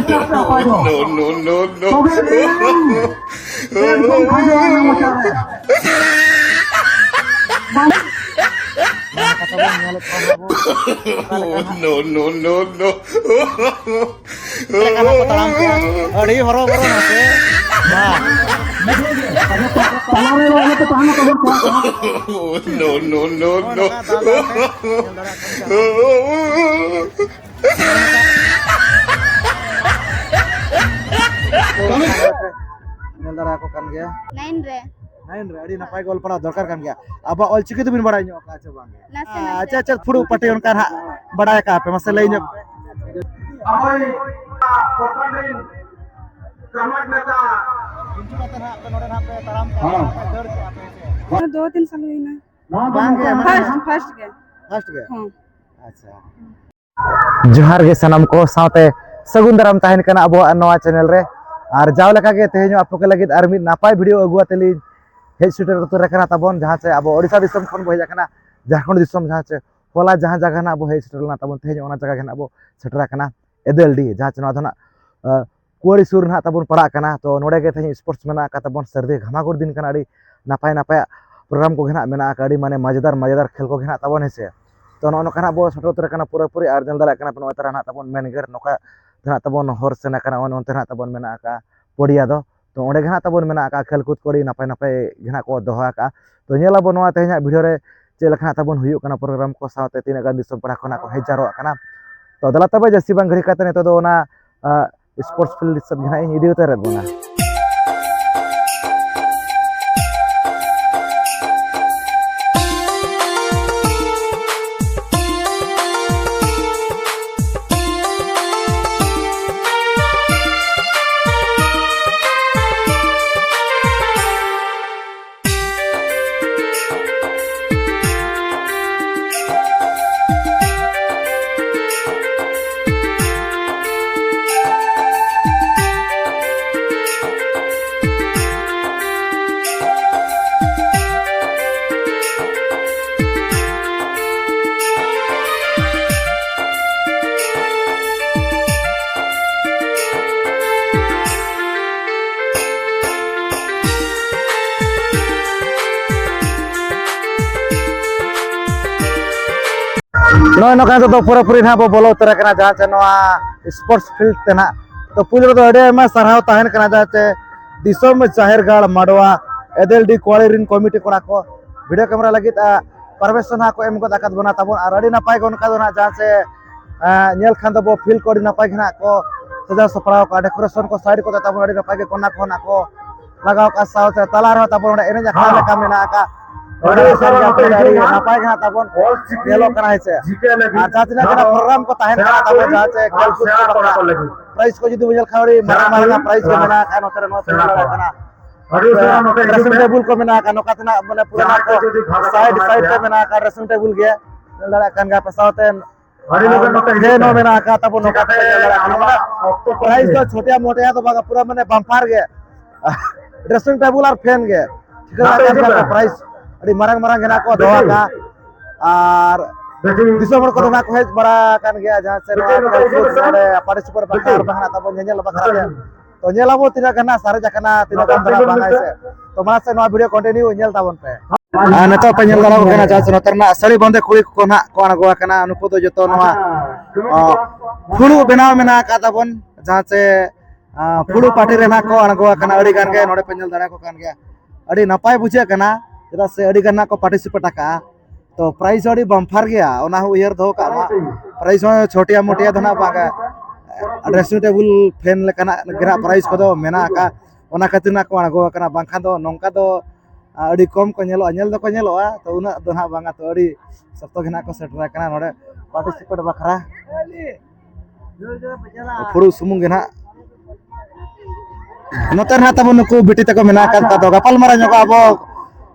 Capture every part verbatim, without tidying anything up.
ᱱᱟᱯᱟᱭ ᱫᱚ᱾ No, no, no, no. ᱛᱚᱵᱮ ᱮᱱᱟᱝ ᱴᱮᱱᱥᱚᱱ ᱠᱷᱟᱡᱚᱜᱼᱟ ᱚᱱᱟ ᱢᱚᱪᱟ ᱨᱮ᱾ ᱱᱚᱣᱟ ᱠᱟᱛᱷᱟ ᱵᱚᱱ ᱧᱮᱞᱮᱫ ᱠᱚᱣᱟ ᱟᱵᱚ᱾ ᱚᱠᱟ ᱞᱮᱠᱟ ᱱᱟᱦᱟᱜ No, no, no, no. ᱚᱠᱟ ᱞᱮᱠᱟ ᱱᱟᱦᱟᱜ ᱠᱚ ᱛᱟᱲᱟᱢ ᱠᱮᱜᱼᱟ᱾ ᱟᱹᱰᱤ ᱦᱚᱨᱚ ᱵᱚᱨᱚ ᱱᱟᱥᱮ᱾ ᱵᱟᱝ᱾ ᱛᱟᱞᱟ ᱨᱮ ᱨᱚᱲ ᱠᱟᱛᱮ ᱛᱟᱦᱮᱱᱟ ᱛᱟᱵᱚᱱ ᱠᱚᱲᱟ ᱠᱚ᱾ No, no, no, ᱱᱚᱜᱼᱚᱭ no. ᱱᱚᱝᱠᱟ ᱫᱟᱜ ᱫᱟᱜ ᱛᱮ ᱧᱮᱞ ᱫᱟᱲᱮᱭᱟᱜ ᱠᱟᱱ ᱜᱮᱭᱟ᱾ ᱧᱮᱞ ᱫᱟᱲᱮᱭᱟᱠᱚ ᱠᱟᱱ ᱜᱮᱭᱟ᱾ Nine ᱨᱮ᱾ Nine ᱨᱮ, ᱟᱹᱰᱤ ᱱᱟᱯᱟᱭ ᱜᱮ ᱚᱞ ᱯᱟᱲᱦᱟᱣ ᱫᱚᱨᱠᱟᱨ ᱠᱟᱱ ᱜᱮᱭᱟ᱾ ᱟᱵᱚᱣᱟᱜ ᱚᱞ ᱪᱤᱠᱤ ᱫᱚᱵᱤᱱ ᱵᱟᱲᱟᱭ ᱧᱚᱜ ᱠᱟᱜᱼᱟ ᱪᱮ ᱵᱟᱝ? ᱱᱟᱥᱮ ᱱᱟᱥᱮ᱾ ᱟᱪᱪᱷᱟ, ᱟᱪᱪᱷᱟ, ᱯᱷᱩᱲᱩᱜ ᱯᱟᱹᱴᱤ ᱚᱱᱠᱟ ᱱᱟᱦᱟᱜ ᱵᱟᱲᱟᱭ ᱠᱟᱜᱼᱟ ᱯᱮ, ᱢᱟᱥᱮ ᱞᱟᱹᱭ ᱧᱚᱜ ᱯᱮ᱾ ᱟᱵᱚᱭᱤᱡ ᱯᱨᱚᱛᱷᱚᱢ ᱨᱤᱱ ᱜᱟᱨᱢᱮᱱᱴ ᱱᱮᱛᱟ᱾ ᱦᱤᱡᱩᱜ ᱠᱟᱛᱮ ᱱᱟᱦᱟᱜ ᱯᱮ ᱱᱚᱰᱮ ᱱᱟᱦᱟᱜ ᱯᱮ ᱛᱟᱲᱟᱢ ᱠᱟᱜᱼᱟ, ᱦᱮᱸ᱾ ᱯᱮ ᱫᱟᱹᱲ ᱠᱮᱜᱼᱟ ᱯᱮ ᱥᱮ? ᱫᱚ ᱛᱤᱱ ᱥᱟᱞ ᱦᱩᱭᱱᱟ? ᱵᱟᱝ ᱜᱮ, ᱢᱟᱱᱮ first, first ᱜᱮ᱾ First ᱜᱮ? ᱦᱮᱸ᱾ ᱟᱪᱪᱷᱟ᱾ ᱦᱮᱸ᱾ ᱡᱚᱦᱟᱨ ᱜᱮ ᱥᱟᱱᱟᱢ ᱠᱚ ᱥᱟᱶᱛᱮ ᱥᱟᱹᱜᱩᱱ ᱫᱟᱨᱟᱢ ᱛᱟᱦᱮᱱ ᱠᱟᱱᱟ ᱟᱵᱚᱣᱟᱜ ᱱᱚᱣᱟ channel ᱨᱮ᱾ ᱟᱨ ᱡᱟᱣ ᱞᱮᱠᱟ ᱜᱮ ᱛᱮᱦᱮᱧ ᱦᱚᱸ ᱟᱯᱮ ᱠᱚ ᱞᱟᱹᱜᱤᱫ ᱟᱨ ᱢᱤᱫ ᱱᱟᱯᱟᱭ video ᱟᱹᱜᱩ ᱟᱛᱮ ᱞᱤᱧ ᱦᱮᱡ ᱥᱮᱴᱮᱨ ᱩᱛᱟᱹᱨ ᱟᱠᱟᱱᱟ ᱛᱟᱵᱚᱱ, ᱡᱟᱦᱟᱸ ᱪᱮ ᱟᱵᱚ ᱳᱰᱤᱥᱟ ᱫᱤᱥᱚᱢ ᱠᱷᱚᱱ ᱵᱚ ᱦᱮᱡ ᱟᱠᱟᱱᱟ, ᱡᱷᱟᱲᱠᱷᱚᱸᱰ ᱫᱤᱥᱚᱢ, ᱡᱟᱦᱟᱸ ᱪᱮ ᱦᱚᱞᱟ ᱡᱟᱦᱟᱸ ᱡᱟᱭᱜᱟ ᱱᱟᱜ ᱵᱚ ᱦᱮᱡ ᱥᱮᱴᱮᱨ ᱞᱮᱱᱟ ᱛᱟᱵᱚᱱ, ᱛᱮᱦᱮᱧ ᱚᱱᱟ ᱡᱟᱭᱜᱟ ᱜᱮ ᱱᱟᱜ ᱵᱚ ᱥᱮᱴᱮᱨ ᱟᱠᱟᱱᱟ, ᱮᱫᱮᱞᱰᱤ, ᱡᱟᱦᱟᱸ ᱪᱮ ᱱᱚᱣᱟ ᱫᱚ ᱱᱟᱜ, ᱟᱸ, ᱠᱩᱣᱟᱹᱲᱤ ᱥᱩᱨ ᱱᱟᱦᱟᱜ ᱛᱟᱵᱚᱱ ᱯᱟᱲᱟᱜ ᱠᱟᱱᱟ᱾ ᱛᱚ ᱱᱚᱰᱮ ᱜᱮ ᱛᱮᱦᱮᱧ sports ᱢᱮᱱᱟᱜ ᱟᱠᱟᱫ ᱛᱟᱵᱚᱱ, ᱥᱟᱹᱨᱫᱤ ᱜᱷᱟᱢᱟᱜᱩᱲ ᱫᱤᱱ ᱠᱟᱱᱟ, ᱟᱹᱰᱤ ᱱᱟᱯᱟᱭ ᱱᱟᱯᱟᱭᱟᱜ program ᱠᱚᱜᱮ ᱱᱟᱦᱟᱜ ᱢᱮᱱᱟᱜ ᱟᱠᱟᱫ, ᱟᱹᱰᱤ ᱢᱟᱱᱮ ᱢᱟᱡᱮᱫᱟᱨ ᱢᱟᱡᱮᱫᱟᱨ ᱠᱷᱮᱞ ᱠᱚᱜᱮ ᱱᱟᱦᱟᱜ ᱛᱟᱵᱚᱱ, ᱦᱮᱸ ᱥᱮ᱾ ᱛᱚ ᱱᱚᱜᱼᱚ ᱱᱚᱝᱠᱟ ᱱᱟᱦᱟᱜ ᱵᱚ ᱥᱮᱴᱮᱨ ᱩᱛᱟᱹᱨ ᱟᱠᱟᱱᱟ ᱯᱩᱨᱟᱹᱯᱩᱨᱤ, ᱟᱨ ᱧᱮᱞ ᱫᱟᱲᱮᱭᱟᱜ ᱠᱟᱱᱟ ᱯᱮ ᱱᱚᱜᱼᱚᱭ ᱛᱟᱨᱟ ᱱᱟᱦᱟᱜ ᱛᱟᱵᱚᱱ main gate, ᱱᱚᱝᱠᱟ ᱱᱟᱦᱟᱜ ᱛᱟᱵᱚᱱ ᱦᱚᱨ ᱥᱮᱱ ᱟᱠᱟᱱᱟ, ᱱᱚᱜᱼᱚᱭ ᱱᱚᱱᱛᱮ ᱱᱟᱦᱟᱜ ᱛᱟᱵᱚᱱ ᱢᱮᱱᱟᱜ ᱟᱠᱟᱫ ᱯᱚᱲᱤᱭᱟ ᱫᱚ᱾ ᱛᱚ ᱚᱸᱰᱮ ᱜᱮ ᱱᱟᱦᱟᱜ ᱛᱟᱵᱚᱱ ᱢᱮᱱᱟᱜ ᱟᱠᱟᱫ ᱠᱷᱮᱞ ᱠᱩᱫ ᱠᱚ ᱟᱹᱰᱤ ᱱᱟᱯᱟᱭ ᱱᱟᱯᱟᱭ ᱜᱮ ᱱᱟᱦᱟᱜ ᱠᱚ ᱫᱚᱦᱚ ᱟᱠᱟᱫᱼᱟ᱾ ᱛᱚ ᱧᱮᱞ ᱟᱵᱚᱱ ᱱᱚᱣᱟ ᱛᱮᱦᱮᱧᱟᱜ video ᱨᱮ ᱪᱮᱫ ᱞᱮᱠᱟ ᱱᱟᱦᱟᱜ ᱛᱟᱵᱚᱱ ᱦᱩᱭᱩᱜ ᱠᱟᱱᱟ program ᱠᱚ, ᱥᱟᱶᱛᱮ ᱛᱤᱱᱟᱹᱜ ᱜᱟᱱ ᱫᱤᱥᱚᱢ ᱯᱟᱲᱟ ᱠᱷᱚᱱᱟᱜ ᱠᱚ ᱦᱮᱡ ᱡᱟᱨᱣᱟᱜ ᱠᱟᱱᱟ᱾ ᱛᱚ ᱫᱮᱞᱟ ᱛᱚᱵᱮ ᱡᱟᱹᱥᱛᱤ ᱵᱟᱝ ᱜᱷᱟᱹᱲᱤ ᱠᱟᱛᱮ ᱱᱤᱛᱚᱜ ᱫᱚ ᱚᱱᱟ, ᱟ, sports field ᱥᱮᱫ ᱜᱮ ᱱᱟᱦᱟᱜ ᱤᱧ ᱤᱫᱤ ᱩᱛᱟᱹᱨᱮᱫ ᱵᱚᱱᱟ᱾ ᱱᱚᱜᱼᱚᱭ ᱱᱚᱝᱠᱟ ᱱᱤᱛᱚᱜ ᱫᱚ ᱯᱩᱨᱟᱹᱯᱩᱨᱤ ᱱᱟᱦᱟᱜ ᱵᱚ ᱵᱚᱞᱚ ᱩᱛᱟᱹᱨ ᱟᱠᱟᱱᱟ ᱡᱟᱦᱟᱸ ᱪᱮ ᱱᱚᱣᱟ ᱥᱯᱳᱨᱴᱥ ᱯᱷᱤᱞᱰ ᱛᱮ ᱱᱟᱦᱟᱜ᱾ ᱛᱚ ᱯᱩᱭᱞᱩ ᱨᱮᱫᱚ ᱟᱹᱰᱤ ᱟᱭᱢᱟ ᱥᱟᱨᱦᱟᱣ ᱛᱟᱦᱮᱱ ᱠᱟᱱᱟ ᱡᱟᱦᱟᱸ ᱪᱮ ᱫᱤᱥᱚᱢ ᱡᱟᱦᱮᱨ ᱜᱟᱲ ᱢᱟᱰᱣᱟ ᱮᱫᱮᱞ ᱰᱤ ᱠᱚᱣᱟᱲᱤ ᱨᱤᱱ ᱠᱚᱢᱤᱴᱤ ᱠᱚᱲᱟ ᱠᱚ ᱵᱷᱤᱰᱤᱭᱳ ᱠᱮᱢᱮᱨᱟ ᱞᱟᱹᱜᱤᱫ ᱯᱟᱨᱢᱤᱥᱚᱱ ᱦᱟᱸᱜ ᱠᱚ ᱮᱢ ᱜᱚᱫ ᱟᱠᱟᱫ ᱵᱚᱱᱟ ᱛᱟᱵᱚᱱ᱾ ᱟᱨ ᱟᱹᱰᱤ ᱱᱟᱯᱟᱭ ᱜᱮ ᱚᱱᱠᱟ ᱫᱚ ᱱᱟᱦᱟᱜ ᱡᱟᱦᱟᱸ ᱪᱮ ᱧᱮᱞ ᱠᱷᱟᱱ ᱫᱚ ᱵᱚ ᱯᱷᱤᱞ ᱠᱚ ᱟᱹᱰᱤ ᱱᱟᱯᱟᱭ ᱜᱮ ᱱᱟᱦᱟᱜ ᱠᱚ ᱥᱟᱡᱟᱣ ᱥᱟᱯᱲᱟᱣ ᱠᱟᱜᱼᱟ, ᱰᱮᱠᱳᱨᱮᱥᱚᱱ ᱠᱚ ᱥᱟᱭᱤᱰ ᱠᱚᱛᱮ ᱛᱟᱵᱚᱱ ᱟᱹᱰᱤ ᱱᱟᱯᱟᱭ ᱜᱮ ᱠᱚᱱᱟ ᱠᱚ ᱱᱟᱦᱟᱜ ᱠᱚ ᱞᱟᱜᱟᱣ ᱠᱟᱜᱼᱟ, ᱥᱟᱶᱛᱮ ᱛᱟᱞᱟ ᱨᱮᱦᱚᱸ ᱛᱟᱵᱚᱱ ᱚᱸᱰᱮ ᱮᱱᱮᱡ ᱟᱠᱷᱲᱟ ᱞᱮᱠᱟ ᱢᱮᱱᱟᱜ ᱟᱠᱟᱫ᱾ ᱟᱹᱰᱤ ᱱᱟᱯᱟᱭ ᱜᱮ ᱦᱟᱸᱜ ᱛᱟᱵᱚᱱ ᱧᱮᱞᱚᱜ ᱠᱟᱱᱟ, ᱦᱮᱸ ᱥᱮ᱾ ᱟᱨ ᱡᱟᱦᱟᱸ ᱛᱤᱱᱟᱹᱜ ᱜᱟᱱ ᱯᱨᱳᱜᱨᱟᱢ ᱠᱚ ᱛᱟᱦᱮᱱ ᱠᱟᱱᱟ ᱛᱟᱵᱚᱱ, ᱡᱟᱦᱟᱸ ᱪᱮ ᱠᱷᱮᱞ ᱠᱚ ᱵᱟᱠᱷᱨᱟ ᱯᱨᱟᱭᱤᱡᱽ ᱠᱚ ᱡᱩᱫᱤ ᱵᱚᱱ ᱧᱮᱞ ᱠᱷᱟᱱ ᱟᱹᱰᱤ ᱢᱟᱨᱟᱝ ᱢᱟᱨᱟᱝ ᱯᱨᱟᱭᱤᱡᱽ ᱠᱚ ᱢᱮᱱᱟᱜ ᱟᱠᱟᱫ ᱱᱚᱛᱮ ᱨᱮ ᱱᱚᱣᱟ ᱥᱮᱫ ᱧᱮᱞ ᱫᱟᱲᱮᱭᱟᱜ ᱠᱟᱱᱟ᱾ ᱰᱨᱮᱥᱤᱝ ᱴᱮᱵᱩᱞ ᱠᱚ ᱢᱮᱱᱟᱜ ᱟᱠᱟᱫ, ᱱᱚᱝᱠᱟ ᱛᱮᱱᱟᱜ ᱢᱟᱱᱮ ᱯᱩᱨᱟᱹ ᱥᱟᱭᱤᱰ ᱥᱟᱭᱤᱰ ᱛᱮ ᱢᱮᱱᱟᱜ ᱟᱠᱟᱫ ᱰᱨᱮᱥᱤᱝ ᱴᱮᱵᱩᱞ ᱜᱮ ᱧᱮᱞ ᱫᱟᱲᱮᱭᱟᱜ ᱠᱟᱱ ᱜᱮᱭᱟ ᱯᱮ, ᱥᱟᱶᱛᱮ ᱯᱷᱮᱱ ᱦᱚᱸ ᱢᱮᱱᱟᱜ ᱟᱠᱟᱫ ᱛᱟᱵᱚᱱ, ᱱᱚᱝᱠᱟ ᱛᱮ ᱧᱮᱞ ᱫᱟᱲᱮᱭᱟᱜ ᱠᱟᱱᱟ᱾ ᱯᱨᱟᱭᱤᱡᱽ ᱫᱚ ᱪᱷᱳᱴᱤᱭᱟ ᱢᱳᱴᱤᱭᱟ ᱫᱚ ᱵᱟᱝ, ᱯᱩᱨᱟᱹ ᱢᱟᱱᱮ ᱵᱟᱢᱯᱟᱨ ᱜᱮ᱾ ᱰᱨᱮᱥᱤᱝ ᱴᱮᱵᱩᱞ ᱟᱨ ᱯᱷᱮᱱ ᱜᱮ ᱴᱷᱤᱠᱟᱹ ᱫᱟᱲᱮᱭᱟᱜ ᱠᱟᱱ ᱜᱮᱭᱟ ᱯᱮ, ᱯᱨᱟᱭᱤᱡᱽ ᱟᱹᱰᱤ ᱢᱟᱨᱟᱝ ᱢᱟᱨᱟᱝ ᱜᱮ ᱱᱟᱜ ᱠᱚ ᱫᱚᱦᱚ ᱟᱠᱟᱫᱼᱟ᱾ ᱟᱨ ᱫᱤᱥᱚᱢ ᱦᱚᱲ ᱠᱚᱫᱚ ᱱᱟᱜ ᱠᱚ ᱦᱮᱡ ᱵᱟᱲᱟ ᱟᱠᱟᱱ ᱜᱮᱭᱟ ᱡᱟᱦᱟᱸ ᱥᱮ ᱱᱚᱣᱟ ᱠᱷᱮᱞ ᱠᱚ ᱱᱚᱰᱮ ᱯᱟᱨᱴᱤᱥᱤᱯᱮᱴ ᱵᱟᱠᱷᱨᱟ ᱟᱨ ᱵᱟᱝ ᱱᱟᱜ ᱛᱟᱵᱚᱱ ᱧᱮᱧᱮᱞ ᱵᱟᱠᱷᱨᱟ ᱛᱮ᱾ ᱛᱚ ᱧᱮᱞ ᱟᱵᱚ ᱛᱤᱱᱟᱹᱜ ᱜᱟᱱ ᱱᱟᱜ ᱥᱟᱨᱮᱡ ᱟᱠᱟᱱᱟ, ᱛᱤᱱᱟᱹᱜ ᱜᱟᱱ ᱫᱚ ᱱᱟᱜ ᱵᱟᱝᱟ, ᱦᱮᱸ ᱥᱮ᱾ ᱛᱚ ᱢᱟᱲᱟᱝ ᱥᱮᱫ ᱱᱚᱣᱟ ᱵᱷᱤᱰᱤᱭᱳ ᱠᱚᱱᱴᱤᱱᱤᱭᱩ ᱧᱮᱞ ᱛᱟᱵᱚᱱ ᱯᱮ᱾ ᱟᱨ ᱱᱤᱛᱚᱜ ᱯᱮ ᱧᱮᱞ ᱫᱟᱲᱮᱭᱟᱜ ᱠᱟᱱᱟ ᱡᱟᱦᱟᱸ ᱥᱮ ᱱᱚᱛᱮ ᱨᱮᱱᱟᱜ ᱥᱟᱹᱲᱤ ᱵᱟᱸᱫᱮ ᱠᱩᱲᱤ ᱠᱚ ᱱᱟᱜ ᱠᱚ ᱟᱬᱜᱚ ᱟᱠᱟᱱᱟ᱾ ᱱᱩᱠᱩ ᱫᱚ ᱡᱚᱛᱚ ᱱᱚᱣᱟ, ᱚ, ᱯᱷᱩᱲᱩᱜ ᱵᱮᱱᱟᱣ ᱢᱮᱱᱟᱜ ᱟᱠᱟᱫ ᱛᱟᱵᱚᱱ, ᱡᱟᱦᱟᱸ ᱥᱮ, ᱟ, ᱯᱷᱩᱲᱩᱜ ᱯᱟᱨᱴᱤ ᱨᱮ ᱱᱟᱜ ᱠᱚ ᱟᱬᱜᱚ ᱟᱠᱟᱱᱟ᱾ ᱟᱹᱰᱤ ᱜᱟᱱ ᱜᱮ ᱱᱚᱰᱮ ᱯᱮ ᱧᱮᱞ ᱫᱟᱲᱮᱭᱟᱠᱚ ᱠᱟᱱ ᱜᱮᱭᱟ᱾ ᱟᱹᱰᱤ ᱱᱟᱯᱟᱭ ᱵᱩᱡᱷᱟᱹᱜ ᱠᱟᱱᱟ, ᱪᱮᱫᱟᱜ ᱥᱮ ᱟᱹᱰᱤ ᱜᱟᱱ ᱱᱟᱜ ᱠᱚ ᱯᱟᱨᱴᱤᱥᱤᱯᱮᱴ ᱟᱠᱟᱫᱼᱟ᱾ ᱛᱚ ᱯᱨᱟᱭᱤᱡᱽ ᱦᱚᱸ ᱟᱹᱰᱤ ᱵᱟᱢᱯᱟᱨ ᱜᱮᱭᱟ, ᱚᱱᱟ ᱦᱚᱸ ᱩᱭᱦᱟᱹᱨ ᱫᱚᱦᱚ ᱠᱟᱜ ᱢᱟ᱾ ᱯᱨᱟᱭᱤᱡᱽ ᱦᱚᱸ ᱪᱷᱳᱴᱤᱭᱟ ᱢᱳᱴᱤᱭᱟ ᱫᱚ ᱱᱟᱜ ᱵᱟᱝᱟ, ᱰᱨᱮᱥᱤᱝ ᱴᱮᱵᱩᱞ ᱯᱷᱮᱱ ᱞᱮᱠᱟᱱᱟᱜ ᱜᱮ ᱱᱟᱜ ᱯᱨᱟᱭᱤᱡᱽ ᱠᱚᱫᱚ ᱢᱮᱱᱟᱜ ᱟᱠᱟᱫ, ᱚᱱᱟ ᱠᱷᱟᱹᱛᱤᱨ ᱱᱟᱜ ᱠᱚ ᱟᱬᱜᱚ ᱟᱠᱟᱱᱟ, ᱵᱟᱝᱠᱷᱟᱱ ᱫᱚ ᱱᱚᱝᱠᱟ ᱫᱚ, ᱟ, ᱟᱹᱰᱤ ᱠᱚᱢ ᱠᱚ ᱧᱮᱞᱚᱜᱼᱟ, ᱧᱮᱞ ᱫᱚᱠᱚ ᱧᱮᱞᱚᱜᱼᱟ, ᱛᱚ ᱩᱱᱟᱹᱜ ᱫᱚ ᱱᱟᱜ ᱵᱟᱝᱟ, ᱛᱚ ᱟᱹᱰᱤ ᱥᱚᱠᱛᱚ ᱜᱮ ᱱᱟᱜ ᱠᱚ ᱥᱮᱴᱮᱨ ᱟᱠᱟᱱᱟ ᱱᱚᱰᱮ ᱯᱟᱨᱴᱤᱥᱤᱯᱮᱴ ᱵᱟᱠᱷᱨᱟ᱾ ᱯᱷᱩᱲᱩᱜ ᱥᱩᱢᱩᱝ ᱜᱮ ᱱᱟᱦᱟᱜ᱾ ᱱᱚᱛᱮ ᱨᱮ ᱱᱟᱦᱟᱜ ᱛᱟᱵᱚᱱ ᱱᱩᱠᱩ ᱵᱤᱴᱤ ᱛᱟᱠᱚ ᱢᱮᱱᱟᱜ ᱟᱠᱟᱫ ᱠᱚᱣᱟ, ᱟᱫᱚ ᱜᱟᱯᱟᱞ ᱢᱟᱨᱟᱣ ᱧᱚᱜᱚᱜ ᱟᱵᱚ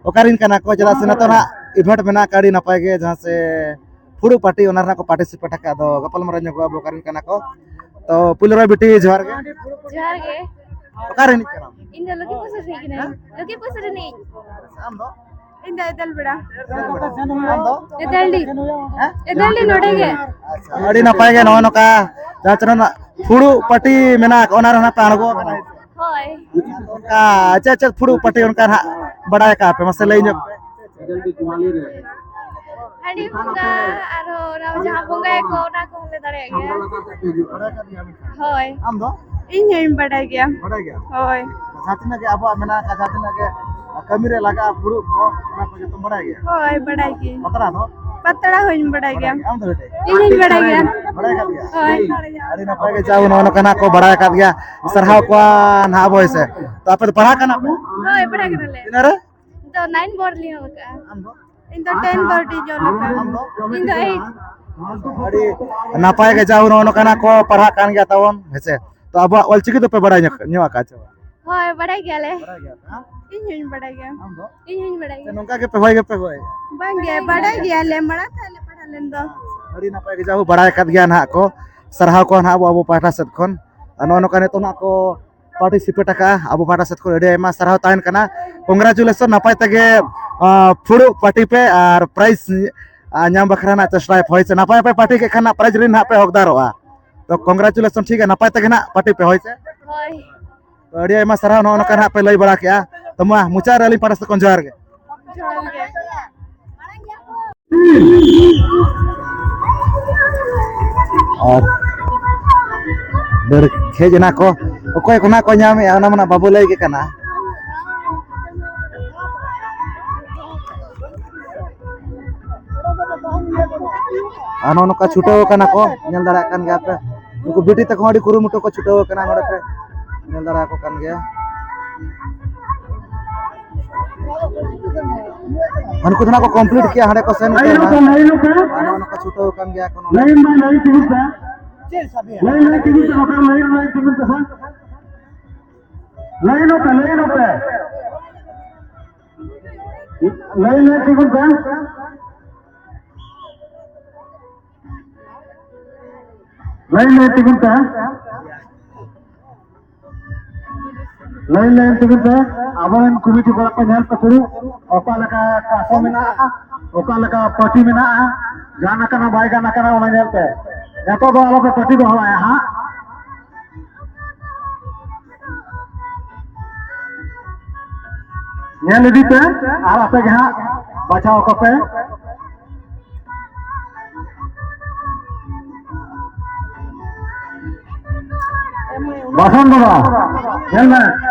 ᱚᱠᱟᱨᱮᱱ ᱠᱟᱱᱟ ᱠᱚ, ᱪᱮᱫᱟᱜ ᱥᱮ ᱱᱚᱛᱮ ᱱᱟᱦᱟᱜ ᱤᱵᱷᱮᱱᱴ ᱢᱮᱱᱟᱜ ᱟᱠᱟᱫ ᱟᱹᱰᱤ ᱱᱟᱯᱟᱭ ᱜᱮ, ᱡᱟᱦᱟᱸ ᱥᱮ ᱯᱷᱩᱲᱩᱜ ᱯᱟᱨᱴᱤ, ᱚᱱᱟ ᱨᱮᱱᱟᱜ ᱠᱚ ᱯᱟᱨᱴᱤᱥᱤᱯᱮᱴ ᱟᱠᱟᱫ᱾ ᱟᱫᱚ ᱜᱟᱯᱟᱞ ᱢᱟᱨᱟᱣ ᱧᱚᱜᱚᱜ ᱟᱵᱚ ᱚᱠᱟᱨᱮᱱ ᱠᱟᱱᱟ ᱠᱚ᱾ ᱛᱚ ᱯᱩᱭᱞᱩ ᱨᱮ ᱵᱤᱴᱤ ᱡᱚᱦᱟᱨ ᱜᱮ᱾ ᱡᱚᱦᱟᱨ ᱜᱮ᱾ ᱚᱠᱟ ᱨᱤᱱᱤᱡ ᱠᱟᱱᱟᱢ? ᱤᱧ ᱫᱚ ᱞᱚᱠᱷᱤᱢᱯᱩᱨ ᱥᱮᱫ ᱨᱤᱱᱤᱡ ᱠᱟᱹᱱᱟᱹᱧ᱾ ᱞᱚᱠᱷᱤᱢᱯᱩᱨ ᱥᱮᱫ ᱨᱤᱱᱤᱡ᱾ ᱟᱢ ᱫᱚ? ᱤᱧ ᱫᱚ ᱮᱫᱮᱞ ᱵᱮᱲᱟ᱾ ᱟᱢ ᱫᱚ? ᱮᱫᱮᱞᱰᱤ᱾ ᱦᱮᱸ? ᱮᱫᱮᱞᱰᱤ ᱱᱚᱰᱮ ᱜᱮ᱾ ᱟᱪᱪᱷᱟ, ᱟᱹᱰᱤ ᱱᱟᱯᱟᱭ ᱜᱮ ᱱᱚᱜᱼᱚᱭ ᱱᱚᱝᱠᱟ ᱡᱟᱦᱟᱸ ᱛᱤᱱᱟᱹᱜ ᱯᱷᱩᱲᱩᱜ ᱯᱟᱨᱴᱤ ᱢᱮᱱᱟᱜ, ᱚᱱᱟ ᱨᱮ ᱱᱟᱜ ᱯᱮ ᱟᱬᱜᱚ ᱟᱠᱟᱱᱟ᱾ ᱦᱳᱭ᱾ ᱚᱱᱠᱟ ᱪᱮᱫ ᱪᱮᱫ ᱯᱷᱩᱲᱩᱜ ᱯᱟᱨᱴᱤ ᱚᱱᱠᱟ ᱱᱟᱜ ᱵᱟᱲᱟᱭ ᱟᱠᱟᱫ ᱯᱮ? ᱢᱟᱥᱮ ᱞᱟᱹᱭ ᱧᱚᱜ ᱯᱮ᱾ ᱦᱟᱺᱰᱤ ᱵᱚᱸᱜᱟ, ᱟᱨᱦᱚᱸ ᱚᱱᱟ ᱡᱟᱦᱟᱸ ᱵᱚᱸᱜᱟᱭᱟᱠᱚ, ᱚᱱᱟ ᱠᱚᱦᱚᱸ ᱞᱮ ᱫᱟᱲᱮᱭᱟᱜ ᱜᱮᱭᱟ᱾ ᱵᱟᱲᱟᱭ ᱠᱟᱱ ᱜᱮᱭᱟ ᱵᱤᱱ? ᱦᱳᱭ᱾ ᱟᱢ ᱫᱚ? ᱤᱧ ᱦᱚᱸᱧ ᱵᱟᱰᱟᱭ ᱜᱮᱭᱟ᱾ ᱵᱟᱰᱟᱭ ᱜᱮᱭᱟ? ᱦᱳᱭ᱾ ᱡᱟᱦᱟᱸ ᱛᱤᱱᱟᱹᱜ ᱜᱮ ᱟᱵᱚᱣᱟᱜ ᱢᱮᱱᱟᱜ ᱟᱠᱟᱫ, ᱡᱟᱦᱟᱸ ᱛᱤᱱᱟᱹᱜ ᱜᱮ ᱠᱟᱹᱢᱤ ᱨᱮ ᱞᱟᱜᱟᱜᱼᱟ, ᱯᱷᱩᱲᱩᱜ ᱠᱚ, ᱚᱱᱟ ᱠᱚ ᱡᱚᱛᱚᱢ ᱵᱟᱲᱟᱭ ᱜᱮᱭᱟ? ᱦᱳᱭ, ᱵᱟᱰᱟᱭ ᱜᱤᱭᱟᱹᱧ᱾ ᱯᱟᱛᱲᱟ ᱫᱚ? ᱯᱟᱛᱲᱟ ᱦᱚᱸᱧ ᱵᱟᱰᱟᱭ ᱜᱮᱭᱟ᱾ ᱟᱢ ᱫᱚ ᱵᱮᱴᱟ? ᱤᱧ ᱦᱚᱸᱧ ᱵᱟᱰᱟᱭ ᱜᱮᱭᱟ᱾ ᱵᱟᱰᱟᱭ ᱟᱠᱟᱫ ᱜᱮᱭᱟ? ᱦᱳᱭ᱾ ᱟᱹᱰᱤ ᱱᱟᱯᱟᱭ ᱜᱮ, ᱡᱟᱣ ᱱᱚᱜᱼᱚ ᱱᱚᱝᱠᱟ ᱱᱟᱜ ᱠᱚ ᱵᱟᱲᱟᱭ ᱟᱠᱟᱫ ᱜᱮᱭᱟ᱾ ᱥᱟᱨᱦᱟᱣ ᱠᱚᱣᱟ ᱱᱟᱦᱟᱜ ᱟᱵᱚ, ᱦᱮᱸ ᱥᱮ᱾ ᱛᱚ, ᱟᱯᱮ ᱫᱚ ᱯᱟᱲᱦᱟᱜ ᱠᱟᱱᱟ ᱯᱮ? ᱦᱳᱭ, ᱯᱟᱲᱦᱟᱜ ᱠᱟᱱᱟᱞᱮ᱾ ᱛᱤᱱᱟᱹᱜ ᱨᱮ? ᱤᱧ ᱫᱚ ᱱᱟᱭᱤᱱ ᱵᱳᱨᱰ ᱞᱤᱧ ᱚᱞ ᱠᱟᱜᱼᱟ᱾ ᱟᱢ ᱫᱚ? ᱤᱧ ᱫᱚ ᱴᱮᱱ ᱵᱳᱨᱰ ᱤᱧ ᱚᱞ ᱠᱟᱜᱼᱟ᱾ ᱟᱢ ᱫᱚ? ᱤᱧ ᱫᱚ ᱮᱭᱤᱴ᱾ ᱟᱹᱰᱤ ᱱᱟᱯᱟᱭ ᱜᱮ, ᱡᱟᱣ ᱱᱚᱜᱼᱚ ᱱᱚᱝᱠᱟ ᱱᱟᱜ ᱠᱚ ᱯᱟᱲᱦᱟᱜ ᱠᱟᱱ ᱜᱮᱭᱟ ᱛᱟᱵᱚᱱ, ᱦᱮᱸ ᱥᱮ᱾ ᱛᱚ, ᱟᱵᱚᱣᱟᱜ ᱚᱞᱪᱤᱠᱤ ᱫᱚᱯᱮ ᱵᱟᱲᱟᱭ ᱧᱚᱜ, ᱧᱚᱜ ᱟᱠᱟᱫ ᱪᱮ ᱵᱟᱝ? ᱦᱳᱭ, ᱵᱟᱲᱟᱭ ᱜᱮᱭᱟᱞᱮ᱾ ᱵᱟᱲᱟᱭ ᱜᱮᱭᱟ ᱯᱮ, ᱦᱮᱸ? ᱤᱧ ᱦᱚᱸᱧ ᱵᱟᱲᱟᱭ ᱜᱮᱭᱟ᱾ ᱟᱢ ᱫᱚ? ᱤᱧ ᱦᱚᱸᱧ ᱵᱟᱲᱟᱭ ᱥᱮ ᱜᱮᱭᱟ᱾ ᱱᱚᱝᱠᱟ ᱜᱮᱯᱮ ᱦᱚᱭ ᱜᱮᱯᱮ ᱦᱚᱭ? ᱵᱟᱝ ᱜᱮ, ᱵᱟᱲᱟᱭ ᱜᱮᱭᱟᱞᱮ, ᱢᱟᱲᱟᱝ ᱠᱷᱚᱱ ᱞᱮ ᱯᱟᱲᱦᱟᱣ ᱞᱮᱱ ᱫᱚ᱾ ᱟᱹᱰᱤ ᱱᱟᱯᱟᱭ ᱜᱮ, ᱡᱟᱦᱳ ᱵᱟᱲᱟᱭ ᱟᱠᱟᱫ ᱜᱮᱭᱟ ᱱᱟᱦᱟᱜ ᱠᱚ, ᱥᱟᱨᱦᱟᱣ ᱠᱚᱣᱟ ᱱᱟᱦᱟᱜ ᱟᱵᱚ, ᱟᱵᱚ ᱯᱟᱦᱴᱟ ᱥᱮᱫ ᱠᱷᱚᱱ᱾ ᱟᱨ ᱱᱚᱜᱼᱚ ᱱᱚᱝᱠᱟ ᱱᱤᱛᱚᱜ ᱱᱟᱦᱟᱜ ᱠᱚ participate ᱟᱠᱟᱫᱼᱟ, ᱟᱵᱚ ᱯᱟᱦᱴᱟ ᱥᱮᱫ ᱠᱷᱚᱱ ᱟᱹᱰᱤ ᱟᱭᱢᱟ ᱥᱟᱨᱦᱟᱣ ᱛᱟᱦᱮᱱ ᱠᱟᱱᱟ᱾ Congratulation, ᱱᱟᱯᱟᱭ ᱛᱮᱜᱮ, ᱟᱸ, ᱯᱷᱩᱲᱩᱜ party ᱯᱮ ᱟᱨ prize, ᱟᱸ, ᱧᱟᱢ ᱵᱟᱠᱷᱨᱟ ᱱᱟᱜ ᱪᱮᱥᱴᱟᱭ ᱯᱮ, ᱦᱳᱭ ᱥᱮ᱾ ᱱᱟᱯᱟᱭ ᱯᱮ party ᱠᱮᱫ ᱠᱷᱟᱱ ᱱᱟᱜ prize ᱨᱮ ᱱᱟᱜ ᱯᱮ ᱦᱚᱠᱫᱟᱨᱚᱜᱼᱟ᱾ ᱛᱚ, congratulation, ᱴᱷᱤᱠ ᱜᱮᱭᱟ, ᱱᱟᱯᱟᱭ ᱛᱮᱜᱮ ᱱᱟᱜ party ᱯᱮ, ᱦᱳᱭ ᱥᱮ᱾ ᱦᱳᱭ᱾ ᱛᱚ, ᱟᱹᱰᱤ ᱟᱭᱢᱟ ᱥᱟᱨᱦᱟᱣ ᱱᱚᱜᱼᱚ ᱱᱚᱝᱠᱟ ᱱᱟᱜ ᱯᱮ ᱞᱟᱹᱭ ᱵᱟᱲᱟ ᱠᱮᱜᱼᱟ᱾ ᱛᱚ, ᱢᱟ, ᱢᱩᱪᱟᱹᱫ ᱨᱮ ᱟᱹᱞᱤᱧ ᱯᱟᱦᱴᱟ ᱥᱮᱫ ᱠᱷᱚᱱ ᱡᱚᱦᱟᱨ ᱜᱮ᱾ ᱡᱚᱦᱟᱨ ᱜᱮ᱾ ᱟᱨ ᱫᱟᱹᱲ ᱠᱷᱮᱡ ᱮᱱᱟ ᱠᱚ, ᱚᱠᱚᱭ ᱠᱷᱚᱱᱟᱜ ᱠᱚ ᱧᱟᱢᱮᱜᱼᱟ, ᱚᱱᱟ ᱢᱟ ᱱᱟᱜ ᱵᱟᱵᱚ ᱞᱟᱹᱭ ᱜᱮ ᱠᱟᱱᱟ᱾ ᱟᱨ ᱱᱚᱜᱼᱚ ᱱᱚᱝᱠᱟ ᱪᱷᱩᱴᱟᱹᱣ ᱠᱟᱱᱟ ᱠᱚ, ᱧᱮᱞ ᱫᱟᱲᱮᱭᱟᱜ ᱠᱟᱱ ᱜᱮᱭᱟ ᱯᱮ᱾ ᱱᱩᱠᱩ ᱵᱤᱴᱤ ᱛᱟᱠᱚ ᱦᱚᱸ ᱟᱹᱰᱤ ᱠᱩᱨᱩᱢᱩᱴᱩ ᱠᱚ ᱪᱷᱩᱴᱟᱹᱣ ᱠᱟᱱᱟ, ᱱᱚᱰᱮ ᱯᱮ ᱧᱮᱞ ᱫᱟᱲᱮᱭᱟᱠᱚ ᱠᱟᱱ ᱜᱮᱭᱟ᱾ ᱩᱱᱠᱩ ᱫᱚ ᱱᱟᱜ ᱠᱚ complete ᱠᱮᱜᱼᱟ, ᱦᱟᱸᱰᱮ ᱠᱚ ᱥᱮᱱ ᱩᱛᱟᱹᱨ ᱮᱱᱟ᱾ ᱟᱨ ᱱᱚᱜᱼᱚ ᱱᱚᱝᱠᱟ ᱪᱷᱩᱴᱟᱹᱣ ᱠᱟᱱ ᱜᱮᱭᱟ ᱠᱚ ᱱᱚᱰᱮ᱾ ᱞᱟᱭᱤᱱ ᱵᱟᱭ ᱞᱟᱭᱤᱱ ᱛᱤᱸᱜᱩᱱ ᱯᱮ᱾ ᱞᱟᱭᱤᱱ ᱞᱟᱭᱤᱱ ᱛᱤᱸᱜᱩᱱ ᱯᱮ, ᱞᱟᱭᱤᱱ ᱞᱟᱭᱤᱱ ᱛᱤᱸᱜᱩᱱ ᱯᱮ ᱥᱮ᱾ ᱞᱟᱭᱤᱱᱚᱜ ᱯᱮ, ᱞᱟᱭᱤᱱᱚᱜ ᱯᱮ᱾ ᱞᱟᱭᱤᱱ ᱞᱟᱭᱤᱱ ᱛᱤᱸᱜᱩᱱ ᱯᱮ᱾ ᱞᱟᱭᱤᱱ ᱞᱟᱭᱤᱱ ᱛᱤᱸᱜᱩᱱ ᱯᱮ᱾ ᱞᱟᱭᱤᱱ ᱞᱟᱭᱤᱱ ᱛᱤᱸᱜᱩᱱ ᱯᱮ᱾ ᱟᱵᱚᱨᱮᱱ ᱠᱚᱢᱤᱴᱤ ᱠᱚᱲᱟ ᱠᱚ ᱧᱮᱞ ᱯᱮ ᱥᱩᱨᱩ, ᱚᱠᱟ ᱞᱮᱠᱟ ᱠᱟᱥᱚ ᱢᱮᱱᱟᱜᱼᱟ, ᱚᱠᱟ ᱞᱮᱠᱟ ᱯᱟᱹᱴᱤ ᱢᱮᱱᱟᱜᱼᱟ, ᱜᱟᱱ ᱟᱠᱟᱱᱟ ᱵᱟᱭ ᱜᱟᱱ ᱟᱠᱟᱱᱟ ᱚᱱᱟ ᱧᱮᱞ ᱯᱮ᱾ ᱱᱤᱛᱚᱜ ᱫᱚ ᱟᱞᱚ ᱯᱮ ᱯᱟᱹᱴᱤ ᱫᱚᱦᱚᱭᱟ ᱦᱟᱸᱜ᱾ ᱧᱮᱞ ᱤᱫᱤ ᱯᱮ ᱟᱨ ᱟᱯᱮ ᱜᱮ ᱦᱟᱸᱜ ᱵᱟᱪᱷᱟᱣ ᱠᱚᱯᱮ᱾ ᱵᱟᱥᱚᱱ ᱵᱟᱵᱟ, ᱧᱮᱞ ᱢᱮ,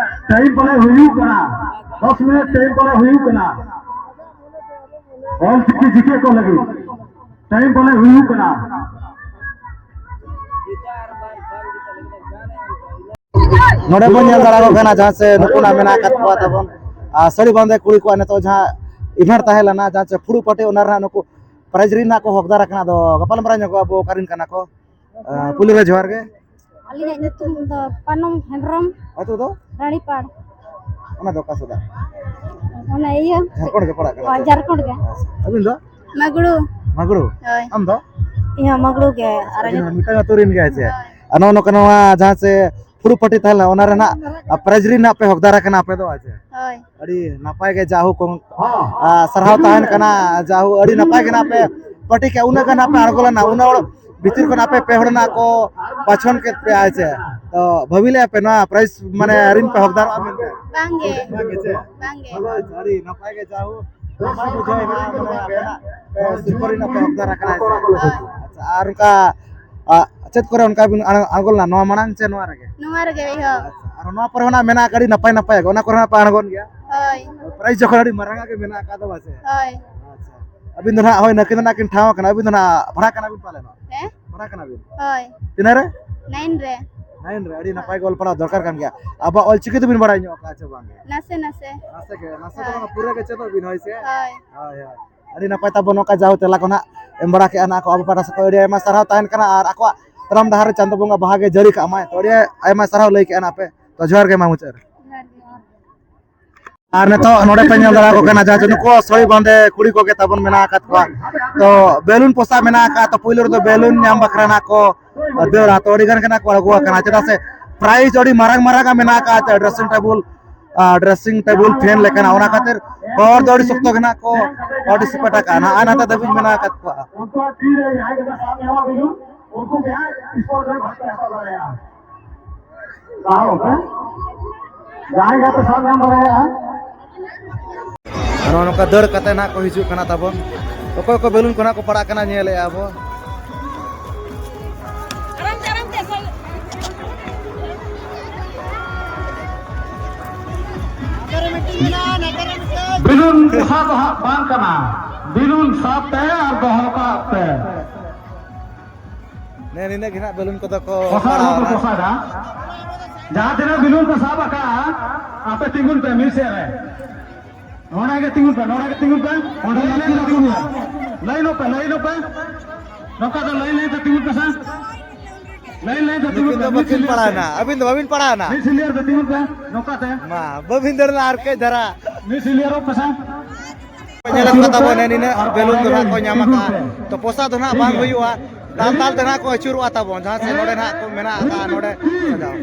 ᱴᱟᱭᱤᱢ ᱯᱟᱞᱮ ᱦᱩᱭᱩᱜ ᱠᱟᱱᱟ, ᱫᱚᱥ ᱢᱤᱱᱤᱴ ᱴᱟᱭᱤᱢ ᱯᱟᱞᱮ ᱦᱩᱭᱩᱜ ᱠᱟᱱᱟ᱾ ᱚᱞ ᱪᱤᱠᱤ ᱡᱤᱠᱮ ᱠᱚ ᱞᱟᱹᱜᱤᱫ ᱴᱟᱭᱤᱢ ᱯᱟᱞᱮ ᱦᱩᱭᱩᱜ ᱠᱟᱱᱟ᱾ ᱱᱚᱰᱮ ᱵᱚᱱ ᱧᱮᱞ ᱫᱟᱲᱮᱭᱟᱠᱚ ᱠᱟᱱᱟ, ᱡᱟᱦᱟᱸ ᱥᱮ ᱱᱩᱠᱩ ᱱᱟᱜ ᱢᱮᱱᱟᱜ ᱟᱠᱟᱫ ᱠᱚᱣᱟ ᱛᱟᱵᱚᱱ, ᱟᱨ, ᱥᱟᱹᱲᱤ ᱵᱟᱸᱫᱮ ᱠᱩᱲᱤ ᱠᱚᱣᱟᱜ ᱱᱤᱛᱚᱜ ᱡᱟᱦᱟᱸ ᱤᱵᱷᱮᱱᱴ ᱛᱟᱦᱮᱸ ᱞᱮᱱᱟ, ᱡᱟᱦᱟᱸ ᱥᱮ ᱯᱷᱩᱲᱩᱜ ᱯᱟᱹᱴᱤ, ᱚᱱᱟ ᱨᱮᱱᱟᱜ ᱱᱩᱠᱩ ᱯᱨᱟᱭᱤᱡᱽ ᱨᱮᱱᱟᱜ ᱠᱚ ᱦᱚᱠᱫᱟᱨ ᱟᱠᱟᱱᱟ᱾ ᱟᱫᱚ ᱜᱟᱯᱟᱞᱢᱟᱨᱟᱣ ᱧᱚᱜᱚᱜ ᱟᱵᱚ, ᱚᱠᱟ ᱨᱮᱱ ᱠᱟᱱᱟ ᱠᱚ᱾ ᱟᱨ, ᱯᱩᱭᱞᱩ ᱨᱮ ᱡᱚᱦᱟᱨ ᱜᱮ᱾ ᱟᱹᱞᱤᱧᱟᱜ ᱧᱩᱛᱩᱢ ᱫᱚ ᱯᱟᱱᱚᱢ ᱦᱮᱢᱵᱨᱚᱢ᱾ ᱟᱹᱛᱩ ᱫᱚ? ᱨᱟᱱᱤᱯᱟᱲ᱾ ᱚᱱᱟ ᱫᱚ ᱚᱠᱟ ᱥᱮᱫ? ᱚᱱᱟ ᱤᱭᱟᱹ᱾ ᱡᱷᱟᱲᱠᱷᱚᱸᱰ ᱜᱮ ᱯᱟᱲᱟᱜ ᱠᱟᱱᱟ? ᱦᱳᱭ, ᱡᱷᱟᱲᱠᱷᱚᱸᱰ ᱜᱮ᱾ ᱟᱪᱪᱷᱟ᱾ ᱟᱹᱵᱤᱱ ᱫᱚ? ᱢᱟᱜᱲᱩ᱾ ᱢᱟᱜᱲᱩ? ᱦᱳᱭ᱾ ᱟᱢ ᱫᱚ? ᱤᱧ ᱦᱚᱸ ᱢᱟᱜᱲᱩ ᱜᱮ᱾ ᱟᱨ ᱟᱹᱵᱤᱱ ᱦᱚᱸ ᱢᱤᱫᱴᱟᱝ ᱟᱹᱛᱩ ᱨᱮᱱ ᱜᱮ, ᱟᱪᱪᱷᱟ᱾ ᱦᱳᱭ᱾ ᱟᱨ ᱱᱚᱜᱼᱚ ᱱᱚᱝᱠᱟ ᱱᱚᱣᱟ ᱡᱟᱦᱟᱸ ᱥᱮ ᱯᱷᱩᱲᱩᱜ ᱯᱟᱹᱴᱤ ᱛᱟᱦᱮᱸ ᱞᱮᱱᱟ, ᱚᱱᱟ ᱨᱮᱱᱟᱜ, ᱟ, ᱯᱨᱟᱭᱤᱡᱽ ᱨᱮᱱᱟᱜ ᱯᱮ ᱦᱚᱠᱫᱟᱨ ᱟᱠᱟᱱᱟ ᱟᱯᱮ ᱫᱚ, ᱟᱪᱪᱷᱟ? ᱦᱳᱭ᱾ ᱟᱹᱰᱤ ᱱᱟᱯᱟᱭ ᱜᱮ, ᱡᱟᱦᱳᱠ, ᱟ, ᱥᱟᱨᱦᱟᱣ ᱛᱟᱦᱮᱱ ᱠᱟᱱᱟ, ᱡᱟᱦᱳᱠ, ᱟᱹᱰᱤ ᱱᱟᱯᱟᱭ ᱜᱮ ᱱᱟᱜ ᱯᱮ ᱯᱟᱹᱴᱤ ᱠᱮᱜᱼᱟ, ᱩᱱᱟᱹᱜ ᱜᱟᱱ ᱱᱟᱜ ᱯᱮ ᱟᱬᱜᱚ ᱞᱮᱱᱟ, ᱩᱱᱟᱹᱜ ᱦᱚᱲ ᱵᱷᱤᱛᱤᱨ ᱠᱷᱚᱱ ᱟᱯᱮ ᱯᱮ ᱦᱚᱲ ᱱᱟᱜ ᱠᱚ ᱯᱟᱪᱷᱚᱱ ᱠᱮᱫ ᱯᱮᱭᱟ, ᱦᱮᱸ ᱥᱮ? ᱛᱚ ᱵᱷᱟᱹᱵᱤ ᱞᱮᱜᱼᱟ ᱯᱮ ᱱᱚᱣᱟ ᱯᱨᱟᱭᱤᱡᱽ ᱢᱟᱱᱮ ᱨᱤᱱ ᱯᱮ ᱦᱚᱠᱫᱟᱨᱚᱜᱼᱟ ᱢᱮᱱᱛᱮ? ᱵᱟᱝᱜᱮ᱾ ᱵᱟᱝ ᱜᱮ ᱪᱮ? ᱵᱟᱝᱜᱮ᱾ ᱟᱹᱰᱤ ᱱᱟᱯᱟᱭ ᱜᱮ, ᱡᱟᱦᱳᱠ, ᱱᱟᱯᱟᱭ ᱵᱩᱡᱷᱟᱹᱣ ᱮᱱᱟ, ᱢᱟᱱᱮ ᱟᱯᱮ ᱱᱟᱜ ᱯᱮ ᱥᱤᱨᱯᱟᱹ ᱨᱤᱱ ᱱᱟᱜ ᱯᱮ ᱦᱚᱠᱫᱟᱨ ᱟᱠᱟᱱᱟ, ᱦᱮᱸ ᱥᱮ? ᱦᱳᱭ᱾ ᱟᱪᱪᱷᱟ, ᱟᱨ ᱚᱱᱠᱟ, ᱟ, ᱪᱮᱫ ᱠᱚᱨᱮ ᱚᱱᱠᱟ ᱵᱤᱱ ᱟᱬ-, ᱟᱬᱜᱚ ᱞᱮᱱᱟ, ᱱᱚᱣᱟ ᱢᱟᱲᱟᱝ ᱪᱮ ᱱᱚᱣᱟ ᱨᱮᱜᱮ? ᱱᱚᱣᱟ ᱨᱮᱜᱮ ᱮᱦᱚᱵ᱾ ᱟᱪᱪᱷᱟ, ᱟᱨ ᱱᱚᱣᱟ ᱯᱚᱨᱮ ᱦᱚᱸ ᱱᱟᱜ ᱢᱮᱱᱟᱜ ᱟᱠᱟᱫ ᱟᱹᱰᱤ ᱱᱟᱯᱟᱭ ᱱᱟᱯᱟᱭ, ᱚᱱᱟ ᱠᱚᱨᱮ ᱦᱚᱸ ᱯᱮ ᱟᱬᱜᱚᱱ ᱜᱮᱭᱟ? ᱦᱳᱭ᱾ ᱯᱨᱟᱭᱤᱡᱽ ᱡᱚᱠᱷᱚᱱ ᱟᱹᱰᱤ ᱢᱟᱨᱟᱝ ᱟᱜ ᱜᱮ ᱢᱮᱱᱟᱜ ᱟᱠᱟᱫ ᱫᱚ, ᱵᱟᱥᱮ? ᱦᱳᱭ᱾ ᱟᱪᱪᱷᱟ᱾ ᱟᱹᱵᱤᱱ ᱫᱚ ᱱᱟᱜ, ᱦᱳᱭ, ᱱᱟᱹᱠᱤᱱ ᱫᱚ ᱱᱟᱜ ᱠᱤᱱ ᱴᱷᱟᱶ ᱟᱠᱟᱱᱟ, ᱟᱹᱵᱤᱱ ᱫᱚ ᱱᱟᱜ ᱯᱟᱲᱦᱟᱜ ᱠᱟᱱᱟ ᱵᱤᱱ ᱯᱟᱞᱮᱱ? ᱦᱮᱸ? ᱯᱟᱲᱦᱟᱜ ᱠᱟᱱᱟ ᱵᱤᱱ? ᱦᱳᱭ᱾ ᱛᱤᱱᱟᱹᱜ ᱨᱮ? ᱱᱟᱭᱤᱱ ᱨᱮ᱾ ᱱᱟᱭᱤᱱ ᱨᱮ, ᱟᱹᱰᱤ ᱱᱟᱯᱟᱭ ᱜᱮ ᱚᱞ ᱯᱟᱲᱦᱟᱣ ᱫᱚᱨᱠᱟᱨ ᱠᱟᱱ ᱜᱮᱭᱟ᱾ ᱟᱵᱚᱣᱟᱜ ᱚᱞ ᱪᱤᱠᱤ ᱫᱚᱵᱤᱱ ᱵᱟᱲᱟᱭ ᱧᱚᱜ ᱟᱠᱟᱫᱼᱟ ᱪᱮ ᱵᱟᱝ? ᱱᱟᱥᱮ ᱱᱟᱥᱮ᱾ ᱱᱟᱥᱮ ᱜᱮ, ᱱᱟᱥᱮ ᱫᱚ ᱦᱳᱭ᱾ ᱵᱟᱝ, ᱯᱩᱨᱟᱹ ᱜᱮ ᱪᱮᱫᱚᱜ ᱵᱤᱱ, ᱦᱳᱭ ᱥᱮ? ᱦᱳᱭ᱾ ᱦᱳᱭ, ᱦᱳᱭ᱾ ᱟᱹᱰᱤ ᱱᱟᱯᱟᱭ ᱛᱟᱵᱚᱱ ᱱᱚᱝᱠᱟ ᱡᱟᱦᱳᱠ ᱛᱮᱞᱟ ᱠᱚ ᱱᱟᱜ ᱮᱢ ᱵᱟᱲᱟ ᱠᱮᱜᱼᱟ ᱱᱟᱜ ᱠᱚ ᱟᱵᱚ ᱯᱟᱦᱴᱟ ᱥᱮᱫ ᱠᱷᱚᱱ ᱟᱹᱰᱤ ᱟᱭᱢᱟ ᱥᱟᱨᱦᱟᱣ ᱛᱟᱦᱮᱱ ᱠᱟᱱᱟ, ᱟᱨ ᱟᱠᱚᱣᱟᱜ ᱛᱟᱲᱟᱢ ᱰᱟᱦᱟᱨ ᱨᱮ ᱪᱟᱸᱫᱚ ᱵᱚᱸᱜᱟ ᱵᱟᱦᱟ ᱜᱮ ᱡᱟᱹᱲᱤ ᱠᱟᱜ ᱢᱟᱭ᱾ ᱛᱚ ᱟᱹᱰᱤ ᱟᱭᱢᱟ ᱥᱟᱨᱦᱟᱣ ᱞᱟᱹᱭ ᱠᱮᱜᱼᱟ ᱱᱟᱜ ᱯᱮ᱾ ᱛᱚ ᱡᱚᱦᱟᱨ ᱜᱮ ᱢᱟ ᱢᱩᱪᱟᱹᱫ ᱨᱮ᱾ ᱟᱨ ᱱᱤᱛᱚᱜ ᱱᱚᱰᱮ ᱯᱮ ᱧᱮᱞ ᱫᱟᱲᱮᱭᱟᱠᱚ ᱠᱟᱱᱟ, ᱡᱟᱦᱟᱸ ᱡᱮ ᱱᱩᱠᱩ ᱥᱟᱹᱲᱤ ᱵᱟᱸᱫᱮ ᱠᱩᱲᱤ ᱠᱚᱜᱮ ᱛᱟᱵᱚᱱ ᱢᱮᱱᱟᱜ ᱟᱠᱟᱫ ᱠᱚᱣᱟ᱾ ᱛᱚ ᱵᱮᱞᱩᱱ ᱯᱚᱥᱟᱜ ᱢᱮᱱᱟᱜ ᱟᱠᱟᱫ, ᱛᱚ ᱯᱩᱭᱞᱩ ᱨᱮᱫᱚ ᱵᱮᱞᱩᱱ ᱧᱟᱢ ᱵᱟᱠᱷᱨᱟ ᱱᱟᱜ ᱠᱚ ᱫᱟᱹᱲᱟ᱾ ᱛᱚ ᱟᱹᱰᱤ ᱜᱟᱱ ᱜᱮ ᱱᱟᱜ ᱠᱚ ᱟᱬᱜᱚ ᱟᱠᱟᱱᱟ, ᱪᱮᱫᱟᱜ ᱥᱮ ᱯᱨᱟᱭᱤᱡᱽ ᱟᱹᱰᱤ ᱢᱟᱨᱟᱝ ᱢᱟᱨᱟᱝ ᱟᱜ ᱢᱮᱱᱟᱜ ᱟᱠᱟᱫ, ᱰᱨᱮᱥᱤᱝ ᱴᱮᱵᱩᱞ, ᱟᱨ ᱰᱨᱮᱥᱤᱝ ᱴᱮᱵᱩᱞ ᱯᱷᱮᱱ ᱞᱮᱠᱟᱱᱟᱜ, ᱚᱱᱟ ᱠᱷᱟᱹᱛᱤᱨ ᱦᱚᱲ ᱫᱚ ᱟᱹᱰᱤ ᱥᱚᱠᱛᱚ ᱜᱮ ᱱᱟᱜ ᱠᱚ ᱯᱟᱨᱴᱤᱥᱤᱯᱮᱴ ᱟᱠᱟᱫᱼᱟ, ᱱᱟᱜ ᱱᱟᱛᱮ ᱫᱷᱟᱹᱵᱤᱡ ᱢᱮᱱᱟᱜ ᱟᱠᱟᱫ ᱠᱚᱣᱟ᱾ ᱩᱱᱠᱩᱣᱟᱜ ᱛᱤ ᱨᱮ ᱡᱟᱦᱟᱸᱭ ᱜᱮ ᱥᱟᱵ ᱧᱟᱢᱟ ᱵᱤᱱ, ᱩᱱᱠᱩ ᱜᱮ ᱦᱟᱸᱜ ᱥᱯᱳᱨᱴ ᱨᱮ ᱵᱷᱟᱜᱽ ᱯᱮ ᱦᱟᱛᱟᱣ ᱫᱟᱲᱮᱭᱟᱜᱼᱟ᱾ ᱛᱟᱦᱚᱞᱮ ᱡᱟᱦᱟᱸᱭ ᱜᱟᱛᱮ ᱥᱟᱵ ᱧᱟᱢ ᱫᱟᱲᱮᱭᱟᱜᱼᱟ᱾ ᱟᱨ ᱱᱚᱜᱼᱚ ᱱᱚᱝᱠᱟ ᱫᱟᱹᱲ ᱠᱟᱛᱮ ᱱᱟᱜ ᱠᱚ ᱦᱤᱡᱩᱜ ᱠᱟᱱᱟ ᱛᱟᱵᱚᱱ᱾ ᱚᱠᱚᱭ ᱠᱚ ᱵᱮᱞᱩᱱ ᱠᱚ ᱱᱟᱜ ᱠᱚ ᱯᱟᱲᱟᱜ ᱠᱟᱱᱟ, ᱧᱮᱞᱮᱜᱼᱟ ᱵᱚ᱾ ᱵᱮᱞᱩᱱ ᱯᱚᱥᱟ ᱫᱚ ᱦᱟᱸᱜ ᱵᱟᱝ ᱠᱟᱱᱟ᱾ ᱵᱮᱞᱩᱱ ᱥᱟᱵ ᱯᱮ ᱟᱨ ᱫᱚᱦᱚ ᱠᱟᱜ ᱯᱮ᱾ ᱱᱮ ᱱᱤᱱᱟᱹᱜ ᱜᱮ ᱦᱟᱸᱜ ᱵᱮᱞᱩᱱ ᱠᱚᱫᱚ ᱠᱚ ᱯᱟᱲᱟᱣ ᱵᱟᱠᱚ ᱮᱱᱟ᱾ ᱯᱚᱥᱟᱭᱮᱫᱟ᱾ ᱡᱟᱦᱟᱸ ᱛᱤᱱᱟᱹᱜ ᱵᱮᱞᱩᱱ ᱯᱮ ᱥᱟᱵ ᱟᱠᱟᱜᱼᱟ, ᱟᱯᱮ ᱛᱤᱸᱜᱩᱱ ᱯᱮ ᱢᱤᱫ ᱥᱮᱫ ᱨᱮ᱾ ᱱᱚᱰᱮ ᱜᱮ ᱛᱤᱸᱜᱩᱱ ᱯᱮ, ᱱᱚᱰᱮ ᱜᱮ ᱛᱤᱸᱜᱩᱱ ᱯᱮ᱾ ᱚᱸᱰᱮ ᱞᱟᱭᱤᱱ ᱨᱮ ᱛᱤᱸᱜᱩᱱ ᱯᱮ᱾ ᱞᱟᱭᱤᱱᱚᱜ ᱯᱮ, ᱞᱟᱭᱤᱱᱚᱜ ᱯᱮ᱾ ᱱᱚᱝᱠᱟ ᱫᱚ ᱞᱟᱭᱤᱱ ᱞᱟᱭᱤᱱ ᱛᱮ ᱛᱤᱸᱜᱩᱱ ᱯᱮ ᱥᱮ᱾ ᱞᱟᱭᱤᱱ ᱞᱟᱭᱤᱱ ᱛᱮ ᱛᱤᱸᱜᱩᱱ ᱱᱩᱠᱤᱱ ᱯᱮ᱾ ᱫᱚ ᱢᱤᱫ ᱵᱟᱹᱠᱤᱱ ᱥᱤᱞᱤᱭᱟᱨ ᱯᱟᱲᱟᱣ ᱛᱮ᱾ ᱮᱱᱟ, ᱟᱹᱵᱤᱱ ᱫᱚ ᱵᱟᱹᱵᱤᱱ ᱯᱟᱲᱟᱣ ᱮᱱᱟ᱾ ᱢᱤᱫ ᱥᱤᱞᱤᱭᱟᱨ ᱛᱮ ᱛᱤᱸᱜᱩᱱ ᱯᱮ, ᱱᱚᱝᱠᱟ ᱛᱮ᱾ ᱢᱟ, ᱵᱟᱹᱵᱤᱱ ᱫᱟᱹᱲ ᱞᱮᱱᱟ ᱟᱨ ᱠᱟᱹᱡ ᱫᱷᱟᱨᱟ᱾ ᱢᱤᱫ ᱥᱤᱞᱤᱭᱟᱨᱚᱜ ᱯᱮ ᱥᱮ᱾ ᱧᱮᱞᱮᱫ ᱠᱚ ᱛᱟᱵᱚᱱ ᱱᱤᱱᱟᱹᱜ ᱵᱮᱞᱩᱱ ᱫᱚ ᱱᱟᱦᱟᱜ ᱠᱚ ᱧᱟᱢ ᱟᱠᱟᱫᱼᱟ᱾ ᱛᱚ ᱯᱚᱥᱟ ᱫᱚ ᱱᱟᱦᱟᱜ ᱵᱟᱝ ᱦᱩᱭᱩᱜᱼᱟ, ᱫᱟᱞ ᱫᱟᱞ ᱛᱮ ᱱᱟᱦᱟᱜ ᱠᱚ ᱟᱹᱪᱩᱨᱚᱜᱼᱟ ᱛᱟᱵᱚᱱ, ᱡᱟᱦᱟᱸ ᱥᱮᱫ ᱱᱚᱰᱮ ᱱᱟᱦᱟᱜ ᱠᱚ ᱢᱮᱱᱟᱜ ᱟᱠᱟᱫᱼᱟ ᱱᱚᱰᱮ ᱥᱟᱡᱟᱣ᱾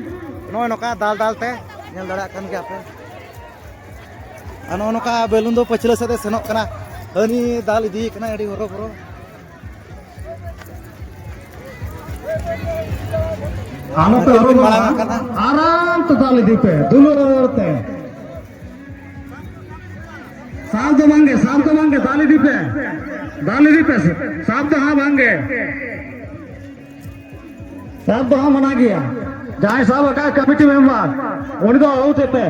ᱱᱚᱜᱼᱚᱭ ᱱᱚᱝᱠᱟ ᱫᱟᱞ ᱫᱟᱞ ᱛᱮ ᱧᱮᱞ ᱫᱟᱲᱮᱭᱟᱜ ᱠᱟᱱ ᱜᱮᱭᱟ ᱯᱮ᱾ ᱟᱨ ᱱᱚᱜᱼᱚ ᱱᱚᱝᱠᱟ ᱵᱮᱞᱩᱱ ᱫᱚ ᱯᱟᱹᱪᱷᱞᱟᱹ ᱥᱮᱫ ᱮ ᱥᱮᱱᱚᱜ ᱠᱟᱱᱟ, ᱦᱟᱹᱱᱤ ᱫᱟᱞ ᱤᱫᱤᱭᱮ ᱠᱟᱱᱟᱭ ᱟᱹᱰᱤ ᱦᱚᱨᱚ ᱵᱚᱨᱚ᱾ ᱟᱞᱚᱯᱮ ᱦᱚᱨᱚ ᱵᱚᱨᱚᱜᱼᱟ᱾ ᱢᱟᱲᱟᱝ ᱟᱠᱟᱱᱟ᱾ ᱟᱨᱟᱢ ᱛᱮ ᱫᱟᱞ ᱤᱫᱤ ᱯᱮ, ᱫᱩᱞᱟᱹᱲ ᱨᱚᱲ ᱛᱮ᱾ ᱥᱟᱵ ᱫᱚ ᱵᱟᱝᱜᱮ, ᱥᱟᱵ ᱫᱚ ᱵᱟᱝᱜᱮ, ᱫᱟᱞ ᱤᱫᱤ ᱯᱮ, ᱫᱟᱞ ᱤᱫᱤ ᱯᱮ, ᱥᱟᱵ ᱫᱚ ᱦᱟᱸᱜ ᱵᱟᱝᱜᱮ᱾ ᱥᱟᱵ ᱫᱚ ᱦᱟᱸᱜ ᱢᱟᱱᱟ ᱜᱮᱭᱟ᱾ ᱡᱟᱦᱟᱸᱭ ᱥᱟᱵ ᱟᱠᱟᱫ ᱠᱚᱢᱤᱴᱤ ᱢᱮᱢᱵᱟᱨ, ᱩᱱᱤ ᱫᱚ ᱟᱹᱣᱩᱴ ᱮᱯᱮ᱾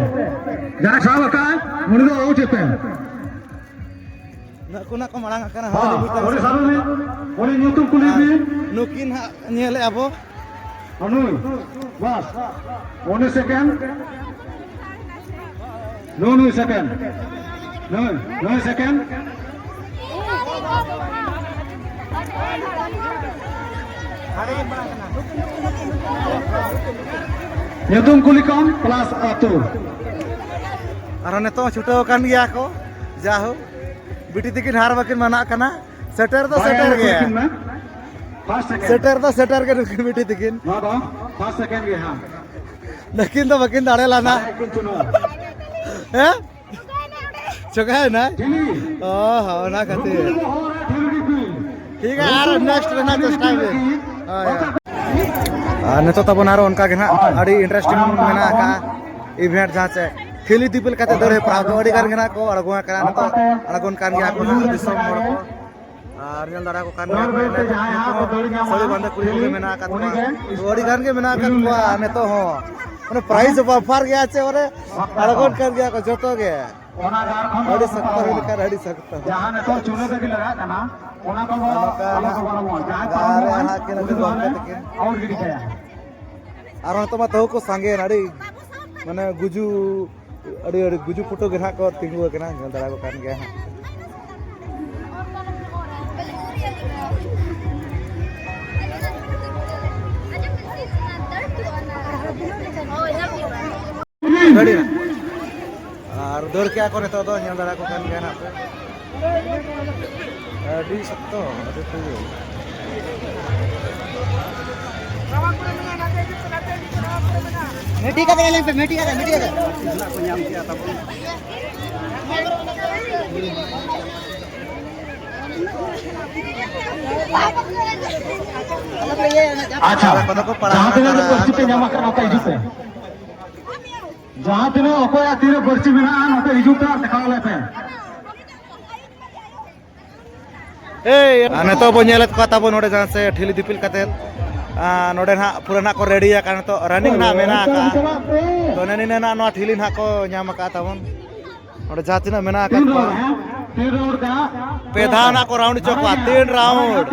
ᱡᱟᱦᱟᱸᱭ ᱥᱟᱵ ᱟᱠᱟᱫ, ᱩᱱᱤ ᱫᱚ ᱟᱹᱣᱩᱴ ᱮᱯᱮ᱾ ᱱᱟᱹᱠᱩ ᱱᱟᱹᱠᱩ ᱢᱟᱲᱟᱝ ᱟᱠᱟᱱᱟ, ᱦᱚᱸ, ᱦᱟᱹᱱᱤ ᱢᱤᱫᱴᱟᱝ ᱩᱱᱤ ᱥᱟᱵ ᱢᱮ, ᱩᱱᱤ ᱧᱩᱛᱩᱢ ᱠᱩᱞᱤ ᱟᱨ ᱵᱤᱱ᱾ ᱱᱩᱠᱤᱱ ᱦᱟᱸᱜ ᱧᱮᱞᱮᱫᱼᱟ ᱵᱚ᱾ ᱱᱩᱭ, ᱵᱟᱥ, ᱩᱱᱤ ᱥᱮᱠᱮᱱᱰ᱾ ᱱᱩᱭ, ᱱᱩᱭ ᱥᱮᱠᱮᱱᱰ᱾ ᱱᱩᱭ, ᱱᱩᱭ ᱥᱮᱠᱮᱱᱰ᱾ ᱧᱩᱛᱩᱢ ᱠᱩᱞᱤ ᱠᱚᱢ plus ᱟᱹᱛᱩ᱾ ᱟᱨᱦᱚᱸ ᱱᱤᱛᱚᱜ ᱦᱚᱸ ᱪᱷᱩᱴᱟᱹᱣ ᱟᱠᱟᱱ ᱜᱮᱭᱟ ᱠᱚ, ᱡᱟᱦᱳᱠ, ᱵᱤᱴᱤ ᱛᱤᱠᱤᱱ ᱦᱟᱨ ᱵᱟᱹᱠᱤᱱ ᱢᱟᱱᱟᱜ ᱠᱟᱱᱟ᱾ ᱥᱮᱴᱮᱨ ᱫᱚ ᱵᱟᱭᱟ ᱥᱮᱴᱮᱨ ᱨᱮ ᱜᱮ᱾ ᱠᱩᱞᱤ ᱠᱤᱱ ᱢᱮ᱾ First second᱾ ᱥᱮᱴᱮᱨ ᱫᱚ ᱥᱮᱴᱮᱨ ᱜᱮ ᱱᱩᱠᱤᱱ ᱵᱤᱴᱤ ᱛᱤᱠᱤᱱ᱾ ᱱᱚᱣᱟ ᱫᱚ first second ᱜᱮ, ᱦᱮᱸ᱾ ᱱᱩᱠᱤᱱ ᱫᱚ ᱵᱟᱹᱠᱤᱱ ᱫᱟᱲᱮ ᱞᱮᱱᱟ᱾ ᱵᱟᱭᱟ ᱠᱤᱱ ᱪᱩᱱᱟᱹᱣ᱾ ᱦᱮᱸ? ᱪᱚᱠᱟᱭᱮᱱᱟᱭ? ᱚ ᱦᱚᱸ, ᱚᱱᱟ ᱠᱷᱟᱹᱛᱤᱨ᱾ ᱴᱷᱤᱠ ᱜᱮᱭᱟ, ᱟᱨ next ᱨᱮᱱᱟᱜ ᱪᱮᱥᱴᱟᱭ ᱵᱤᱱ᱾ ᱦᱳᱭ, ᱦᱳᱭ᱾ ᱟᱨ ᱱᱤᱛᱚᱜ ᱛᱟᱵᱚᱱ ᱟᱨᱚ ᱚᱱᱠᱟ ᱜᱮ ᱱᱟᱦᱟᱜ ᱟᱹᱰᱤ interesting ᱢᱮᱱᱟᱜ ᱟᱠᱟᱫᱼᱟ event, ᱡᱟᱦᱟᱸ ᱪᱮ ᱴᱷᱤᱞᱤ ᱫᱤᱯᱤᱞ ᱠᱟᱛᱮ ᱫᱟᱹᱲ ᱦᱮᱯᱨᱟᱣ ᱠᱚ ᱟᱹᱰᱤ ᱜᱟᱱ ᱜᱮ ᱱᱟᱦᱟᱜ ᱠᱚ ᱟᱬᱜᱚ ᱟᱠᱟᱱᱟ᱾ ᱱᱤᱛᱚᱜ ᱟᱬᱜᱚᱱ ᱠᱟᱱ ᱜᱮᱭᱟ ᱠᱚ ᱱᱟᱦᱟᱜ ᱫᱤᱥᱚᱢ ᱦᱚᱲ ᱠᱚ᱾ ᱟᱨ ᱧᱮᱞ ᱫᱟᱲᱮ ᱟᱠᱚ ᱠᱟᱱ ᱜᱮᱭᱟ ᱯᱮ, ᱱᱤᱛᱚᱜ ᱦᱚᱸ ᱥᱟᱹᱲᱤ ᱵᱟᱸᱫᱮ ᱠᱩᱲᱤ ᱠᱚᱜᱮ ᱢᱮᱱᱟᱜ ᱟᱠᱟᱫ ᱠᱚᱣᱟ᱾ ᱛᱚ, ᱟᱹᱰᱤ ᱜᱟᱱ ᱜᱮ ᱢᱮᱱᱟᱜ ᱟᱠᱟᱫ ᱠᱚᱣᱟ ᱱᱤᱛᱚᱜ ᱦᱚᱸ᱾ ᱢᱟᱱᱮ ᱯᱨᱟᱭᱤᱡᱽ ᱵᱟᱢᱯᱟᱨ ᱜᱮᱭᱟ ᱪᱮ, ᱢᱟᱱᱮ ᱟᱬᱜᱚᱱ ᱠᱟᱱ ᱜᱮᱭᱟ ᱠᱚ ᱡᱚᱛᱚ ᱜᱮ᱾ ᱚᱱᱟ ᱡᱷᱟᱲᱠᱷᱚᱸᱰ ᱟᱹᱰᱤ ᱥᱚᱠᱛᱚ ᱦᱩᱭ ᱞᱮᱠᱷᱟᱱ ᱟᱹᱰᱤ ᱥᱚᱠᱛᱚ᱾ ᱡᱟᱦᱟᱸ ᱱᱤᱛᱚᱜ ᱪᱩᱞᱦᱟᱹ ᱨᱮᱜᱮ ᱞᱟᱜᱟᱜ ᱠᱟᱱᱟ, ᱚᱱᱟ ᱠᱚ ᱟᱨ ᱱᱚᱝᱠᱟ ᱟᱞᱚ ᱠᱚ ᱵᱚᱞᱚᱱᱟ᱾ ᱡᱟᱦᱟᱸᱭ ᱜᱟᱨᱮ ᱯᱟᱨᱚᱢᱚᱜᱼᱟᱭ, ᱦᱟᱸᱜ ᱠᱤᱱ ᱩᱱᱤ ᱟᱹᱜᱩ ᱫᱚ ᱜᱚᱢᱠᱮ ᱦᱟᱱᱮ ᱛᱟᱹᱠᱤᱱ᱾ ᱟᱹᱣᱲ ᱜᱤᱰᱤ ᱠᱟᱭᱟ᱾ ᱟᱨᱦᱚᱸ ᱱᱤᱛᱚᱜ ᱢᱟ ᱛᱟᱹᱣ ᱠᱚ ᱥᱟᱸᱜᱮᱭᱮᱱᱟ, ᱟᱹᱰᱤ ᱢᱟᱱᱮ ᱜᱩᱡᱩ, ᱟᱹᱰᱤ, ᱟᱹᱰᱤ ᱜᱩᱡᱩ ᱯᱷᱩᱴᱟᱹ ᱜᱮ ᱱᱟᱦᱟᱜ ᱠᱚ ᱛᱤᱸᱜᱩ ᱟᱠᱟᱱᱟ, ᱧᱮᱞ ᱫᱟᱲᱮᱭᱟᱠᱚ ᱠᱟᱱ ᱜᱮᱭᱟ ᱦᱟᱸᱜ᱾ ᱟᱹᱰᱤ ᱟᱨ ᱫᱟᱹᱲ ᱠᱮᱜᱼᱟ ᱠᱚ, ᱱᱤᱛᱚᱜ ᱫᱚ ᱧᱮᱞ ᱫᱟᱲᱮᱭᱟᱠᱚ ᱠᱟᱱ ᱜᱮᱭᱟ ᱱᱟᱦᱟᱜ ᱯᱮ᱾ ᱟᱹᱰᱤ ᱥᱚᱠᱛᱚ, ᱟᱹᱰᱤ ᱛᱮᱜᱮ᱾ ᱢᱤᱫᱴᱤᱡ ᱠᱟᱛᱮ ᱧᱮᱞ ᱯᱮ, ᱢᱤᱫᱴᱤᱡ ᱠᱟᱛᱮ, ᱢᱤᱫᱴᱤᱡ ᱠᱟᱛᱮ᱾ ᱟᱪᱪᱷᱟ, ᱟᱫᱚ ᱠᱚᱫᱚ ᱠᱚ ᱯᱟᱲᱟᱣ ᱡᱟᱦᱟᱸ ᱛᱤᱱᱟᱹᱜ ᱟᱠᱟᱱᱟ, ᱯᱟᱹᱨᱥᱤ ᱯᱮ ᱠᱚᱫᱚ ᱧᱟᱢ ᱠᱚ ᱟᱠᱟᱫ, ᱱᱚᱛᱮ ᱦᱤᱡᱩᱜ ᱯᱮ᱾ ᱡᱟᱦᱟᱸ ᱛᱤᱱᱟᱹᱜ ᱚᱠᱚᱭᱟᱜ ᱛᱤᱨᱮ ᱯᱟᱹᱨᱥᱤ ᱢᱮᱱᱟᱜᱼᱟ, ᱱᱚᱛᱮ ᱦᱤᱡᱩᱜ ᱯᱮ ᱟᱨ ᱫᱮᱠᱷᱟᱣ ᱟᱞᱮ ᱯᱮ᱾ ᱟᱨ ᱱᱤᱛᱚᱜ ᱵᱚᱱ ᱧᱮᱞᱮᱫ ᱠᱚᱣᱟ ᱛᱟᱵᱚᱱ ᱱᱚᱰᱮ ᱡᱟᱦᱟᱸ ᱥᱮ ᱴᱷᱤᱞᱤ ᱫᱤᱯᱤᱞ ᱠᱟᱛᱮᱫ, ᱟᱨ ᱱᱚᱰᱮ ᱱᱟᱦᱟᱜ ᱯᱩᱨᱟᱹ ᱱᱟᱦᱟᱜ ᱠᱚ ᱨᱮᱰᱤ ᱟᱠᱟᱱ, ᱱᱤᱛᱚᱜ ᱨᱟᱱᱤᱝ ᱱᱟᱦᱟᱜ ᱢᱮᱱᱟᱜ ᱟᱠᱟᱫᱼᱟ᱾ ᱛᱚ ᱱᱮ ᱱᱤᱱᱟᱹᱜ ᱱᱟᱦᱟᱜ ᱱᱚᱣᱟ ᱴᱷᱤᱞᱤ ᱱᱟᱦᱟᱜ ᱠᱚ ᱧᱟᱢ ᱟᱠᱟᱫᱼᱟ ᱛᱟᱵᱚᱱ᱾ ᱱᱚᱰᱮ ᱡᱟᱦᱟᱸ ᱛᱤᱱᱟᱹᱜ ᱢᱮᱱᱟᱜ ᱟᱠᱟᱫ ᱠᱚᱣᱟ, ᱯᱮ ᱫᱷᱟᱣ ᱱᱟᱦᱟᱜ ᱠᱚ ᱨᱟᱣᱩᱱᱰ ᱦᱚᱪᱚ ᱠᱚᱣᱟ, ᱛᱤᱱ ᱨᱟᱣᱩᱱᱰ᱾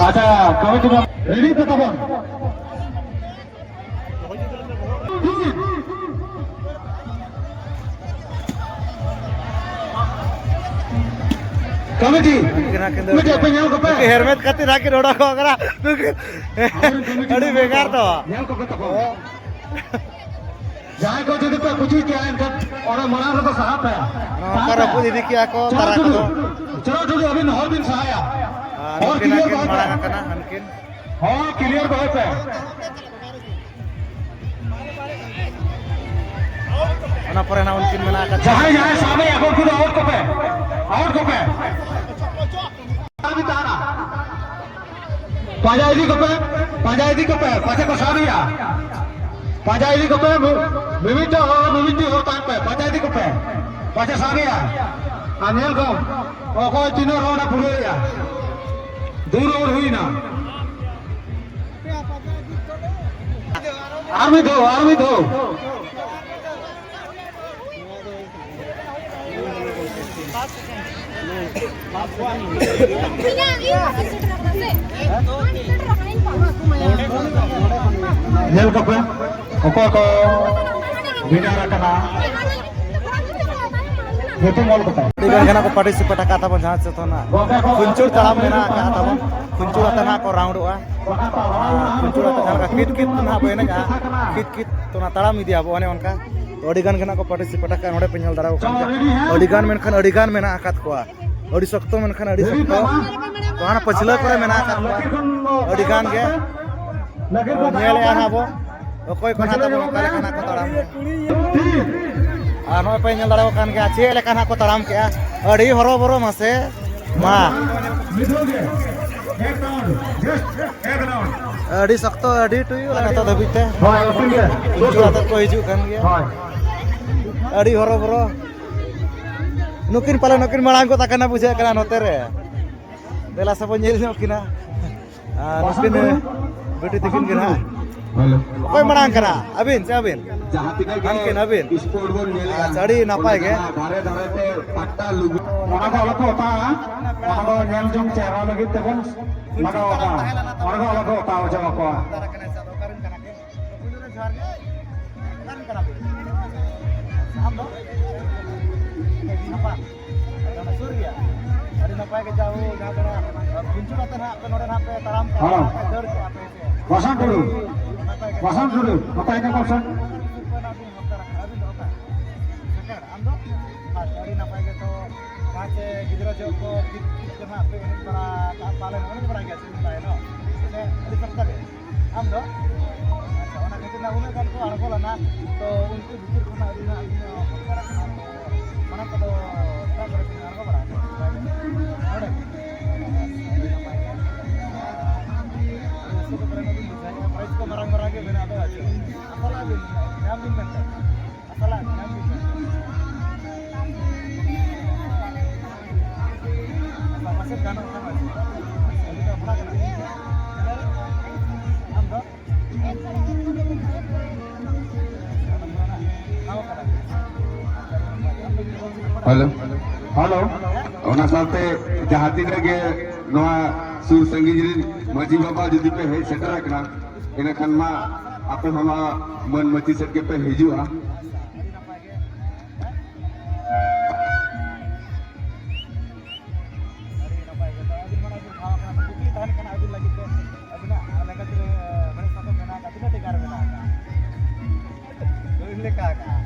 ᱟᱪᱪᱷᱟ, ᱠᱚᱢᱤᱴᱤ ᱢᱮᱢᱵᱟᱨ ᱨᱮᱰᱤ ᱛᱮ ᱛᱟᱵᱚᱱ᱾ ᱠᱚᱢᱤᱴᱤ, ᱢᱤᱫᱴᱮᱡ ᱯᱮ ᱧᱮᱞ ᱠᱚᱯᱮ᱾ ᱱᱩᱠᱤᱱ ᱦᱮᱨᱢᱮᱫ ᱠᱷᱟᱹᱛᱤᱨ ᱦᱟᱸᱜ ᱠᱤᱱ ᱚᱰᱚᱠᱚᱜ ᱠᱟᱱᱟ᱾ ᱟᱹᱰᱤ ᱵᱷᱮᱜᱟᱨ ᱫᱚ᱾ ᱧᱮᱞ ᱠᱚᱯᱮ ᱛᱟᱵᱚᱱ᱾ ᱡᱟᱦᱟᱸᱭ ᱠᱚ ᱡᱩᱫᱤ ᱯᱮ ᱠᱩᱪᱩᱡ ᱠᱮᱜᱼᱟ, ᱮᱱᱠᱷᱟᱱ ᱚᱱᱟ ᱢᱟᱲᱟᱝ ᱨᱮᱫᱚ ᱥᱟᱦᱟᱜ ᱯᱮ᱾ ᱱᱚᱝᱠᱟ ᱥᱟᱦᱟᱜ ᱯᱮ᱾ ᱨᱟᱹᱯᱩᱫ ᱤᱫᱤ ᱠᱮᱜᱼᱟ ᱠᱚ ᱪᱚᱞᱚ ᱛᱟᱨᱟ ᱴᱩᱰᱩ, ᱠᱚᱫᱚ᱾ ᱪᱚᱞᱚ ᱴᱩᱰᱩ, ᱟᱹᱵᱤᱱ ᱦᱚᱨ ᱵᱤᱱ ᱥᱟᱦᱟᱭᱟ᱾ ᱟᱨ ᱦᱚᱨ ᱱᱩᱠᱤᱱ ᱠᱤᱞᱤᱭᱟᱨ ᱦᱟᱸᱜ ᱠᱤᱱ ᱫᱚᱦᱚᱭ ᱯᱮ᱾ ᱢᱟᱲᱟᱝ ᱟᱠᱟᱱᱟ, ᱦᱟᱱᱠᱤᱱ᱾ ᱦᱚᱨ ᱠᱤᱞᱤᱭᱟᱨ ᱫᱚᱦᱚᱭ ᱯᱮ᱾ ᱚᱱᱟ ᱯᱚᱨᱮ ᱱᱟᱜ ᱩᱱᱠᱤᱱ ᱢᱮᱱᱟᱜ ᱟᱠᱟᱫ ᱡᱟᱦᱟᱸᱭ ᱡᱟᱦᱟᱸᱭ ᱥᱟᱵᱮᱭᱟ ᱠᱚ, ᱩᱱᱠᱩ ᱫᱚ ᱟᱣᱩᱴ ᱠᱚᱯᱮ, ᱟᱣᱩᱴ ᱠᱚᱯᱮ᱾ ᱯᱟᱸᱡᱟ ᱤᱫᱤ ᱠᱚᱯᱮ, ᱯᱟᱸᱡᱟ ᱤᱫᱤ ᱠᱚᱯᱮ, ᱯᱟᱪᱷᱮ ᱠᱚ ᱥᱟᱵᱮᱭᱟ᱾ ᱯᱟᱸᱡᱟ ᱤᱫᱤ ᱠᱚᱯᱮ, ᱢᱤ-, ᱢᱤᱢᱤᱫᱴᱟᱝ ᱦᱚᱲ, ᱢᱤᱢᱤᱫᱴᱤᱡ ᱦᱚᱲ ᱛᱟᱦᱮᱱ ᱯᱮ, ᱯᱟᱸᱡᱟ ᱤᱫᱤ ᱠᱚᱯᱮ, ᱯᱟᱪᱷᱮ ᱥᱟᱵᱮᱭᱟ᱾ ᱟᱨ ᱧᱮᱞ ᱠᱚᱢ, ᱚᱠᱚᱭ ᱛᱤᱱᱟᱹᱜ ᱨᱟᱣᱩᱱᱰ ᱮ ᱯᱩᱨᱟᱹᱣᱮᱜᱼᱟ᱾ ᱫᱩᱨ ᱨᱩᱣᱟᱹᱲ ᱦᱩᱭᱱᱟ᱾ ᱟᱨ ᱢᱤᱫ ᱫᱷᱟᱣ, ᱟᱨ ᱢᱤᱫ ᱫᱷᱟᱣ᱾ ᱧᱮᱞ ᱠᱚᱯᱮ, ᱚᱠᱚᱭ ᱠᱚ ᱵᱷᱮᱜᱟᱨ ᱟᱠᱟᱱᱟ, ᱧᱩᱛᱩᱢ ᱚᱞ ᱠᱚᱯᱮ᱾ ᱟᱹᱰᱤ ᱜᱟᱱ ᱜᱮ ᱱᱟᱜ ᱠᱚ participate ᱟᱠᱟᱫ ᱛᱟᱵᱚᱱ, ᱡᱟᱦᱟᱸ ᱪᱮᱛᱟᱱ ᱨᱮ ᱠᱷᱩᱧᱪᱩᱲ ᱛᱟᱲᱟᱢ ᱢᱮᱱᱟᱜ ᱟᱠᱟᱫ ᱛᱟᱵᱚᱱ᱾ ᱠᱷᱩᱧᱪᱩᱲ ᱟᱛᱮ ᱱᱟᱜ ᱠᱚ roundᱚᱜᱼᱟ᱾ ᱟᱨ ᱠᱷᱩᱧᱪᱩᱲ ᱟᱛᱮ ᱡᱟᱦᱟᱸ ᱞᱮᱠᱟ ᱠᱤᱛ ᱠᱤᱛ ᱱᱟᱜ ᱵᱚ ᱮᱱᱮᱡᱼᱟ, ᱠᱤᱛ ᱠᱤᱛ ᱛᱚ ᱚᱱᱟ ᱛᱟᱲᱟᱢ ᱤᱫᱤᱭᱟᱵᱚ, ᱚᱱᱮ ᱚᱱᱠᱟ᱾ ᱛᱚ ᱟᱹᱰᱤ ᱜᱟᱱ ᱜᱮ ᱱᱟᱜ ᱠᱚ participate ᱟᱠᱟᱫ, ᱱᱚᱰᱮ ᱯᱮ ᱧᱮᱞ ᱫᱟᱲᱮᱭᱟᱠᱚ ᱠᱟᱱ ᱜᱮᱭᱟ᱾ ᱟᱹᱰᱤ ᱜᱟᱱ ᱢᱮᱱᱠᱷᱟᱱ ᱟᱹᱰᱤ ᱜᱟᱱ ᱢᱮᱱᱟᱜ ᱟᱠᱟᱫ ᱠᱚᱣᱟ, ᱟᱹᱰᱤ ᱥᱚᱠᱛᱚ ᱢᱮᱱᱠᱷᱟᱱ ᱟᱹᱰᱤ ᱥᱚᱠᱛᱚ᱾ ᱛᱚ ᱦᱟᱱᱟ ᱯᱟᱹᱪᱷᱞᱟᱹ ᱠᱚᱨᱮ ᱢᱮᱱᱟᱜ ᱟᱠᱟᱫ ᱠᱚᱣᱟ ᱟᱹᱰᱤ ᱜᱟᱱ ᱜᱮ᱾ ᱛᱚ ᱧᱮᱞᱮᱫᱼᱟ ᱱᱟᱜ ᱵᱚ ᱚᱠᱚᱭ ᱠᱚ ᱱᱟᱜ ᱛᱟᱵᱚᱱ ᱚᱠᱟ ᱞᱮᱠᱟ ᱱᱟᱜ ᱠᱚ ᱛᱟᱲᱟᱢ ᱠᱮᱜᱼᱟ᱾ ᱟᱨ ᱱᱚᱜᱼᱚᱭ ᱯᱮ ᱧᱮᱞ ᱫᱟᱲᱮᱭᱟᱠᱚ ᱠᱟᱱ ᱜᱮᱭᱟ ᱪᱮᱫ ᱞᱮᱠᱟ ᱱᱟᱜ ᱠᱚ ᱛᱟᱲᱟᱢ ᱠᱮᱜᱼᱟ, ᱟᱹᱰᱤ ᱦᱚᱨᱚᱵᱚᱨᱚ ᱢᱟᱥᱮ᱾ ᱢᱟ᱾ ᱟᱹᱰᱤ ᱥᱚᱠᱛᱚ, ᱟᱹᱰᱤ ᱴᱩᱭᱩ ᱱᱤᱛᱚᱜ ᱫᱷᱟᱹᱵᱤᱡ ᱛᱮ᱾ ᱦᱳᱭ, ᱩᱱᱠᱤᱱ ᱜᱮ᱾ ᱠᱷᱩᱧᱪᱩᱲ ᱟᱛᱮᱫ ᱠᱚ ᱦᱤᱡᱩᱜ ᱠᱟᱱ ᱜᱮᱭᱟ᱾ ᱦᱳᱭ᱾ ᱟᱹᱰᱤ ᱦᱚᱨᱚᱵᱚᱨᱚ᱾ ᱱᱩᱠᱤᱱ ᱯᱟᱞᱮ ᱱᱩᱠᱤᱱ ᱢᱟᱲᱟᱝ ᱜᱚᱫ ᱟᱠᱟᱱᱟ ᱵᱩᱡᱷᱟᱹᱜ ᱠᱟᱱᱟ ᱱᱚᱛᱮ ᱨᱮ᱾ ᱫᱮᱞᱟ ᱥᱮ ᱵᱚᱱ ᱧᱮᱞ ᱧᱚᱜ ᱠᱤᱱᱟ᱾ ᱟᱨ ᱱᱩᱠᱤᱱ ᱵᱤᱴᱤ ᱛᱟᱹᱠᱤᱱ ᱜᱮ ᱱᱟᱦᱟᱜ᱾ ᱦᱮᱞᱳ᱾ ᱚᱠᱚᱭ ᱢᱟᱲᱟᱝ ᱠᱟᱱᱟ? ᱟᱹᱵᱤᱱ ᱥᱮ ᱟᱹᱵᱤᱱ? ᱡᱟᱦᱟᱸ ᱛᱤᱱᱟᱹᱜ ᱜᱮ ᱦᱟᱱᱠᱤᱱ ᱟᱹᱵᱤᱱ? Sport ᱵᱚᱱ ᱧᱮᱞᱮᱜᱼᱟ, ᱟᱪᱪᱷᱟ, ᱟᱹᱰᱤ ᱱᱟᱯᱟᱭ ᱜᱮ᱾ ᱫᱷᱟᱨᱮ ᱫᱷᱟᱨᱮ ᱛᱮ ᱯᱟᱴᱟ ᱞᱩᱜᱩ᱾ ᱚᱱᱟ ᱫᱚ ᱟᱞᱚ ᱯᱮ ᱚᱛᱟᱣᱟ᱾ ᱚᱱᱟ ᱫᱚ ᱧᱮᱞ ᱡᱚᱝ ᱪᱮᱦᱨᱟ ᱞᱟᱹᱜᱤᱫ ᱛᱮᱵᱚᱱ ᱞᱟᱜᱟᱣ ᱟᱠᱟᱫᱼᱟ᱾ ᱚᱱᱟ ᱫᱚ ᱟᱞᱚ ᱯᱮ ᱚᱛᱟ ᱦᱚᱪᱚ ᱟᱠᱚᱣᱟ᱾ ᱯᱩᱭᱞᱩ ᱨᱮ ᱡᱚᱦᱟᱨ ᱜᱮ᱾ ᱚᱠᱟᱨᱮᱱ ᱠᱟᱱᱟ ᱯᱮ? ᱟᱢ ᱫᱚ? ᱥᱟᱯᱟ? ᱟᱪᱪᱷᱟ, ᱚᱱᱟ ᱥᱩᱨ ᱜᱮᱭᱟ? ᱟᱹᱰᱤ ᱱᱟᱯᱟᱭ ᱜᱮ, ᱡᱟᱦᱳ, ᱡᱟᱦᱟᱸ ᱫᱚ ᱱᱟᱦᱟᱜ, ᱟᱹ, ᱠᱷᱩᱧᱪᱩᱲ ᱟᱛᱮ ᱱᱟᱦᱟᱜ ᱯᱮ ᱱᱚᱰᱮ ᱱᱟᱦᱟᱜ ᱯᱮ ᱛᱟᱲᱟᱢ ᱠᱟᱜᱼᱟ, ᱦᱮᱸ᱾ ᱟᱨ ᱯᱮ ᱫᱟᱹᱲ ᱠᱮᱜᱼᱟ ᱯᱮ ᱥᱮ? ᱵᱟᱥᱟᱱ ᱴᱩᱰᱩ᱾ ᱟᱹᱰᱤ ᱱᱟᱯᱟᱭ ᱜᱮ᱾ ᱵᱟᱥᱟᱱ ᱴᱩᱰᱩ, ᱱᱟᱯᱟᱭ ᱜᱮ ᱵᱟᱥᱟᱱ᱾ ᱥᱩᱨ ᱠᱷᱚᱱ ᱟᱹᱵᱤᱱ ᱦᱚᱸ ᱚᱠᱟᱨᱮ? ᱟᱹᱵᱤᱱ ᱫᱚ ᱚᱠᱟ? ᱥᱮᱴᱮᱨ, ᱟᱢ ᱫᱚ? ᱟᱪᱪᱷᱟ, ᱟᱹᱰᱤ ᱱᱟᱯᱟᱭ ᱜᱮ᱾ ᱛᱚ, ᱡᱟᱦᱟᱸ ᱪᱮ ᱜᱤᱫᱽᱨᱟᱹ ᱡᱚᱦᱚᱜ ᱠᱚ ᱠᱤᱛ ᱠᱤᱛ ᱠᱚ ᱱᱟᱦᱟᱜ ᱯᱮ ᱮᱱᱮᱡ ᱵᱟᱲᱟ ᱠᱟᱜᱼᱟ ᱯᱟᱞᱮᱱ, ᱮᱱᱮᱡ ᱵᱟᱲᱟᱭ ᱜᱮᱭᱟ ᱥᱮ ᱵᱟᱭ ᱱᱚ? ᱥᱮ ᱟᱹᱰᱤ ᱥᱚᱠᱛᱚ ᱜᱮ? ᱟᱢ ᱫᱚ? ᱟᱪᱪᱷᱟ, ᱚᱱᱟ ᱠᱷᱟᱹᱛᱤᱨ ᱱᱟᱜ ᱩᱱᱟᱹᱜ ᱜᱟᱱ ᱠᱚ ᱟᱬᱜᱚ ᱞᱮᱱᱟ, ᱛᱚ ᱩᱱᱠᱩ ᱵᱷᱤᱛᱤᱨ ᱠᱷᱚᱱᱟᱜ ᱟᱹᱰᱤ ᱱᱟᱜ ᱤᱧ ᱦᱚᱸ ᱵᱷᱚᱨᱠᱟᱨ ᱟᱠᱟᱱᱟ, ᱛᱚ ᱢᱟᱲᱟᱝ ᱠᱚᱫᱚ ᱚᱠᱟ ᱠᱚᱨᱮ ᱵᱤᱱ ᱟᱬᱜᱚ ᱵᱟᱲᱟ ᱟᱠᱟᱱᱟ? ᱱᱚᱰᱮ? ᱟᱹᱰᱤ ᱱᱟᱯᱟᱭ ᱜᱮ᱾ ᱟᱹᱰᱤ ᱨᱟᱹᱥᱠᱟᱹ ᱠᱚ ᱯᱟᱞᱮᱱ ᱵᱤᱱ ᱵᱩᱡᱷᱟᱹᱣᱮᱫᱼᱟ, prize ᱠᱚ ᱢᱟᱨᱟᱝ ᱢᱟᱨᱟᱝ ᱜᱮ ᱢᱮᱱᱟᱜ ᱫᱚ, ᱟᱪᱪᱷᱟ᱾ ᱟᱥᱟ ᱞᱟᱜ ᱵᱤᱱ, ᱧᱟᱢ ᱵᱤᱱ ᱢᱮᱱᱛᱮ᱾ ᱟᱥᱟ ᱞᱟᱜ ᱵᱤᱱ, ᱧᱟᱢ ᱵᱤᱱ ᱢᱮᱱᱛᱮ᱾ ᱟᱥᱟ ᱯᱟᱥᱮᱡ ᱜᱟᱱᱚᱜ ᱠᱷᱟᱱ ᱟᱨ ᱪᱮᱫ᱾ Hello, hello. ᱚᱱᱟ ᱥᱟᱶᱛᱮ ᱡᱟᱦᱟᱸ ᱛᱤᱱᱟᱹᱜ ᱜᱮ ᱱᱚᱣᱟ ᱥᱩᱨ ᱥᱟᱺᱜᱤᱧ ᱨᱮᱱ ᱢᱟᱹᱡᱷᱤ ᱵᱟᱵᱟ ᱡᱩᱫᱤ ᱯᱮ ᱦᱮᱡ ᱥᱮᱴᱮᱨ ᱟᱠᱟᱱᱟ, ᱤᱱᱟᱹᱠᱷᱟᱱ ᱢᱟ ᱟᱯᱮ ᱦᱚᱸ ᱱᱚᱣᱟ ᱢᱟᱹᱱ ᱢᱟᱹᱪᱤ ᱥᱮᱫ ᱜᱮᱯᱮ ᱦᱤᱡᱩᱜᱼᱟ᱾ ᱟᱹᱰᱤ ᱱᱟᱯᱟᱭ ᱜᱮ᱾ ᱛᱚ, ᱟᱹᱵᱤᱱ ᱢᱟᱲᱟᱝ ᱵᱤᱱ ᱴᱷᱟᱶ ᱟᱠᱟᱱᱟ, ᱛᱚ, ᱠᱩᱠᱞᱤ ᱛᱟᱦᱮᱱ ᱠᱟᱱᱟ ᱟᱹᱵᱤᱱ ᱞᱟᱹᱜᱤᱫ ᱛᱮ, ᱟᱹᱵᱤᱱᱟᱜ ᱞᱮᱠᱟ ᱛᱮ, ᱢᱟᱱᱮ, ᱥᱟᱯᱟᱵ ᱢᱮᱱᱟᱜ ᱟᱠᱟᱫ, ᱛᱤᱱᱟᱹᱜ ᱴᱤ ᱜᱟᱨ ᱢᱮᱱᱟᱜ ᱟᱠᱟᱫ? ᱦᱩᱭ ᱞᱮᱠᱟ ᱟᱠᱟᱫ᱾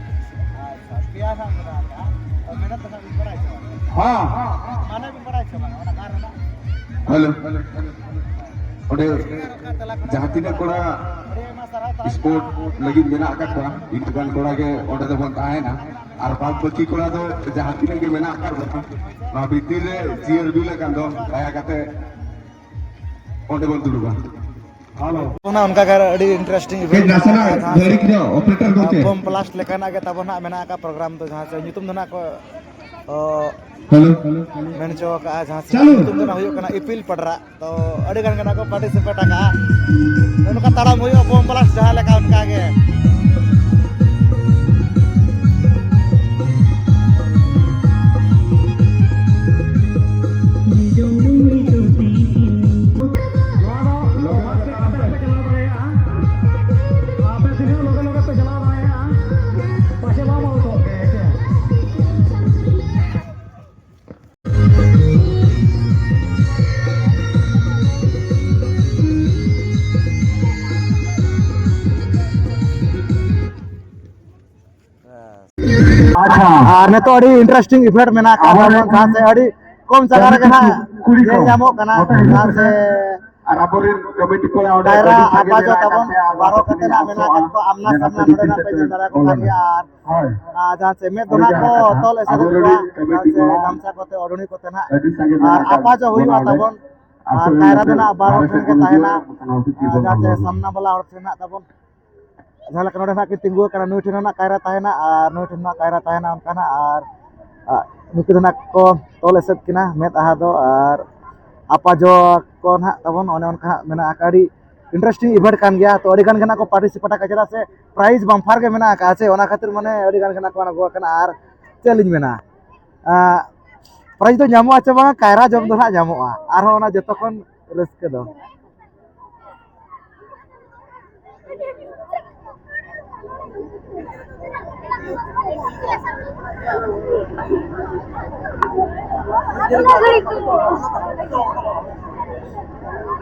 ᱟᱪᱪᱷᱟ, ᱯᱮᱭᱟ ᱱᱟᱜ ᱢᱮᱱᱟᱜ ᱟᱠᱟᱫ᱾ ᱛᱚ, ᱢᱮᱱᱮᱫ ᱫᱚ ᱱᱟᱜ ᱵᱤᱱ ᱵᱟᱲᱟᱭ ᱪᱚ ᱵᱟᱝ? ᱦᱮᱸ᱾ ᱢᱟᱱᱮ ᱵᱤᱱ ᱵᱟᱲᱟᱭ ᱪᱚ ᱵᱟᱝ, ᱚᱱᱟ ᱜᱟᱨ ᱨᱮᱱᱟᱜ? ᱦᱮᱞᱳ᱾ ᱚᱸᱰᱮ ᱡᱟᱦᱟᱸ ᱛᱤᱱᱟᱹᱜ ᱠᱚᱲᱟ ᱟᱹᱰᱤ ᱟᱭᱢᱟ ᱥᱟᱨᱦᱟᱣ ᱛᱟᱦᱮᱱ ᱥᱯᱳᱨᱴ ᱠᱟᱱᱟ᱾ ᱞᱟᱹᱜᱤᱫ ᱢᱮᱱᱟᱜ ᱟᱠᱟᱫ ᱠᱚᱣᱟ, ᱤᱱᱠᱟᱹ ᱜᱟᱱ ᱠᱚᱲᱟ ᱜᱮ ᱚᱸᱰᱮ ᱫᱚᱵᱚᱱ ᱛᱟᱦᱮᱱᱟ᱾ ᱟᱨ ᱵᱟᱫ ᱵᱟᱹᱠᱤ ᱠᱚᱲᱟ ᱫᱚ ᱡᱟᱦᱟᱸ ᱛᱤᱱᱟᱹᱜ ᱜᱮ ᱢᱮᱱᱟᱜ ᱟᱠᱟᱫ ᱵᱚᱱᱟ, ᱱᱚᱣᱟ ᱵᱷᱤᱛᱤᱨ ᱨᱮ ᱪᱤᱭᱟᱹᱨ ᱵᱤᱞ ᱟᱠᱟᱱ ᱫᱚ ᱫᱟᱭᱟ ᱠᱟᱛᱮ ᱚᱸᱰᱮ ᱵᱚᱱ ᱫᱩᱲᱩᱵᱟ᱾ ᱦᱮᱞᱳ᱾ ᱚᱱᱟ ᱚᱱᱠᱟ ᱜᱮ ᱟᱹᱰᱤ interesting ᱠᱟᱹᱡ event ᱱᱟᱥᱮᱱᱟᱜ ᱢᱮᱱᱟᱜᱼᱟ, ᱡᱟᱦᱟᱸ ᱜᱷᱟᱹᱲᱤᱠ ᱧᱚᱜ operator ᱜᱚᱢᱠᱮ᱾ Bomb blast ᱞᱮᱠᱟᱱᱟᱜ ᱜᱮ ᱛᱟᱵᱚᱱ ᱦᱟᱸᱜ ᱢᱮᱱᱟᱜ ᱟᱠᱟᱫ program ᱫᱚ, ᱡᱟᱦᱟᱸ ᱪᱮ ᱧᱩᱛᱩᱢ ᱫᱚ ᱱᱟᱜ ᱠᱚ, ᱚ, ᱦᱮᱞᱳ᱾ ᱢᱮᱱ ᱦᱚᱪᱚ ᱟᱠᱟᱫᱼᱟ, ᱡᱟᱦᱟᱸ ᱪᱮ ᱪᱟᱞᱩ᱾ ᱧᱩᱛᱩᱢ ᱫᱚ ᱱᱟᱜ ᱦᱩᱭᱩᱜ ᱠᱟᱱᱟ ᱤᱯᱤᱞ ᱯᱟᱰᱨᱟ᱾ ᱛᱚ ᱟᱹᱰᱤ ᱜᱟᱱ ᱜᱮ ᱱᱟᱜ ᱠᱚ participate ᱟᱠᱟᱫᱼᱟ᱾ ᱱᱚᱜᱼᱚ ᱱᱚᱝᱠᱟ ᱛᱟᱲᱟᱢ ᱦᱩᱭᱩᱜᱼᱟ, bomb blast ᱡᱟᱦᱟᱸ ᱞᱮᱠᱟ ᱚᱱᱠᱟ ᱜᱮ᱾ ᱱᱚᱣᱟ ᱫᱚ ᱞᱚᱜᱮ ᱞᱚᱜᱮ ᱛᱟᱲᱟᱢ ᱯᱮ᱾ ᱟᱯᱮ ᱥᱮᱫ ᱦᱚᱸ ᱞᱚᱜᱮ ᱞᱚᱜᱮ ᱯᱮ ᱪᱟᱞᱟᱣ ᱫᱟᱲᱮᱭᱟᱜᱼᱟ, ᱯᱟᱪᱷᱮ ᱵᱟᱢ ᱟᱹᱣᱩᱴᱚᱜ ᱜᱮ, ᱦᱮᱸ ᱥᱮ? ᱟᱪᱪᱷᱟ᱾ ᱟᱨ ᱱᱤᱛᱚᱜ ᱟᱹᱰᱤ interesting event ᱢᱮᱱᱟᱜ ᱟᱠᱟᱫ ᱟᱵᱚᱨᱮᱱ ᱛᱟᱵᱚᱱ, ᱡᱟᱦᱟᱸ ᱥᱮ ᱟᱹᱰᱤ ᱠᱚᱢ ᱡᱟᱭᱜᱟ ᱨᱮᱜᱮ ᱱᱟᱜ ᱠᱩᱲᱤ ᱠᱚ ᱧᱮᱞ ᱧᱟᱢᱚᱜ ᱠᱟᱱᱟ, ᱱᱚᱛᱮ ᱦᱤᱡᱩᱜ ᱡᱟᱦᱟᱸ ᱥᱮ ᱯᱮ᱾ ᱟᱨ ᱟᱵᱚᱨᱮᱱ ᱠᱚᱢᱤᱴᱤ ᱠᱚᱲᱟ ᱚᱸᱰᱮ ᱠᱟᱭᱨᱟ ᱟᱹᱰᱤ ᱥᱟᱸᱜᱮ ᱟᱯᱟᱪᱚ ᱢᱮᱱᱟᱜ ᱟᱠᱟᱫ ᱛᱟᱵᱚᱱ ᱯᱮᱭᱟ, ᱟᱵᱚ ᱵᱟᱨᱚ ᱟᱹᱛᱩ ᱠᱟᱛᱮ ᱛᱮᱜᱮ ᱱᱟᱜ ᱢᱮᱱᱟᱜ ᱟᱥᱚᱜᱼᱟ᱾ ᱟᱠᱟᱫ ᱠᱚᱣᱟ, ᱟᱢᱱᱟ ᱢᱮᱱᱟᱜ ᱥᱟᱢᱱᱟ ᱯᱮ ᱱᱚᱰᱮ ᱵᱷᱤᱛᱤᱨ ᱱᱟᱜ ᱯᱮ ᱥᱮᱫ ᱤᱫᱤ ᱯᱮ ᱫᱟᱲᱮᱭᱟᱠᱚ ᱠᱟᱱ ᱚᱞᱟᱱᱟ᱾ ᱜᱮᱭᱟ᱾ ᱟᱨ ᱦᱳᱭ᱾ ᱟᱨ ᱡᱟᱦᱟᱸ ᱪᱮ ᱢᱮᱫ ᱫᱚ ᱱᱟᱜ ᱠᱚ ᱛᱚᱞ ᱮᱥᱮᱫ ᱠᱚᱣᱟ, ᱡᱟᱦᱟᱸ ᱪᱮ ᱜᱟᱢᱪᱷᱟ ᱠᱚᱛᱮ, ᱳᱲᱱᱤ ᱠᱚᱛᱮ ᱱᱟᱜ᱾ ᱟᱨ ᱟᱯᱟ ᱡᱚ ᱦᱩᱭᱩᱜᱼᱟ ᱛᱟᱵᱚᱱ᱾ ᱟᱨ ᱠᱟᱭᱨᱟ ᱫᱚ ᱱᱟᱜ ᱵᱟᱨ ᱦᱚᱲ ᱴᱷᱮᱱ ᱜᱮ ᱛᱟᱦᱮᱱᱟ᱾ ᱟᱨ ᱡᱟᱦᱟᱸ ᱪᱮ ᱥᱟᱢᱱᱟ ᱵᱟᱞᱟ ᱦᱚᱲ ᱴᱷᱮᱱ ᱱᱟᱜ ᱛᱟᱵᱚᱱ᱾ ᱡᱟᱦᱟᱸ ᱞᱮᱠᱟ ᱱᱚᱰᱮ ᱱᱟᱜ ᱠᱤᱱ ᱛᱤᱸᱜᱩ ᱟᱠᱟᱱᱟ, ᱱᱩᱭ ᱴᱷᱮᱱ ᱦᱚᱸ ᱱᱟᱜ ᱠᱟᱭᱨᱟ ᱛᱟᱦᱮᱱᱟ ᱟᱨ ᱱᱩᱭ ᱴᱷᱮᱱ ᱦᱚᱸ ᱱᱟᱜ ᱠᱟᱭᱨᱟ ᱛᱟᱦᱮᱱᱟ, ᱚᱱᱠᱟ ᱱᱟᱜ᱾ ᱟᱨ, ᱟᱨ ᱱᱩᱠᱩ ᱫᱚ ᱱᱟᱜ ᱠᱚ ᱛᱚᱞ ᱮᱥᱮᱫ ᱠᱤᱱᱟ, ᱢᱮᱫ ᱟᱦᱟ ᱫᱚ, ᱟᱨ ᱟᱯᱟ ᱡᱚ ᱠᱚ ᱱᱟᱜ ᱛᱟᱵᱚᱱ, ᱚᱱᱮ ᱚᱱᱠᱟ ᱦᱟᱸᱜ ᱢᱮᱱᱟᱜ ᱟᱠᱟᱫ᱾ ᱟᱹᱰᱤ interesting event ᱠᱟᱱ ᱜᱮᱭᱟ᱾ ᱛᱚ, ᱟᱹᱰᱤ ᱜᱟᱱ ᱜᱮ ᱱᱟᱜ ᱠᱚ participate ᱟᱠᱟᱫ, ᱪᱮᱫᱟᱜ ᱥᱮ prize bumper ᱜᱮ ᱢᱮᱱᱟᱜ ᱟᱠᱟᱫ ᱥᱮ, ᱚᱱᱟ ᱠᱷᱟᱹᱛᱤᱨ ᱢᱟᱱᱮ ᱟᱹᱰᱤ ᱜᱟᱱ ᱜᱮ ᱱᱟᱜ ᱠᱚ ᱟᱬᱜᱚ ᱟᱠᱟᱱᱟ᱾ ᱟᱨ ᱪᱮᱫ ᱞᱤᱧ ᱢᱮᱱᱟ, ᱯᱨᱟᱭᱤᱡᱽ ᱫᱚ ᱧᱟᱢᱚᱜᱼᱟ ᱪᱮ ᱵᱟᱝᱟ? ᱠᱟᱭᱨᱟ ᱡᱚᱢ ᱫᱚ ᱱᱟᱦᱟᱜ ᱧᱟᱢᱚᱜᱼᱟ᱾ ᱟᱨᱦᱚᱸ ᱚᱱᱟ ᱡᱚᱛᱚ ᱠᱷᱚᱱ ᱨᱟᱹᱥᱠᱟᱹ ᱫᱚ᱾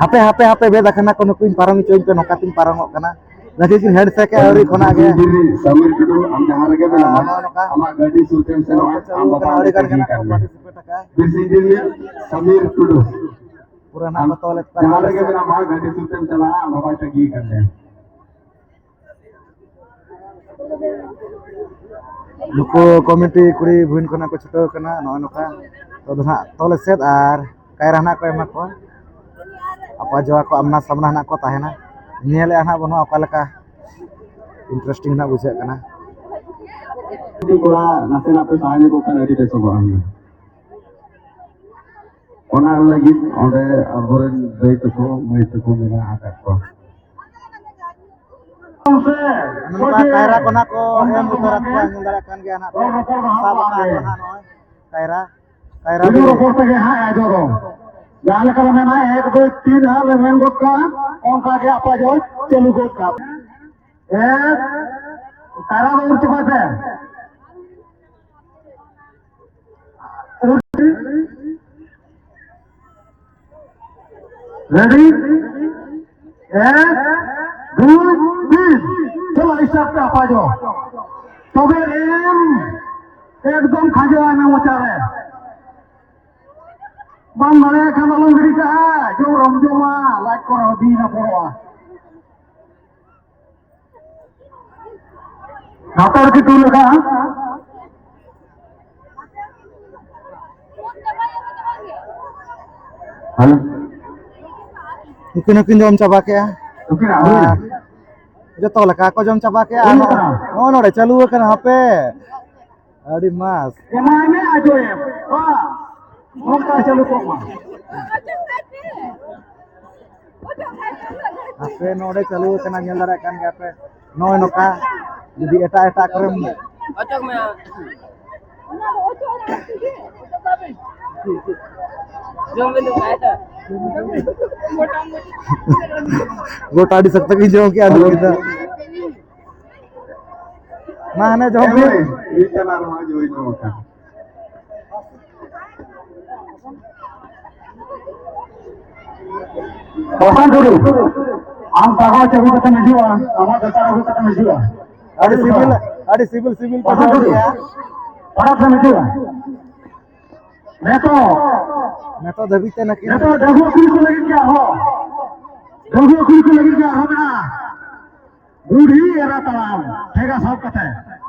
ᱦᱟᱯᱮ, ᱦᱟᱯᱮ, ᱦᱟᱯᱮ, ᱵᱮᱫ ᱟᱠᱟᱱᱟ ᱠᱚ, ᱱᱩᱠᱩᱧ ᱯᱟᱨᱚᱢ ᱦᱚᱪᱚᱧ ᱯᱮ, ᱱᱚᱝᱠᱟᱛᱤᱧ ᱯᱟᱨᱚᱢᱚᱜ ᱠᱟᱱᱟ᱾ ᱡᱟᱦᱟᱸ ᱛᱤᱥ ᱦᱮᱸᱰ ᱥᱮᱠ ᱟᱹᱣᱨᱤ ᱠᱷᱚᱱᱟᱜ ᱜᱮ᱾ ᱥᱟᱢᱤᱨ ᱴᱩᱰᱩ, ᱟᱢ ᱡᱟᱦᱟᱸ ᱨᱮᱜᱮ ᱢᱮᱱᱟᱢᱟ, ᱱᱚᱜᱼᱚ ᱱᱚᱝᱠᱟ᱾ ᱟᱢᱟᱜ ᱜᱟᱹᱰᱤ ᱥᱩᱨ ᱛᱮᱢ ᱥᱮᱱᱚᱜᱼᱟ, ᱟᱢ ᱵᱟᱵᱟ ᱟᱹᱰᱤ ᱜᱟᱱ ᱜᱮ ᱱᱟᱜ ᱠᱚ ᱛᱟᱺᱜᱤ ᱠᱟᱱ ᱢᱮᱭᱟ᱾ ᱯᱟᱨᱴᱤᱥᱤᱯᱮᱴ ᱟᱠᱟᱫᱼᱟ᱾ ᱵᱤᱥ ᱤᱧᱡᱤᱱᱤᱭᱟᱨ ᱥᱟᱢᱤᱨ ᱴᱩᱰᱩ, ᱯᱩᱨᱟᱹ ᱱᱟᱜ ᱟᱢ ᱠᱚ ᱛᱚᱞᱮᱫ ᱠᱚᱣᱟ᱾ ᱡᱟᱦᱟᱸ ᱨᱮᱜᱮ ᱢᱮᱱᱟᱢᱟ, ᱜᱟᱹᱰᱤ ᱥᱩᱨ ᱛᱮᱢ ᱪᱟᱞᱟᱜᱼᱟ, ᱟᱢ ᱵᱟᱵᱟᱭ ᱛᱟᱺᱜᱤ ᱠᱟᱱ ᱢᱮᱭᱟ᱾ ᱱᱩᱠᱩ ᱠᱚᱢᱤᱴᱤ ᱠᱩᱲᱤ ᱵᱷᱩᱭᱟᱹᱝ ᱠᱷᱚᱱᱟᱜ ᱠᱚ ᱪᱷᱩᱴᱟᱹᱣ ᱠᱟᱱᱟ᱾ ᱱᱚᱜᱼᱚᱭ ᱱᱚᱝᱠᱟ ᱛᱚ ᱫᱚ ᱱᱟᱦᱟᱜ ᱛᱚᱞ ᱮᱥᱮᱫ ᱟᱨ ᱠᱟᱭᱨᱟ ᱱᱟᱦᱟᱜ ᱠᱚ ᱮᱢᱟ ᱠᱚᱣᱟ᱾ ᱟᱯᱟ ᱡᱚᱣᱟ ᱠᱚ ᱟᱢᱱᱟ ᱥᱟᱢᱱᱟ ᱱᱟᱦᱟᱜ ᱠᱚ ᱛᱟᱦᱮᱱᱟ᱾ ᱧᱮᱞᱮᱫᱼᱟ ᱱᱟᱦᱟᱜ ᱵᱚᱱ ᱱᱚᱣᱟ ᱚᱠᱟ ᱞᱮᱠᱟ ᱤᱱᱴᱟᱨᱮᱥᱴᱤᱝ ᱱᱟᱦᱟᱜ ᱵᱩᱡᱷᱟᱹᱜ ᱠᱟᱱᱟ᱾ ᱡᱩᱫᱤ ᱠᱚᱲᱟ ᱱᱟᱥᱮᱱᱟᱜ ᱯᱮ ᱥᱟᱦᱟ ᱧᱚᱜᱚᱜ ᱠᱷᱟᱱ ᱟᱹᱰᱤ ᱵᱮᱥᱚᱜᱚᱜᱼᱟ ᱦᱩᱱᱟᱹᱝ᱾ ᱚᱱᱟ ᱞᱟᱹᱜᱤᱫ ᱚᱸᱰᱮ ᱟᱵᱚᱨᱮᱱ ᱫᱟᱹᱭ ᱛᱟᱠᱚ, ᱢᱟᱹᱭ ᱛᱟᱠᱚ ᱢᱮᱱᱟᱜ ᱟᱠᱟᱫ ᱠᱚᱣᱟ᱾ ᱱᱚᱝᱠᱟ ᱠᱟᱭᱨᱟ ᱠᱚ ᱱᱟᱜ ᱠᱚ ᱮᱢ ᱩᱛᱟᱹᱨ ᱟᱠᱚᱣᱟ, ᱧᱮᱞ ᱫᱟᱲᱮᱭᱟᱜ ᱠᱟᱱ ᱜᱮᱭᱟ ᱱᱟᱜ ᱠᱚ ᱥᱟᱵ ᱟᱠᱟᱫ ᱠᱚ ᱱᱟᱜ ᱱᱚᱜᱼᱚᱭ ᱠᱟᱭᱨᱟ, ᱠᱟᱭᱨᱟ ᱵᱤᱞᱤ᱾ ᱨᱚᱯᱚᱲ ᱛᱮᱜᱮ ᱦᱟᱸᱜ ᱮ ᱡᱚᱨᱚ᱾ ᱡᱟᱦᱟᱸ ᱞᱮᱠᱟ ᱞᱮ ᱢᱮᱱᱟ, ᱮᱠ, ᱫᱩᱭ, ᱛᱤᱱ ᱦᱟᱸᱜ ᱞᱮ ᱢᱮᱱ ᱜᱚᱫ ᱠᱟᱜᱼᱟ, ᱚᱱᱠᱟ ᱜᱮ ᱟᱯᱟ ᱡᱚᱭ ᱪᱟᱹᱞᱩ ᱜᱚᱫ ᱠᱟᱜᱼᱟ᱾ ᱮᱠ, ᱠᱟᱭᱨᱟ ᱫᱚ ᱩᱨ ᱪᱟᱵᱟᱭ ᱯᱮ᱾ ᱨᱮᱰᱤ? ᱮᱠ, ᱫᱩᱭ, ᱛᱤᱱ᱾ ᱪᱚᱞᱚ, start ᱯᱮ, ᱟᱯᱟ ᱡᱚ᱾ ᱛᱚᱵᱮ ᱮᱢ ᱮᱠᱫᱚᱢ ᱠᱷᱟᱸᱡᱚ ᱟᱭ ᱢᱮ ᱢᱚᱪᱟ ᱨᱮ᱾ ᱵᱟᱢ ᱫᱟᱲᱮᱭᱟᱜ ᱠᱷᱟᱱ ᱟᱞᱚᱢ ᱜᱤᱰᱤ ᱠᱟᱜᱼᱟ, ᱡᱚᱢ ᱨᱮᱢ ᱡᱚᱢᱟ, ᱞᱟᱡ ᱠᱚᱨᱮ ᱦᱚᱸ ᱵᱤᱧ ᱦᱚᱯᱚᱱᱚᱜᱼᱟ᱾ ᱦᱟᱛᱟᱣ ᱠᱤ ᱛᱩᱞ ᱟᱠᱟᱫᱼᱟ? ᱦᱮᱞᱳ᱾ ᱱᱩᱠᱤᱱ ᱦᱚᱸᱠᱤᱱ ᱡᱚᱢ ᱪᱟᱵᱟ ᱠᱮᱜᱼᱟ᱾ ᱱᱩᱠᱤᱱᱟᱜ ᱦᱩᱭᱱᱟ? ᱟᱨ ᱡᱚᱛᱚ ᱞᱮᱠᱟ ᱠᱚ ᱡᱚᱢ ᱪᱟᱵᱟ ᱠᱮᱜᱼᱟ᱾ ᱦᱩᱭᱩᱜ ᱠᱟᱱᱟ᱾ ᱱᱚᱜᱼᱚᱭ ᱱᱚᱰᱮ ᱪᱟᱹᱞᱩ ᱟᱠᱟᱱᱟ, ᱦᱟᱯᱮ᱾ ᱟᱹᱰᱤ ᱢᱟᱥ᱾ ᱮᱢᱟᱭ ᱢᱮ ᱟᱡᱚᱭᱮᱢ᱾ ᱵᱟᱥ᱾ ᱱᱚᱝᱠᱟ ᱪᱟᱹᱞᱩ ᱠᱚᱜ ᱢᱟ᱾ ᱦᱟᱯᱮ ᱱᱚᱰᱮ ᱪᱟᱹᱞᱩ ᱟᱠᱟᱱᱟ, ᱧᱮᱞ ᱫᱟᱲᱮᱭᱟᱜ ᱠᱟᱱ ᱜᱮᱭᱟ ᱯᱮ᱾ ᱱᱚᱜᱼᱚᱭ ᱱᱚᱝᱠᱟ ᱡᱩᱫᱤ ᱮᱴᱟᱜ ᱮᱴᱟᱜ ᱠᱚᱨᱮᱢ ᱚᱪᱚᱜ ᱢᱮ᱾ ᱡᱚᱢ ᱵᱤᱱ ᱫᱚ ᱵᱟᱭ ᱫᱚ᱾ ᱜᱚᱴᱟ ᱟᱹᱰᱤ ᱥᱚᱠᱛᱚ ᱜᱮ ᱡᱚᱢ ᱠᱮᱜᱼᱟ ᱟᱹᱞᱩ ᱠᱮᱫᱟ᱾ ᱢᱟ ᱦᱟᱱᱮ ᱡᱚᱢ ᱵᱤᱱ᱾ ᱢᱤᱫ ᱴᱟᱱᱟ ᱨᱮᱦᱚᱸ ᱡᱩᱭ ᱧᱟᱢ ᱟᱠᱟᱱ᱾ ᱵᱟᱥᱟᱱ ᱴᱩᱰᱩ, ᱟᱢ ᱠᱟᱜᱚᱡᱽ ᱟᱹᱜᱩ ᱠᱟᱛᱮᱢ ᱦᱤᱡᱩᱜᱼᱟ, ᱟᱢᱟᱜ ᱫᱚᱨᱠᱟᱨ ᱟᱹᱜᱩ ᱠᱟᱛᱮᱢ ᱦᱤᱡᱩᱜᱼᱟ᱾ ᱟᱹᱰᱤ ᱥᱤᱵᱤᱞ, ᱟᱹᱰᱤ ᱥᱤᱵᱤᱞ ᱥᱤᱵᱤᱞ ᱠᱚ ᱵᱟᱥᱟᱱ ᱡᱚᱢ ᱴᱩᱰᱩ, ᱜᱮᱭᱟ᱾ ᱯᱟᱨᱟᱵᱽ ᱨᱮᱢ ᱦᱤᱡᱩᱜᱼᱟ᱾ ᱱᱤᱛᱚᱜ, ᱱᱤᱛᱚᱜ ᱫᱷᱟᱹᱵᱤᱡ ᱛᱮ ᱱᱟᱹᱠᱤᱱ ᱱᱤᱛᱚᱜ ᱰᱟᱹᱝᱜᱩᱣᱟᱹ ᱠᱩᱲᱤ ᱠᱚ ᱞᱟᱹᱜᱤᱫ ᱜᱮ ᱟᱨᱦᱚᱸ, ᱰᱟᱹᱝᱜᱩᱣᱟᱹ ᱠᱩᱲᱤ ᱠᱚ ᱞᱟᱹᱜᱤᱫ ᱜᱮ ᱟᱨᱦᱚᱸ ᱢᱮᱱᱟᱜᱼᱟ᱾ ᱵᱩᱰᱷᱤ ᱮᱨᱟ ᱛᱟᱲᱟᱢ ᱴᱷᱮᱸᱜᱟ ᱥᱟᱵ ᱠᱟᱛᱮ᱾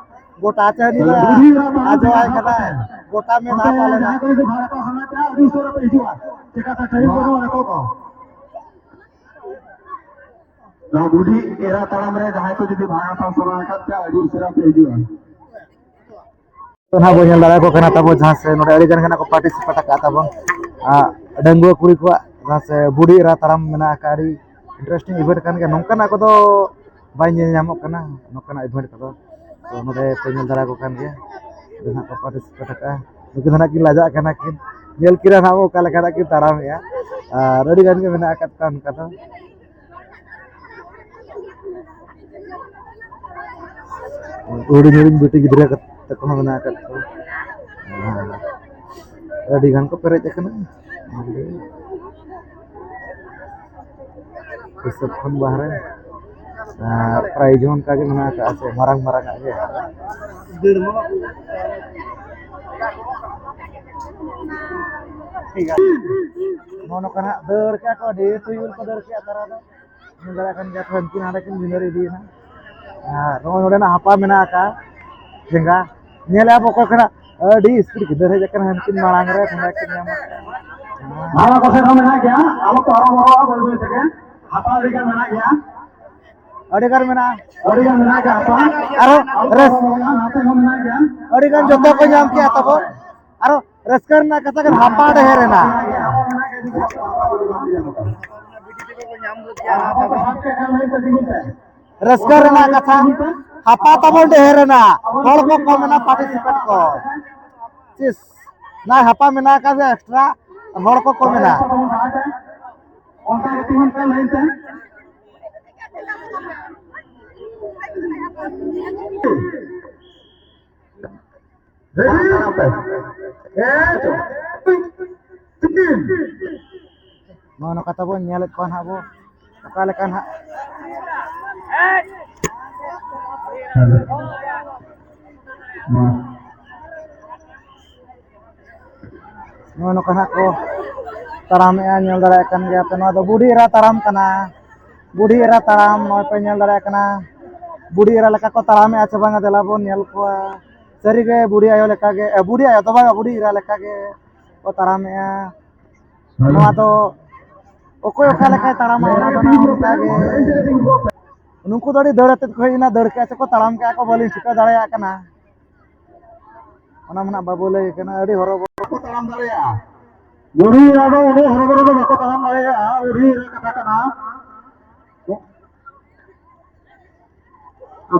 ᱜᱚᱴᱟ ᱪᱟᱹᱨᱤ ᱨᱮ ᱵᱩᱰᱷᱤ ᱮᱨᱟ ᱛᱟᱲᱟᱢ ᱟᱡᱚ ᱴᱷᱮᱸᱜᱟ ᱟᱭ ᱥᱟᱵ ᱠᱟᱱᱟ᱾ ᱠᱟᱛᱮ᱾ ᱜᱚᱴᱟ ᱢᱮᱱᱟᱜᱼᱟ ᱱᱚᱛᱮ ᱯᱟᱞᱮᱱᱟ᱾ ᱡᱟᱦᱟᱸᱭ ᱠᱚ ᱡᱩᱫᱤ ᱵᱷᱟᱲᱟ ᱠᱚ ᱦᱟᱢᱮᱴᱟ, ᱟᱹᱰᱤ ᱩᱥᱟᱹᱨᱟ ᱯᱮ ᱦᱤᱡᱩᱜᱼᱟ᱾ ᱪᱮᱠᱟᱛᱮ ᱴᱟᱭᱤᱢ ᱵᱟᱹᱱᱩᱜᱼᱟ ᱱᱤᱛᱚᱜ ᱫᱚ᱾ ᱱᱚᱣᱟ ᱵᱩᱰᱷᱤ ᱮᱨᱟ ᱛᱟᱲᱟᱢ ᱨᱮ ᱡᱟᱦᱟᱸᱭ ᱠᱚ ᱡᱩᱫᱤ ᱵᱷᱟᱲᱟ ᱦᱟᱛᱟᱣ ᱥᱟᱱᱟ ᱟᱠᱟᱫ ᱯᱮᱭᱟ, ᱟᱹᱰᱤ ᱩᱥᱟᱹᱨᱟ ᱯᱮ ᱦᱤᱡᱩᱜᱼᱟ᱾ ᱛᱚ ᱱᱟᱦᱟᱜ ᱵᱚᱱ ᱧᱮᱞ ᱫᱟᱲᱮᱭᱟᱠᱚ ᱠᱟᱱᱟ ᱛᱟᱵᱚ ᱡᱟᱦᱟᱸ ᱥᱮ ᱱᱚᱰᱮ ᱟᱹᱰᱤ ᱜᱟᱱ ᱜᱮ ᱱᱟᱜ ᱠᱚ ᱯᱟᱨᱴᱤᱥᱤᱯᱮᱴ ᱟᱠᱟᱫ ᱛᱟᱵᱚᱱ᱾ ᱟᱨ ᱰᱟᱺᱜᱩᱣᱟᱹ ᱠᱩᱲᱤ ᱠᱚᱣᱟᱜ ᱡᱟᱦᱟᱸ ᱥᱮ ᱵᱩᱰᱷᱤ ᱮᱨᱟ ᱛᱟᱲᱟᱢ ᱢᱮᱱᱟᱜ ᱟᱠᱟᱫ, ᱟᱹᱰᱤ ᱤᱱᱴᱟᱨᱮᱥᱴᱤᱝ ᱤᱵᱷᱮᱱᱴ ᱠᱟᱱ ᱜᱮᱭᱟ᱾ ᱱᱚᱝᱠᱟᱱᱟᱜ ᱠᱚᱫᱚ ᱵᱟᱭ ᱧᱮᱞ ᱧᱟᱢᱚᱜ ᱠᱟᱱᱟ, ᱱᱚᱝᱠᱟᱱᱟᱜ ᱤᱵᱷᱮᱱᱴ ᱠᱚᱫᱚ᱾ ᱛᱚ ᱱᱚᱰᱮ ᱯᱮ ᱧᱮᱞ ᱫᱟᱲᱮᱭᱟᱠᱚ ᱠᱟᱱ ᱜᱮᱭᱟ, ᱟᱹᱰᱤ ᱱᱟᱜ ᱠᱚ ᱯᱟᱨᱴᱤᱥᱤᱯᱮᱴ ᱟᱠᱟᱫᱼᱟ᱾ ᱱᱩᱠᱤᱱ ᱫᱚ ᱱᱟᱜ ᱠᱤᱱ ᱞᱟᱡᱟᱜ ᱠᱟᱱᱟ ᱠᱤᱱ, ᱧᱮᱞ ᱠᱤᱱᱟ ᱱᱟᱜ ᱚᱠᱟ ᱞᱮᱠᱟ ᱱᱟᱜ ᱠᱤᱱ ᱛᱟᱲᱟᱢᱮᱜᱼᱟ᱾ ᱟᱨ ᱟᱹᱰᱤ ᱜᱟᱱ ᱜᱮ ᱢᱮᱱᱟᱜ ᱟᱠᱟᱫ ᱠᱚᱣᱟ ᱚᱱᱠᱟ ᱫᱚ᱾ ᱦᱩᱰᱤᱧ ᱦᱩᱰᱤᱧ ᱵᱤᱴᱤ ᱜᱤᱫᱽᱨᱟᱹ ᱛᱟᱠᱚ ᱦᱚᱸ ᱢᱮᱱᱟᱜ ᱟᱠᱟᱫ ᱠᱚᱣᱟ᱾ ᱟᱹᱰᱤ ᱜᱟᱱ ᱠᱚ ᱯᱮᱨᱮᱡ ᱟᱠᱟᱱᱟ ᱦᱤᱥᱟᱹᱵ ᱠᱷᱚᱱ ᱵᱟᱦᱨᱮ᱾ ᱟᱨ ᱯᱨᱟᱭᱤᱡᱽ ᱦᱚᱸ ᱚᱱᱠᱟ ᱜᱮ ᱢᱮᱱᱟᱜ ᱟᱠᱟᱫᱼᱟ ᱥᱮ, ᱢᱟᱨᱟᱝ ᱢᱟᱨᱟᱝ ᱟᱜ ᱜᱮ᱾ ᱱᱚᱜᱼᱚ ᱱᱚᱝᱠᱟ ᱦᱟᱸᱜ ᱫᱟᱹᱲ ᱠᱮᱜᱼᱟ ᱠᱚ, ᱟᱹᱰᱤ ᱛᱩᱭᱩᱞ ᱠᱚ ᱫᱟᱹᱲ ᱠᱮᱜᱼᱟ ᱛᱟᱨᱟ ᱫᱚ᱾ ᱧᱮᱞ ᱫᱟᱲᱮᱭᱟᱜ ᱠᱟᱱ ᱜᱮᱭᱟ ᱯᱮ, ᱩᱱᱠᱤᱱ ᱦᱟᱸᱰᱮ ᱠᱤᱱ ᱵᱷᱤᱸᱫᱟᱹᱲ ᱤᱫᱤᱭᱮᱱᱟ᱾ ᱟᱨ ᱱᱚᱜᱼᱚᱭ ᱱᱚᱰᱮᱱᱟᱜ ᱦᱟᱯᱟ ᱢᱮᱱᱟᱜ ᱟᱠᱟᱫᱼᱟ ᱡᱷᱮᱸᱜᱟ᱾ ᱧᱮᱞᱮᱜᱼᱟ ᱯᱮ ᱚᱠᱚᱭ ᱠᱷᱚᱱᱟᱜ ᱟᱹᱰᱤ ᱥᱯᱤᱰ ᱜᱮ ᱫᱟᱹᱲ ᱦᱮᱡ ᱟᱠᱟᱱᱟ, ᱦᱟᱱᱠᱤᱱ ᱢᱟᱲᱟᱝ ᱨᱮ ᱡᱷᱮᱸᱜᱟ ᱠᱤᱱ ᱧᱟᱢ ᱟᱠᱟᱫᱼᱟ᱾ ᱟᱨ ᱚᱠᱟ ᱥᱮᱫ ᱦᱚᱸ ᱢᱮᱱᱟᱜ ᱜᱮᱭᱟ, ᱟᱞᱚ ᱯᱮ ᱦᱚᱨᱚᱵᱚᱨᱚᱜᱼᱟ, ᱵᱟᱹᱭ ᱵᱟᱹᱭ ᱛᱮᱜᱮ ᱦᱟᱯᱟ ᱟᱹᱰᱤ ᱜᱟᱱ ᱢᱮᱱᱟᱜ ᱜᱮᱭᱟ᱾ ᱟᱹᱰᱤ ᱜᱟᱱ ᱢᱮᱱᱟᱜᱼᱟ᱾ ᱟᱹᱰᱤ ᱜᱟᱱ ᱢᱮᱱᱟᱜ ᱜᱮᱭᱟ ᱦᱟᱯᱟ᱾ ᱟᱨᱚ ᱟᱞᱚ ᱯᱮ ᱨᱟᱹᱥ-, ᱦᱚᱨᱚᱵᱚᱨᱚᱜᱼᱟ, ᱱᱟᱛᱮ ᱦᱚᱸ ᱢᱮᱱᱟᱜ ᱜᱮᱭᱟ᱾ ᱟᱹᱰᱤ ᱜᱟᱱ ᱡᱚᱛᱚ ᱠᱚ ᱧᱟᱢ ᱠᱮᱜᱼᱟ ᱛᱟᱵᱚ᱾ ᱟᱨᱚ ᱨᱟᱹᱥᱠᱟᱹ ᱨᱮᱱᱟᱜ ᱠᱟᱛᱷᱟ ᱠᱟᱱᱟ, ᱦᱟᱯᱟ ᱰᱷᱮᱨ ᱮᱱᱟ᱾ ᱨᱟᱹᱥᱠᱟᱹ ᱨᱮᱱᱟᱜ ᱠᱟᱛᱷᱟ, ᱦᱟᱯᱟ ᱛᱟᱵᱚᱱ ᱰᱷᱮᱨ ᱮᱱᱟ, ᱦᱚᱲ ᱠᱚ ᱠᱚᱢ ᱮᱱᱟ, ᱯᱟᱨᱴᱤᱥᱤᱯᱮᱴ ᱠᱚ᱾ ᱪᱤᱥ, ᱱᱟ ᱦᱟᱯᱟ ᱢᱮᱱᱟᱜ ᱟᱠᱟᱫ ᱜᱮᱭᱟ, ᱮᱠᱥᱴᱨᱟ ᱦᱚᱲ ᱠᱚ ᱠᱚᱢ ᱮᱱᱟ᱾ ᱚᱱᱠᱟ ᱜᱮ ᱛᱤᱸᱜᱩᱱ ᱯᱮ ᱞᱟᱭᱤᱱ ᱛᱮ᱾ ᱨᱮᱰᱤ? ᱦᱮᱸ, ᱪᱚ᱾ ᱛᱤᱠᱤᱱ᱾ ᱱᱚᱜᱼᱚ ᱱᱚᱝᱠᱟ ᱛᱟᱵᱚᱱ ᱧᱮᱞᱮᱫ ᱠᱚᱣᱟ ᱱᱟᱦᱟᱜ ᱵᱚ, ᱚᱠᱟ ᱞᱮᱠᱟ ᱱᱟᱦᱟᱜ᱾ ᱢᱟ᱾ ᱱᱚᱜᱼᱚ ᱱᱚᱝᱠᱟ ᱱᱟᱦᱟᱜ ᱠᱚ ᱛᱟᱲᱟᱢᱮᱜᱼᱟ, ᱧᱮᱞ ᱫᱟᱲᱮᱭᱟᱜ ᱠᱟᱱ ᱜᱮᱭᱟ ᱯᱮ᱾ ᱱᱚᱣᱟ ᱫᱚ ᱵᱩᱰᱷᱤ ᱮᱨᱟ ᱛᱟᱲᱟᱢ ᱠᱟᱱᱟ, ᱵᱩᱰᱷᱤ ᱮᱨᱟ ᱛᱟᱲᱟᱢ᱾ ᱱᱚᱜᱼᱚᱭ ᱯᱮ ᱧᱮᱞ ᱫᱟᱲᱮᱭᱟᱜ ᱠᱟᱱᱟ, ᱵᱩᱰᱷᱤ ᱮᱨᱟ ᱞᱮᱠᱟ ᱠᱚ ᱛᱟᱲᱟᱢᱮᱜᱼᱟ ᱥᱮ ᱵᱟᱝᱟ? ᱫᱮᱞᱟ ᱵᱚᱱ ᱧᱮᱞ ᱠᱚᱣᱟ᱾ ᱥᱟᱹᱨᱤᱜᱮ ᱵᱩᱰᱷᱤ ᱟᱭᱳ ᱞᱮᱠᱟᱜᱮ, ᱮ, ᱵᱩᱰᱷᱤ ᱟᱭᱳ ᱫᱚ ᱵᱟᱝᱟ, ᱵᱩᱰᱷᱤ ᱮᱨᱟ ᱞᱮᱠᱟᱜᱮ ᱠᱚ ᱛᱟᱲᱟᱢᱮᱜᱼᱟ᱾ ᱱᱚᱣᱟ ᱫᱚ ᱚᱠᱚᱭ ᱚᱠᱟ ᱞᱮᱠᱟᱭ ᱛᱟᱲᱟᱢᱟ, ᱚᱱᱟ ᱫᱚ ᱱᱟᱜ ᱚᱱᱠᱟ ᱜᱮ᱾ ᱱᱩᱠᱩ ᱫᱚ ᱟᱹᱰᱤ ᱫᱟᱹᱲ ᱟᱛᱮᱫ ᱠᱚ ᱦᱮᱡ ᱮᱱᱟ, ᱫᱟᱹᱲ ᱠᱮᱜᱼᱟ ᱥᱮ ᱠᱚ ᱛᱟᱲᱟᱢ ᱠᱮᱜᱼᱟ ᱠᱚ, ᱵᱟᱹᱞᱤᱧ ᱴᱷᱤᱠᱟᱹ ᱫᱟᱲᱮᱭᱟᱜ ᱠᱟᱱᱟ᱾ ᱚᱱᱟ ᱢᱟ ᱱᱟᱜ ᱵᱟᱵᱚ ᱞᱟᱹᱭ ᱠᱟᱱᱟ, ᱟᱹᱰᱤ ᱦᱚᱨᱚᱵᱚᱨᱚ᱾ ᱵᱟᱠᱚ ᱛᱟᱲᱟᱢ ᱫᱟᱲᱮᱭᱟᱜᱼᱟ᱾ ᱵᱩᱲᱦᱤ ᱮᱨᱟ ᱫᱚ ᱩᱱᱟᱹᱜ ᱦᱚᱨᱚᱵᱚᱨᱚ ᱫᱚ ᱵᱟᱠᱚ ᱛᱟᱲᱟᱢ ᱫᱟᱲᱮᱭᱟᱜᱼᱟ, ᱵᱩᱲᱦᱤ ᱮᱨᱟ ᱠᱟᱛᱷᱟ ᱠᱟᱱᱟ᱾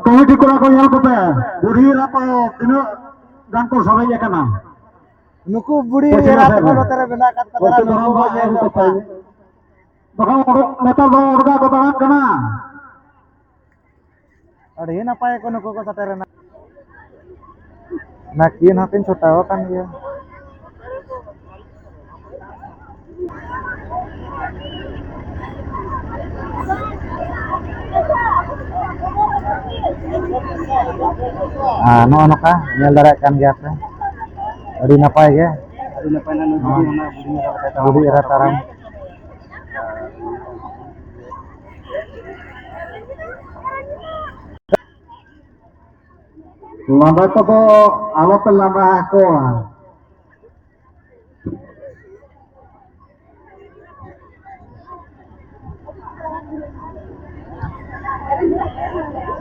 ᱠᱚᱢᱤᱴᱤ ᱠᱚᱲᱟ ᱠᱚ ᱧᱮᱞ ᱠᱚᱯᱮ, ᱵᱩᱲᱦᱤ ᱮᱨᱟ ᱠᱚ ᱛᱤᱱᱟᱹᱜ ᱜᱟᱱ ᱠᱚ ᱥᱟᱨᱮᱡ ᱟᱠᱟᱱᱟ᱾ ᱱᱩᱠᱩ ᱵᱩᱲᱦᱤ ᱯᱚᱪᱷᱤᱢ ᱮᱨᱟ ᱥᱮᱫ ᱛᱟᱠᱚ ᱨᱮ᱾ ᱱᱚᱛᱮ ᱨᱮ ᱢᱮᱱᱟᱜ ᱟᱠᱟᱫ ᱠᱚ ᱛᱟᱵᱚᱱᱟ, ᱯᱚᱪᱷᱤᱢ ᱱᱩᱠᱩ ᱫᱷᱟᱨᱟ ᱵᱚ ᱵᱟᱝ ᱧᱮᱞ ᱟᱹᱜᱩ ᱧᱚᱜ ᱠᱚᱯᱮ᱾ ᱠᱚᱣᱟ᱾ ᱵᱟᱠᱷᱟᱱ ᱚᱰᱚᱠ, ᱱᱮᱛᱟᱨ ᱫᱚ ᱚᱰᱜᱟ ᱠᱚ ᱫᱟᱬᱟᱱ ᱠᱟᱱᱟ᱾ ᱟᱹᱰᱤ ᱱᱟᱯᱟᱭ ᱠᱚ ᱱᱩᱠᱩ ᱠᱚ ᱥᱮᱴᱮᱨᱮᱱᱟ᱾ ᱱᱟᱹᱠᱤᱱ ᱦᱚᱸᱠᱤᱱ ᱪᱷᱩᱴᱟᱹᱣ ᱟᱠᱟᱱ ᱜᱮᱭᱟ᱾ ᱟᱨ ᱱᱚᱜᱼᱚ ᱱᱚᱝᱠᱟ ᱧᱮᱞ ᱫᱟᱲᱮᱭᱟᱜ ᱠᱟᱱ ᱜᱮᱭᱟ ᱯᱮ, ᱟᱹᱰᱤ ᱱᱟᱯᱟᱭ ᱜᱮ᱾ ᱟᱹᱰᱤ ᱱᱟᱯᱟᱭ ᱱᱟᱜ ᱱᱩᱭ ᱱᱚᱣᱟ ᱵᱩᱰᱷᱤ ᱚᱱᱟ ᱵᱩᱰᱷᱤ ᱢᱮᱨᱟ ᱞᱮᱠᱟᱭ ᱛᱟᱲᱟᱢ ᱵᱩᱰᱷᱤ ᱮᱨᱟ ᱟᱠᱟᱫ ᱛᱟᱲᱟᱢ᱾ ᱛᱟᱵᱚᱱᱟ᱾ ᱞᱟᱸᱫᱟ ᱠᱚᱫᱚ ᱟᱞᱚᱯᱮ ᱞᱟᱸᱫᱟ ᱟᱠᱚᱣᱟ᱾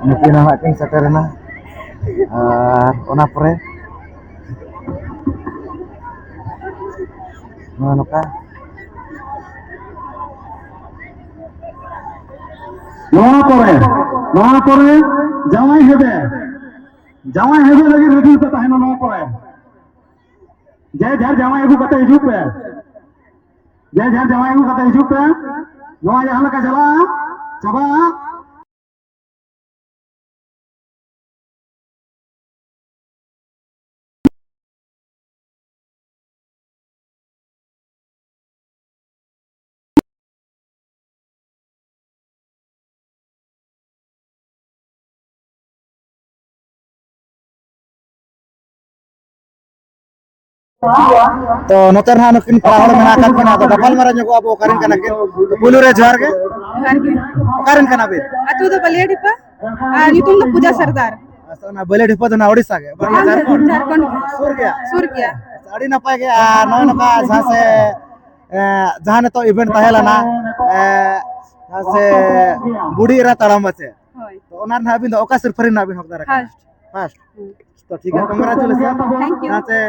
ᱱᱩᱠᱤᱱ ᱦᱚᱸ ᱦᱟᱸᱜ ᱠᱤᱱ ᱥᱮᱴᱮᱨᱮᱱᱟ᱾ ᱟᱨ ᱚᱱᱟ ᱯᱚᱨᱮ ᱱᱚᱜᱼᱚ ᱱᱚᱝᱠᱟ᱾ ᱱᱚᱣᱟ ᱯᱚᱨᱮ, ᱱᱚᱣᱟ ᱯᱚᱨᱮ ᱡᱟᱶᱟᱭ ᱦᱮᱵᱮ, ᱡᱟᱶᱟᱭ ᱦᱮᱵᱮ ᱞᱟᱹᱜᱤᱫ ᱨᱮᱰᱤ ᱯᱮ ᱛᱟᱦᱮᱱᱟ ᱱᱚᱣᱟ ᱯᱚᱨᱮ᱾ ᱡᱮ ᱡᱟᱨ ᱡᱟᱶᱟᱭ ᱟᱹᱜᱩ ᱠᱟᱛᱮ ᱦᱤᱡᱩᱜ ᱯᱮ᱾ ᱡᱮ ᱡᱟᱨ ᱡᱟᱶᱟᱭ ᱟᱹᱜᱩ ᱠᱟᱛᱮ ᱦᱤᱡᱩᱜ ᱯᱮ᱾ ᱱᱚᱣᱟ ᱡᱟᱦᱟᱸ ᱞᱮᱠᱟ ᱪᱟᱞᱟᱜᱼᱟ, ᱪᱟᱵᱟᱜᱼᱟ᱾ ᱛᱚ ᱱᱚᱛᱮ ᱨᱮ ᱦᱟᱸᱜ ᱱᱩᱠᱤᱱ ᱠᱚᱲᱟ ᱦᱚᱲ ᱢᱮᱱᱟᱜ ᱟᱠᱟᱫ ᱠᱤᱱᱟ, ᱟᱫᱚ ᱜᱟᱯᱟᱞ ᱢᱟᱨᱟᱣ ᱧᱚᱜᱚᱜ ᱟᱵᱚ ᱚᱠᱟᱨᱮᱱ ᱠᱟᱱᱟ ᱠᱤᱱ᱾ ᱛᱚ ᱯᱩᱭᱞᱩ ᱨᱮ ᱡᱚᱦᱟᱨ ᱜᱮ᱾ ᱡᱚᱦᱟᱨ ᱜᱮ᱾ ᱚᱠᱟᱨᱮᱱ ᱠᱟᱱᱟ ᱵᱤᱱ? ᱟᱹᱛᱩ ᱫᱚ ᱵᱟᱹᱞᱤᱭᱟᱹᱰᱤᱯᱟ ᱟᱨ ᱧᱩᱛᱩᱢ ᱫᱚ ᱯᱩᱡᱟ ᱥᱚᱨᱫᱟᱨ᱾ ᱟᱪᱪᱷᱟ, ᱚᱱᱟ ᱵᱟᱹᱞᱤᱭᱟᱹᱰᱤᱯᱟ ᱫᱚ ᱱᱟᱜ ᱳᱰᱤᱥᱟ ᱜᱮ, ᱵᱟᱝ, ᱡᱷᱟᱲᱠᱷᱚᱸᱰ? ᱡᱷᱟᱲᱠᱷᱚᱸᱰ ᱜᱮ᱾ ᱥᱩᱨ ᱜᱮᱭᱟ? ᱥᱩᱨ ᱜᱮᱭᱟ᱾ ᱟᱪᱪᱷᱟ, ᱟᱹᱰᱤ ᱱᱟᱯᱟᱭ ᱜᱮ᱾ ᱟᱨ ᱱᱚᱜᱼᱚᱭ ᱱᱚᱝᱠᱟ ᱡᱟᱦᱟᱸ ᱥᱮ, ᱮ, ᱡᱟᱦᱟᱸ ᱱᱤᱛᱚᱜ event ᱛᱟᱦᱮᱸ ᱞᱮᱱᱟ, ᱮ, ᱡᱟᱦᱟᱸ ᱥᱮ ᱵᱩᱰᱷᱤ ᱮᱨᱟ ᱛᱟᱲᱟᱢ ᱢᱟᱪᱮ, ᱦᱳᱭ᱾ ᱛᱚ ᱚᱱᱟ ᱨᱮᱱᱟᱜ ᱟᱹᱵᱤᱱ ᱫᱚ ᱚᱠᱟ ᱥᱤᱨᱯᱷᱟᱹ ᱨᱮᱱᱟᱜ ᱵᱤᱱ ᱦᱚᱠᱫᱟᱨ ᱟᱠᱟᱱᱟ? First᱾ First᱾ ᱦᱩᱸ᱾ ᱛᱚ ᱴᱷᱤᱠ ᱜᱮᱭᱟ, congratulations᱾ Thank you᱾ ᱡᱟᱦᱟᱸ ᱪᱮ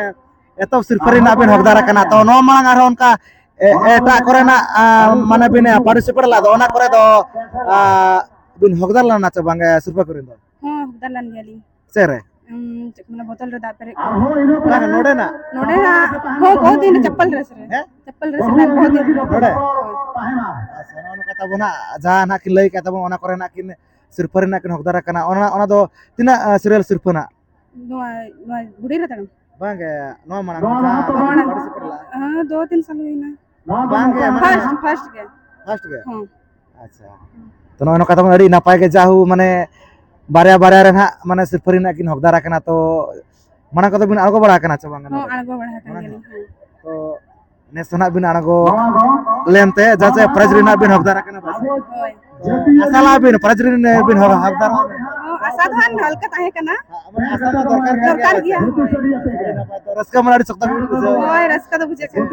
ᱮᱛᱚᱦᱚᱵ ᱥᱤᱨᱯᱷᱟᱹ ᱨᱮᱱᱟᱜ ᱵᱤᱱ ᱦᱚᱠᱫᱟᱨ ᱟᱠᱟᱱᱟ, ᱛᱚ ᱱᱚᱣᱟ ᱢᱟᱲᱟᱝ ᱟᱨᱦᱚᱸ ᱚᱱᱠᱟ, ᱮ-, ᱮᱴᱟᱜ ᱠᱚᱨᱮᱱᱟᱜ, ᱟ, ᱢᱟᱱᱮ ᱵᱤᱱ participate ᱞᱮᱫ ᱫᱚ, ᱚᱱᱟ ᱠᱚᱨᱮ ᱫᱚ, ᱟ, ᱵᱤᱱ ᱦᱚᱠᱫᱟᱨ ᱞᱮᱱᱟ ᱪᱮ ᱵᱟᱝ, ᱮ, ᱥᱤᱨᱯᱷᱟᱹ ᱠᱚᱨᱮ ᱫᱚ? ᱦᱚᱸ, ᱦᱚᱠᱫᱟᱨ ᱞᱮᱱ ᱜᱮᱭᱟᱞᱤᱧ᱾ ᱪᱮᱫ ᱨᱮ? ᱩᱢ, ᱪᱮᱫ ᱠᱚ ᱢᱮᱱᱟ, ᱵᱚᱛᱚᱞ ᱨᱮ ᱫᱟᱜ ᱯᱮᱨᱮᱡ ᱠᱚ᱾ ᱵᱟᱝ, ᱱᱚᱰᱮᱱᱟᱜ? ᱱᱚᱰᱮᱱᱟᱜ, ᱦᱚᱸ, ᱵᱚᱦᱩᱛ ᱫᱤᱱ ᱨᱮ, ᱪᱟᱯᱯᱟᱞ ᱨᱮᱥ ᱨᱮ᱾ ᱦᱮᱸ? ᱪᱟᱯᱯᱟᱞ ᱨᱮᱥ ᱨᱮ, ᱵᱚᱦᱩᱛ ᱫᱤᱱ ᱨᱮ᱾ ᱱᱚᱰᱮ? ᱦᱳᱭ᱾ ᱟᱪᱪᱷᱟ, ᱱᱚᱜᱼᱚ ᱱᱚᱝᱠᱟ ᱛᱟᱵᱚ ᱱᱟᱜ, ᱡᱟᱦᱟᱸ ᱱᱟᱜ ᱠᱤᱱ ᱞᱟᱹᱭ ᱠᱟᱜ ᱛᱟᱵᱚᱱ, ᱚᱱᱟ ᱠᱚᱨᱮ ᱱᱟᱜ ᱠᱤᱱ ᱥᱤᱨᱯᱷᱟᱹ ᱨᱮᱱᱟᱜ ᱠᱤᱱ ᱦᱚᱠᱫᱟᱨ ᱟᱠᱟᱱᱟ᱾ ᱚᱱᱟ, ᱚᱱᱟ ᱫᱚ ᱛᱤᱱᱟᱹᱜ, ᱟ, serial ᱥᱤᱨᱯᱷᱟᱹ ᱱᱟᱜ? ᱱᱚᱣᱟ, ᱱᱚᱣᱟ ᱵᱩᱰᱷᱤ ᱨᱮ ᱛᱟᱲᱟᱢ? ᱵᱟᱝ ᱜᱮ, ᱱᱚᱣᱟ ᱢᱟᱲᱟᱝ ᱡᱟᱦᱟᱸ ᱱᱚᱣᱟ ᱢᱟᱲᱟᱝ᱾ Participate ᱞᱟᱜᱼᱟ? ᱦᱮᱸ, ᱫᱩ ᱛᱤᱱ ᱥᱟᱞ ᱦᱩᱭᱱᱟ᱾ ᱵᱟᱝ ᱜᱮ, ᱢᱟᱱᱮ first, first ᱜᱮ᱾ First ᱜᱮ? ᱦᱮᱸ᱾ ᱟᱪᱪᱷᱟ᱾ ᱦᱮᱸ᱾ ᱛᱚ, ᱱᱚᱜᱼᱚᱭ ᱱᱚᱝᱠᱟ ᱛᱟᱵᱚᱱ ᱟᱹᱰᱤ ᱱᱟᱯᱟᱭ ᱜᱮ, ᱡᱟᱦᱳ, ᱢᱟᱱᱮ ᱵᱟᱨᱭᱟ ᱵᱟᱨᱭᱟ ᱨᱮ ᱱᱟᱜ, ᱢᱟᱱᱮ ᱥᱤᱨᱯᱷᱟᱹ ᱨᱮᱱᱟᱜ ᱠᱤᱱ ᱦᱚᱠᱫᱟᱨ ᱟᱠᱟᱱᱟ᱾ ᱛᱚ, ᱢᱟᱲᱟᱝ ᱠᱚᱫᱚ ᱵᱤᱱ ᱟᱬᱜᱚ ᱵᱟᱲᱟ ᱟᱠᱟᱱᱟ ᱥᱮ ᱵᱟᱝ? ᱦᱚᱸ, ᱟᱬᱜᱚ ᱵᱟᱲᱟ ᱟᱠᱟᱱ ᱢᱟᱲᱟᱝ ᱜᱮᱭᱟᱞᱤᱧ, ᱦᱮᱸ᱾ ᱛᱚ, ᱱᱮᱥ ᱫᱚ ᱱᱟᱜ ᱵᱤᱱ ᱟᱬᱜᱚ ᱞᱮᱱᱛᱮ ᱡᱟᱦᱟᱸ ᱪᱮ prize ᱨᱮᱱᱟᱜ ᱵᱤᱱ ᱦᱚᱠᱫᱟᱨ ᱟᱠᱟᱱᱟ, ᱵᱟᱝ? ᱦᱳᱭ᱾ ᱟᱥᱟ ᱞᱟᱜ ᱵᱤᱱ prize ᱨᱮᱱ ᱵᱤᱱ ᱦᱚ-, ᱦᱚᱠᱫᱟᱨ᱾ ᱦᱚᱸ, ᱟᱥᱟ ᱫᱚ ᱦᱟᱸᱜ ᱦᱟᱞᱠᱟ ᱛᱟᱦᱮᱸ ᱠᱟᱱᱟ᱾ ᱢᱟᱱᱮ ᱟᱥᱟ ᱫᱚ ᱫᱚᱨᱠᱟᱨ ᱠᱟᱱ ᱫᱚᱨᱠᱟᱨ ᱜᱮᱭᱟ, ᱜᱮᱭᱟ, ᱦᱳᱭ᱾ ᱦᱳᱭ᱾ ᱟᱹᱰᱤ ᱱᱟᱯᱟᱭ᱾ ᱛᱚ, ᱨᱟᱹᱥᱠᱟᱹ ᱢᱟ ᱟᱹᱰᱤ ᱥᱚᱠᱛᱚ ᱜᱮ ᱵᱤᱱ ᱵᱩᱡᱷᱟᱹᱣᱟ᱾ ᱦᱳᱭ, ᱨᱟᱹᱥᱠᱟᱹ ᱫᱚ ᱵᱩᱡᱷᱟᱹᱜ ᱠᱟᱱᱟ᱾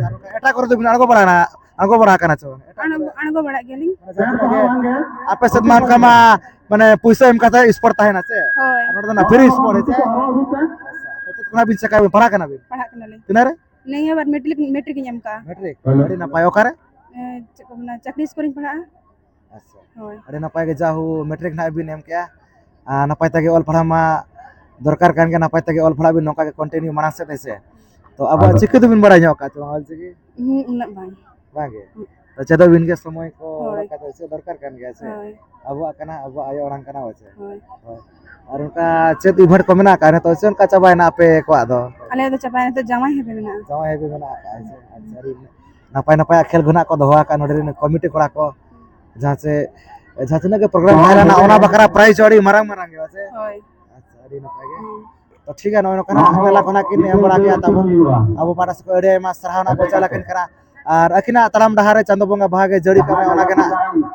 ᱟᱨ ᱚᱱᱠᱟ ᱮᱴᱟᱜ ᱠᱚᱨᱮ ᱫᱚ ᱵᱤᱱ ᱟᱬᱜᱚ ᱵᱟᱲᱟᱭᱮᱱᱟ, ᱟᱬᱜᱚ ᱵᱟᱲᱟ ᱟᱠᱟᱱᱟ ᱥᱮ ᱵᱟᱝ? ᱮᱴᱟᱜ ᱟᱬᱜᱚ, ᱠᱚᱨᱮ? ᱟᱬᱜᱚ ᱵᱟᱲᱟᱜ ᱜᱮᱭᱟᱞᱤᱧ᱾ ᱢᱟᱱᱮ ᱡᱟᱦᱟᱸ ᱞᱮᱠᱟ ᱜᱮ ᱟᱯᱮ ᱥᱮᱫ ᱢᱟ ᱚᱱᱠᱟ ᱢᱟ, ᱢᱟᱱᱮ ᱯᱩᱭᱥᱟᱹ ᱮᱢ ᱠᱟᱛᱮ sport ᱛᱟᱦᱮᱱᱟ ᱥᱮ? ᱦᱳᱭ᱾ ᱟᱨ ᱱᱚᱰᱮ ᱫᱚ ᱱᱟᱜ free sport ᱦᱮᱸ ᱥᱮ? ᱟᱪᱪᱷᱟ, ᱛᱚ ᱪᱮᱫ ᱠᱷᱚᱱᱟᱜ ᱵᱤᱱ ᱪᱮᱠᱟ ᱵᱤᱱ ᱯᱟᱲᱦᱟᱜ ᱠᱟᱱᱟ ᱵᱤᱱ? ᱯᱟᱲᱦᱟᱜ ᱠᱟᱱᱟᱞᱤᱧ᱾ ᱛᱤᱱᱟᱹᱜ ᱨᱮ? ᱱᱤᱭᱟᱹ ᱵᱟᱨ ᱢᱮᱴᱨᱤᱠ, ᱢᱮᱴᱨᱤᱠ ᱤᱧ ᱮᱢ ᱠᱟᱜᱼᱟ᱾ ᱢᱮᱴᱨᱤᱠ? ᱦᱳᱭ᱾ ᱟᱹᱰᱤ ᱱᱟᱯᱟᱭ᱾ ᱚᱠᱟᱨᱮ? ᱮ, ᱪᱮᱫ ᱠᱚ ᱢᱮᱱᱟ, ᱪᱟᱹᱠᱨᱤ ᱥᱠᱩᱞ ᱨᱤᱧ ᱯᱟᱲᱦᱟᱜᱼᱟ᱾ ᱟᱪᱪᱷᱟ᱾ ᱦᱳᱭ᱾ ᱟᱹᱰᱤ ᱱᱟᱯᱟᱭ ᱜᱮ, ᱡᱟᱦᱳ, ᱢᱮᱴᱨᱤᱠ ᱱᱟᱦᱟᱜ ᱵᱤᱱ ᱮᱢ ᱠᱮᱜᱼᱟ᱾ ᱟᱨ ᱱᱟᱯᱟᱭ ᱛᱮᱜᱮ ᱚᱞ ᱯᱟᱲᱦᱟᱣ ᱢᱟ ᱫᱚᱨᱠᱟᱨ ᱠᱟᱱ ᱜᱮ, ᱱᱟᱯᱟᱭ ᱛᱮᱜᱮ ᱚᱞ ᱯᱟᱲᱦᱟᱣ ᱵᱤᱱ ᱱᱚᱝᱠᱟ ᱜᱮ continue ᱢᱟᱲᱟᱝ ᱥᱮᱫ, ᱦᱮᱸ ᱥᱮ? ᱛᱚ ᱟᱵᱚᱣᱟᱜ ᱪᱤᱠᱤ ᱫᱚᱵᱤᱱ ᱵᱟᱲᱟᱭ ᱧᱚᱜ ᱠᱟᱜ ᱪᱮ ᱵᱟᱝ ᱚᱞ ᱪᱤᱠᱤ? ᱦᱩᱸ, ᱩᱱᱟᱹᱜ ᱵᱟᱝ᱾ ᱵᱟᱝ ᱜᱮ? ᱦᱩᱸ᱾ ᱛᱚ ᱪᱮᱫᱚᱜ ᱵᱤᱱ ᱜᱮ, ᱥᱚᱢᱚᱭ ᱠᱚ ᱦᱳᱭ᱾ ᱚᱱᱠᱟ ᱫᱚ ᱪᱮᱫ ᱫᱚᱨᱠᱟᱨ ᱠᱟᱱ ᱜᱮᱭᱟ ᱥᱮ? ᱦᱳᱭ᱾ ᱟᱵᱚᱣᱟᱜ ᱠᱟᱱᱟ, ᱟᱵᱚᱣᱟᱜ ᱟᱭᱳ ᱟᱲᱟᱝ ᱠᱟᱱᱟ ᱵᱟᱪᱮ? ᱦᱳᱭ᱾ ᱦᱳᱭ᱾ ᱟᱨ ᱚᱱᱠᱟ ᱪᱮᱫ event ᱠᱚ ᱢᱮᱱᱟᱜ ᱟᱠᱟᱫ ᱱᱤᱛᱚᱜ ᱥᱮ ᱚᱱᱠᱟ ᱪᱟᱵᱟᱭᱮᱱᱟ ᱟᱯᱮ ᱠᱚᱣᱟᱜ ᱫᱚ? ᱟᱞᱮᱭᱟᱜ ᱫᱚ ᱪᱟᱵᱟᱭᱮᱱᱟ, ᱱᱤᱛᱚᱜ ᱡᱟᱶᱟᱭ ᱦᱮᱯᱮ ᱢᱮᱱᱟᱜᱼᱟ᱾ ᱡᱟᱶᱟᱭ ᱦᱮᱯᱮ ᱢᱮᱱᱟᱜ ᱟᱠᱟᱫ, ᱟᱪᱪᱷᱟ, ᱟᱪᱪᱷᱟ, ᱟᱹᱰᱤ ᱱᱟᱯᱟᱭ ᱱᱟᱯᱟᱭᱟᱜ ᱠᱷᱮᱞ ᱠᱚ ᱱᱟᱜ ᱠᱚ ᱫᱚᱦᱚ ᱟᱠᱟᱫ ᱱᱚᱰᱮ ᱨᱮᱱ ᱠᱚᱢᱤᱴᱤ ᱠᱚᱲᱟ ᱠᱚ, ᱡᱟᱦᱟᱸ ᱪᱮ, ᱡᱟᱦᱟᱸ ᱛᱤᱱᱟᱹᱜ ᱜᱮ program ᱛᱟᱦᱮᱸ ᱞᱮᱱᱟ, ᱚᱱᱟ ᱵᱟᱠᱷᱨᱟ prize ᱦᱚᱸ ᱟᱹᱰᱤ ᱢᱟᱨᱟᱝ ᱢᱟᱨᱟᱝ ᱜᱮ, ᱵᱟᱪᱮ? ᱦᱳᱭ᱾ ᱟᱪᱪᱷᱟ, ᱟᱹᱰᱤ ᱱᱟᱯᱟᱭ ᱜᱮ᱾ ᱦᱩᱸ᱾ ᱛᱚ ᱴᱷᱤᱠ ᱜᱮᱭᱟ, ᱱᱚᱜᱼᱚᱭ ᱱᱚᱝᱠᱟᱱᱟᱜ ᱢᱮᱞᱟ ᱠᱷᱚᱱᱟᱜ ᱠᱤᱱ ᱮᱢ ᱵᱟᱲᱟ ᱠᱮᱜᱼᱟ ᱛᱟᱵᱚᱱ᱾ ᱟᱵᱚ ᱯᱟᱦᱴᱟ ᱥᱮᱫ ᱠᱷᱚᱱ ᱟᱹᱰᱤ ᱟᱭᱢᱟ ᱥᱟᱨᱦᱟᱣ ᱱᱟᱜ ᱠᱚ ᱪᱟᱞ ᱟᱹᱠᱤᱱ ᱠᱟᱱᱟ᱾ ᱟᱨ ᱟᱹᱠᱤᱱᱟᱜ ᱛᱟᱲᱟᱢ ᱰᱟᱦᱟᱨ ᱨᱮ ᱪᱟᱸᱫᱳ ᱵᱚᱸᱜᱟ ᱵᱷᱟᱜᱮ ᱡᱟᱹᱲᱤ ᱠᱟᱜ ᱢᱟᱭ, ᱚᱱᱟ ᱜᱮ ᱱᱟᱜ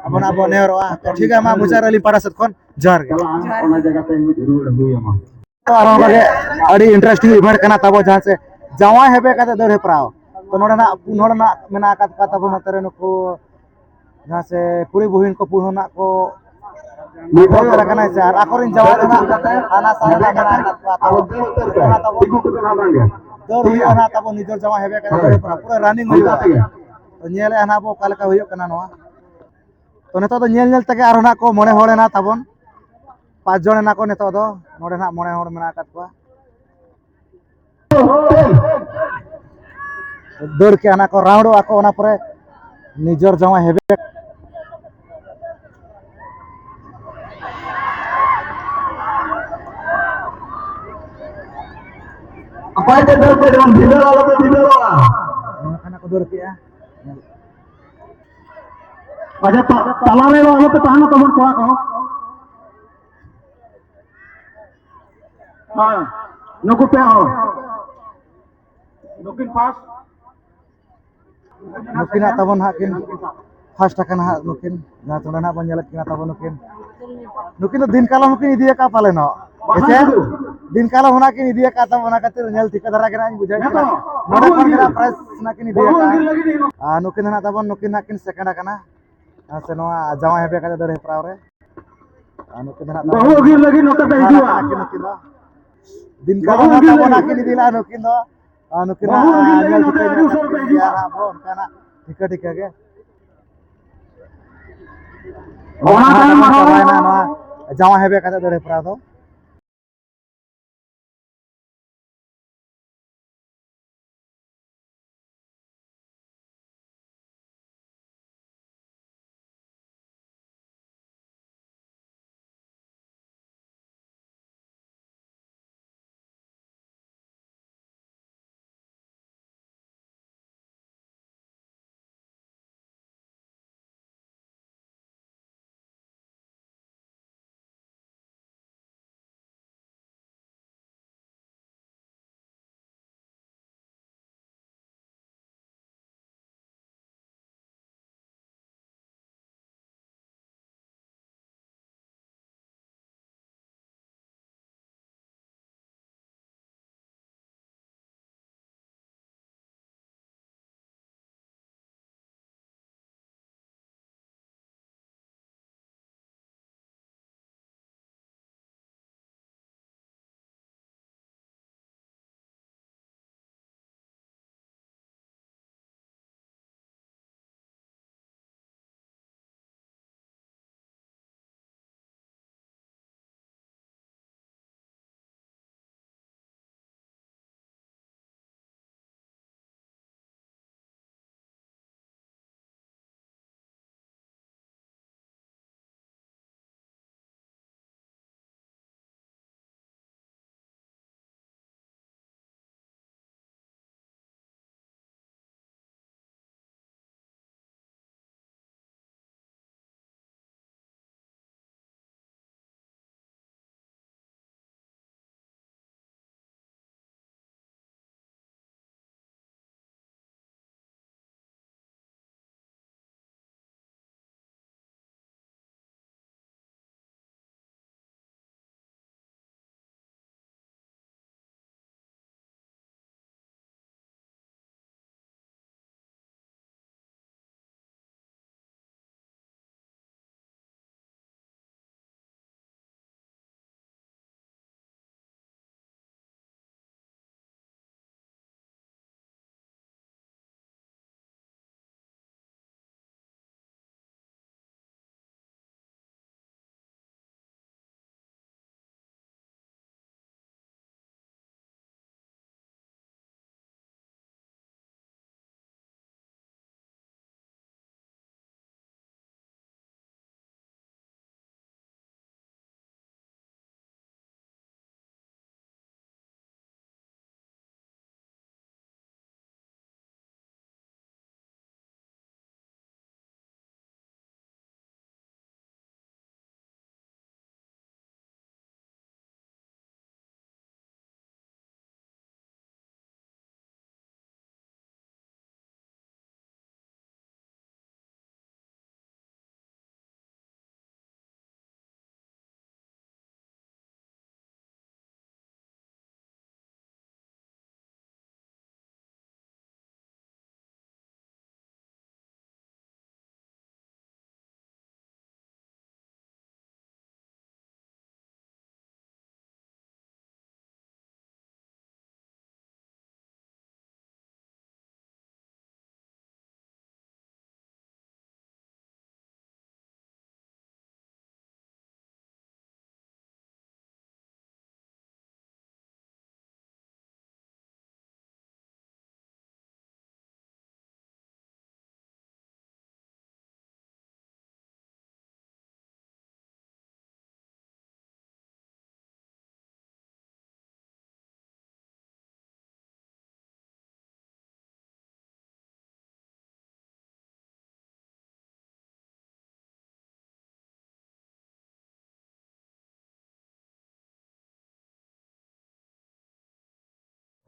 ᱟᱵᱚ ᱱᱟᱜ ᱵᱚᱱ ᱱᱮᱦᱚᱨᱚᱜᱼᱟ᱾ ᱛᱚ ᱴᱷᱤᱠ ᱜᱮᱭᱟ, ᱢᱟ ᱢᱩᱪᱟᱹᱫ ᱨᱮ ᱟᱹᱞᱤᱧ ᱯᱟᱦᱴᱟ ᱥᱮᱫ ᱠᱷᱚᱱ ᱡᱚᱦᱟᱨ ᱜᱮ᱾ ᱡᱚᱦᱟᱨ᱾ ᱚᱱᱟ ᱡᱟᱭᱜᱟ ᱛᱮ ᱨᱩᱣᱟᱹᱲ ᱟᱹᱜᱩᱭᱟᱢᱟ᱾ ᱛᱚ ᱟᱨ ᱚᱱᱠᱟ ᱜᱮ ᱟᱹᱰᱤ interesting event ᱠᱟᱱᱟ ᱛᱟᱵᱚ, ᱡᱟᱦᱟᱸ ᱪᱮ ᱡᱟᱶᱟᱭ ᱦᱮᱵᱮ ᱠᱟᱛᱮ ᱫᱟᱹᱲ ᱦᱮᱯᱨᱟᱣ᱾ ᱛᱚ ᱱᱚᱰᱮ ᱱᱟᱜ ᱯᱩᱱ ᱦᱚᱲ ᱱᱟᱜ ᱢᱮᱱᱟᱜ ᱟᱠᱟᱫ ᱠᱚᱣᱟ ᱛᱟᱵᱚ ᱱᱚᱛᱮ ᱨᱮ, ᱱᱩᱠᱩ ᱡᱟᱦᱟᱸ ᱥᱮ ᱠᱩᱲᱤ ᱵᱩᱦᱤᱱ ᱠᱚ ᱯᱩᱨᱟᱹ ᱱᱟᱜ ᱠᱚ ᱢᱤᱫ ᱦᱚᱲ ᱠᱟᱱᱟᱭ ᱥᱮ, ᱟᱨ ᱟᱠᱚᱨᱮᱱ ᱡᱟᱶᱟᱭ ᱫᱚ ᱱᱟᱜ ᱦᱟᱱᱟ ᱥᱟᱦᱟ ᱨᱮ ᱢᱮᱱᱟᱜ ᱟᱠᱟᱫ ᱠᱚᱣᱟ᱾ ᱛᱚ ᱚᱱᱟ ᱛᱟᱵᱚᱱ ᱫᱟᱹᱲ ᱦᱩᱭᱩᱜᱼᱟ ᱱᱟᱜ ᱛᱟᱵᱚᱱ ᱱᱤᱡᱮᱨ ᱡᱟᱶᱟᱭ ᱦᱮᱵᱮ ᱠᱟᱛᱮ ᱫᱟᱹᱲ ᱯᱩᱨᱟᱹ, ᱯᱩᱨᱟᱹ running ᱦᱩᱭᱩᱜᱼᱟ᱾ ᱛᱚ ᱧᱮᱞᱮᱜᱼᱟ ᱱᱟᱜ ᱵᱚ ᱚᱠᱟ ᱞᱮᱠᱟ ᱦᱩᱭᱩᱜ ᱠᱟᱱᱟ ᱱᱚᱣᱟ᱾ ᱛᱚ ᱱᱤᱛᱚᱜ ᱫᱚ ᱧᱮᱞ ᱧᱮᱞ ᱛᱮᱜᱮ ᱟᱨᱦᱚᱸ ᱱᱟᱜ ᱠᱚ ᱢᱚᱬᱮ ᱦᱚᱲ ᱮᱱᱟ ᱛᱟᱵᱚᱱ, ᱯᱟᱸᱪ ᱡᱚᱱ ᱮᱱᱟ ᱠᱚ ᱱᱤᱛᱚᱜ ᱫᱚ᱾ ᱱᱚᱰᱮ ᱱᱟᱜ ᱢᱚᱬᱮ ᱦᱚᱲ ᱢᱮᱱᱟᱜ ᱟᱠᱟᱫ ᱠᱚᱣᱟ᱾ ᱫᱟᱹᱲ ᱠᱮᱜᱼᱟ ᱱᱟᱜ ᱠᱚ, round ᱚᱜᱼᱟ ᱠᱚ, ᱚᱱᱟ ᱯᱚᱨᱮ ᱱᱤᱡᱚᱨ ᱡᱟᱶᱟᱭ ᱦᱮᱵᱮ᱾ ᱱᱟᱯᱟᱭ ᱛᱮ ᱫᱟᱹᱲ ᱯᱮ, ᱡᱮᱢᱚᱱ ᱵᱷᱤᱸᱫᱟᱹᱲ ᱟᱞᱚ ᱯᱮ ᱵᱷᱤᱸᱫᱟᱹᱲᱚᱜᱼᱟ᱾ ᱱᱚᱝᱠᱟᱱᱟᱜ ᱠᱚ ᱫᱟᱹᱲ ᱠᱮᱜᱼᱟ᱾ ᱟᱪᱪᱷᱟ, ᱛᱟ-, ᱛᱟᱞᱟ ᱨᱮ ᱟᱞᱚ ᱯᱮ ᱛᱟᱦᱮᱱᱟ ᱛᱟᱵᱚᱱ ᱠᱚᱲᱟ ᱠᱚ᱾ ᱦᱮᱸ, ᱱᱩᱠᱩ ᱯᱮ ᱦᱚᱲ᱾ ᱱᱩᱠᱤᱱ first᱾ ᱱᱩᱠᱤᱱᱟᱜ ᱛᱟᱵᱚᱱ ᱦᱟᱸᱜ ᱠᱤᱱ first ᱟᱠᱟᱱᱟ ᱦᱟᱸᱜ ᱱᱩᱠᱤᱱ, ᱡᱟᱦᱟᱸ ᱱᱚᱰᱮ ᱱᱟᱜ ᱵᱚᱱ ᱧᱮᱞᱮᱫ ᱠᱤᱱᱟ ᱛᱟᱵᱚᱱ ᱱᱩᱠᱤᱱ᱾ ᱱᱩᱠᱤᱱ ᱫᱚ ᱫᱤᱱ ᱠᱟᱞᱚᱢ ᱦᱚᱸᱠᱤᱱ ᱤᱫᱤ ᱟᱠᱟᱫ ᱯᱟᱞᱮᱱᱚᱜ᱾ ᱦᱮᱸ ᱥᱮ? ᱫᱤᱱ ᱠᱟᱞᱚᱢ ᱦᱚᱸ ᱱᱟᱜ ᱠᱤᱱ ᱤᱫᱤ ᱟᱠᱟᱫ ᱛᱟᱵᱚᱱ, ᱚᱱᱟ ᱠᱷᱟᱹᱛᱤᱨ ᱧᱮᱞ ᱴᱷᱤᱠᱟᱹ ᱫᱷᱟᱨᱟ ᱜᱮ ᱱᱟᱜ ᱤᱧ ᱵᱩᱡᱷᱟᱹᱣ ᱠᱮᱫᱟ᱾ ᱱᱚᱰᱮ ᱠᱷᱚᱱ ᱜᱮ ᱱᱟᱜ prize ᱱᱟᱜ ᱠᱤᱱ ᱤᱫᱤ ᱟᱠᱟᱫᱼᱟ᱾ ᱟᱨ ᱱᱩᱠᱤᱱ ᱫᱚ ᱱᱟᱜ ᱛᱟᱵᱚᱱ, ᱱᱩᱠᱤᱱ ᱱᱟᱜ ᱠᱤᱱ second ᱟᱠᱟᱱᱟ᱾ ᱦᱮᱸ ᱥᱮ, ᱱᱚᱣᱟ ᱡᱟᱶᱟᱭ ᱦᱮᱵᱮ ᱠᱟᱛᱮ ᱫᱟᱹᱲ ᱦᱮᱯᱨᱟᱣ ᱨᱮ᱾ ᱟᱨ ᱱᱩᱠᱤᱱ ᱫᱚ ᱱᱟᱜ ᱵᱟᱹᱦᱩ ᱛᱟᱵᱚᱱ ᱟᱹᱜᱩ ᱞᱟᱹᱜᱤᱫ ᱱᱚᱛᱮ ᱯᱮ ᱦᱤᱡᱩᱜᱼᱟ᱾ ᱱᱟᱜ ᱠᱤᱱ, ᱱᱩᱠᱤᱱ ᱫᱚ ᱫᱤᱱ ᱵᱟᱹᱦᱩ ᱠᱟᱞᱚᱢ ᱟᱹᱜᱩ ᱱᱟᱜ ᱛᱟᱵᱚᱱ ᱞᱟᱹᱜᱤᱫ᱾ ᱱᱟᱜ ᱠᱤᱱ ᱤᱫᱤ ᱞᱮᱜᱼᱟ ᱱᱩᱠᱤᱱ ᱫᱚ᱾ ᱟᱨ ᱱᱩᱠᱤᱱ ᱵᱟᱹᱦᱩ ᱱᱟᱜ ᱟᱹᱜᱩ ᱞᱟᱹᱜᱤᱫ ᱧᱮᱞ ᱱᱚᱛᱮ ᱴᱷᱤᱠᱟᱹ ᱟᱹᱰᱤ ᱧᱚᱜ ᱩᱥᱟᱹᱨᱟ ᱯᱮ ᱠᱮᱫ ᱜᱮᱭᱟ ᱦᱤᱡᱩᱜᱼᱟ᱾ ᱱᱟᱜ ᱵᱚᱱ ᱚᱱᱠᱟᱱᱟᱜ ᱴᱷᱤᱠᱟᱹ ᱴᱷᱤᱠᱟᱹ ᱜᱮ᱾ ᱚᱱᱟ ᱛᱟᱭᱚᱢ ᱟᱨᱦᱚᱸ ᱪᱟᱵᱟᱭᱮᱱᱟ ᱱᱚᱣᱟ ᱡᱟᱶᱟᱭ ᱦᱮᱵᱮ ᱠᱟᱛᱮ ᱫᱟᱹᱲ ᱦᱮᱯᱨᱟᱣ ᱫᱚ᱾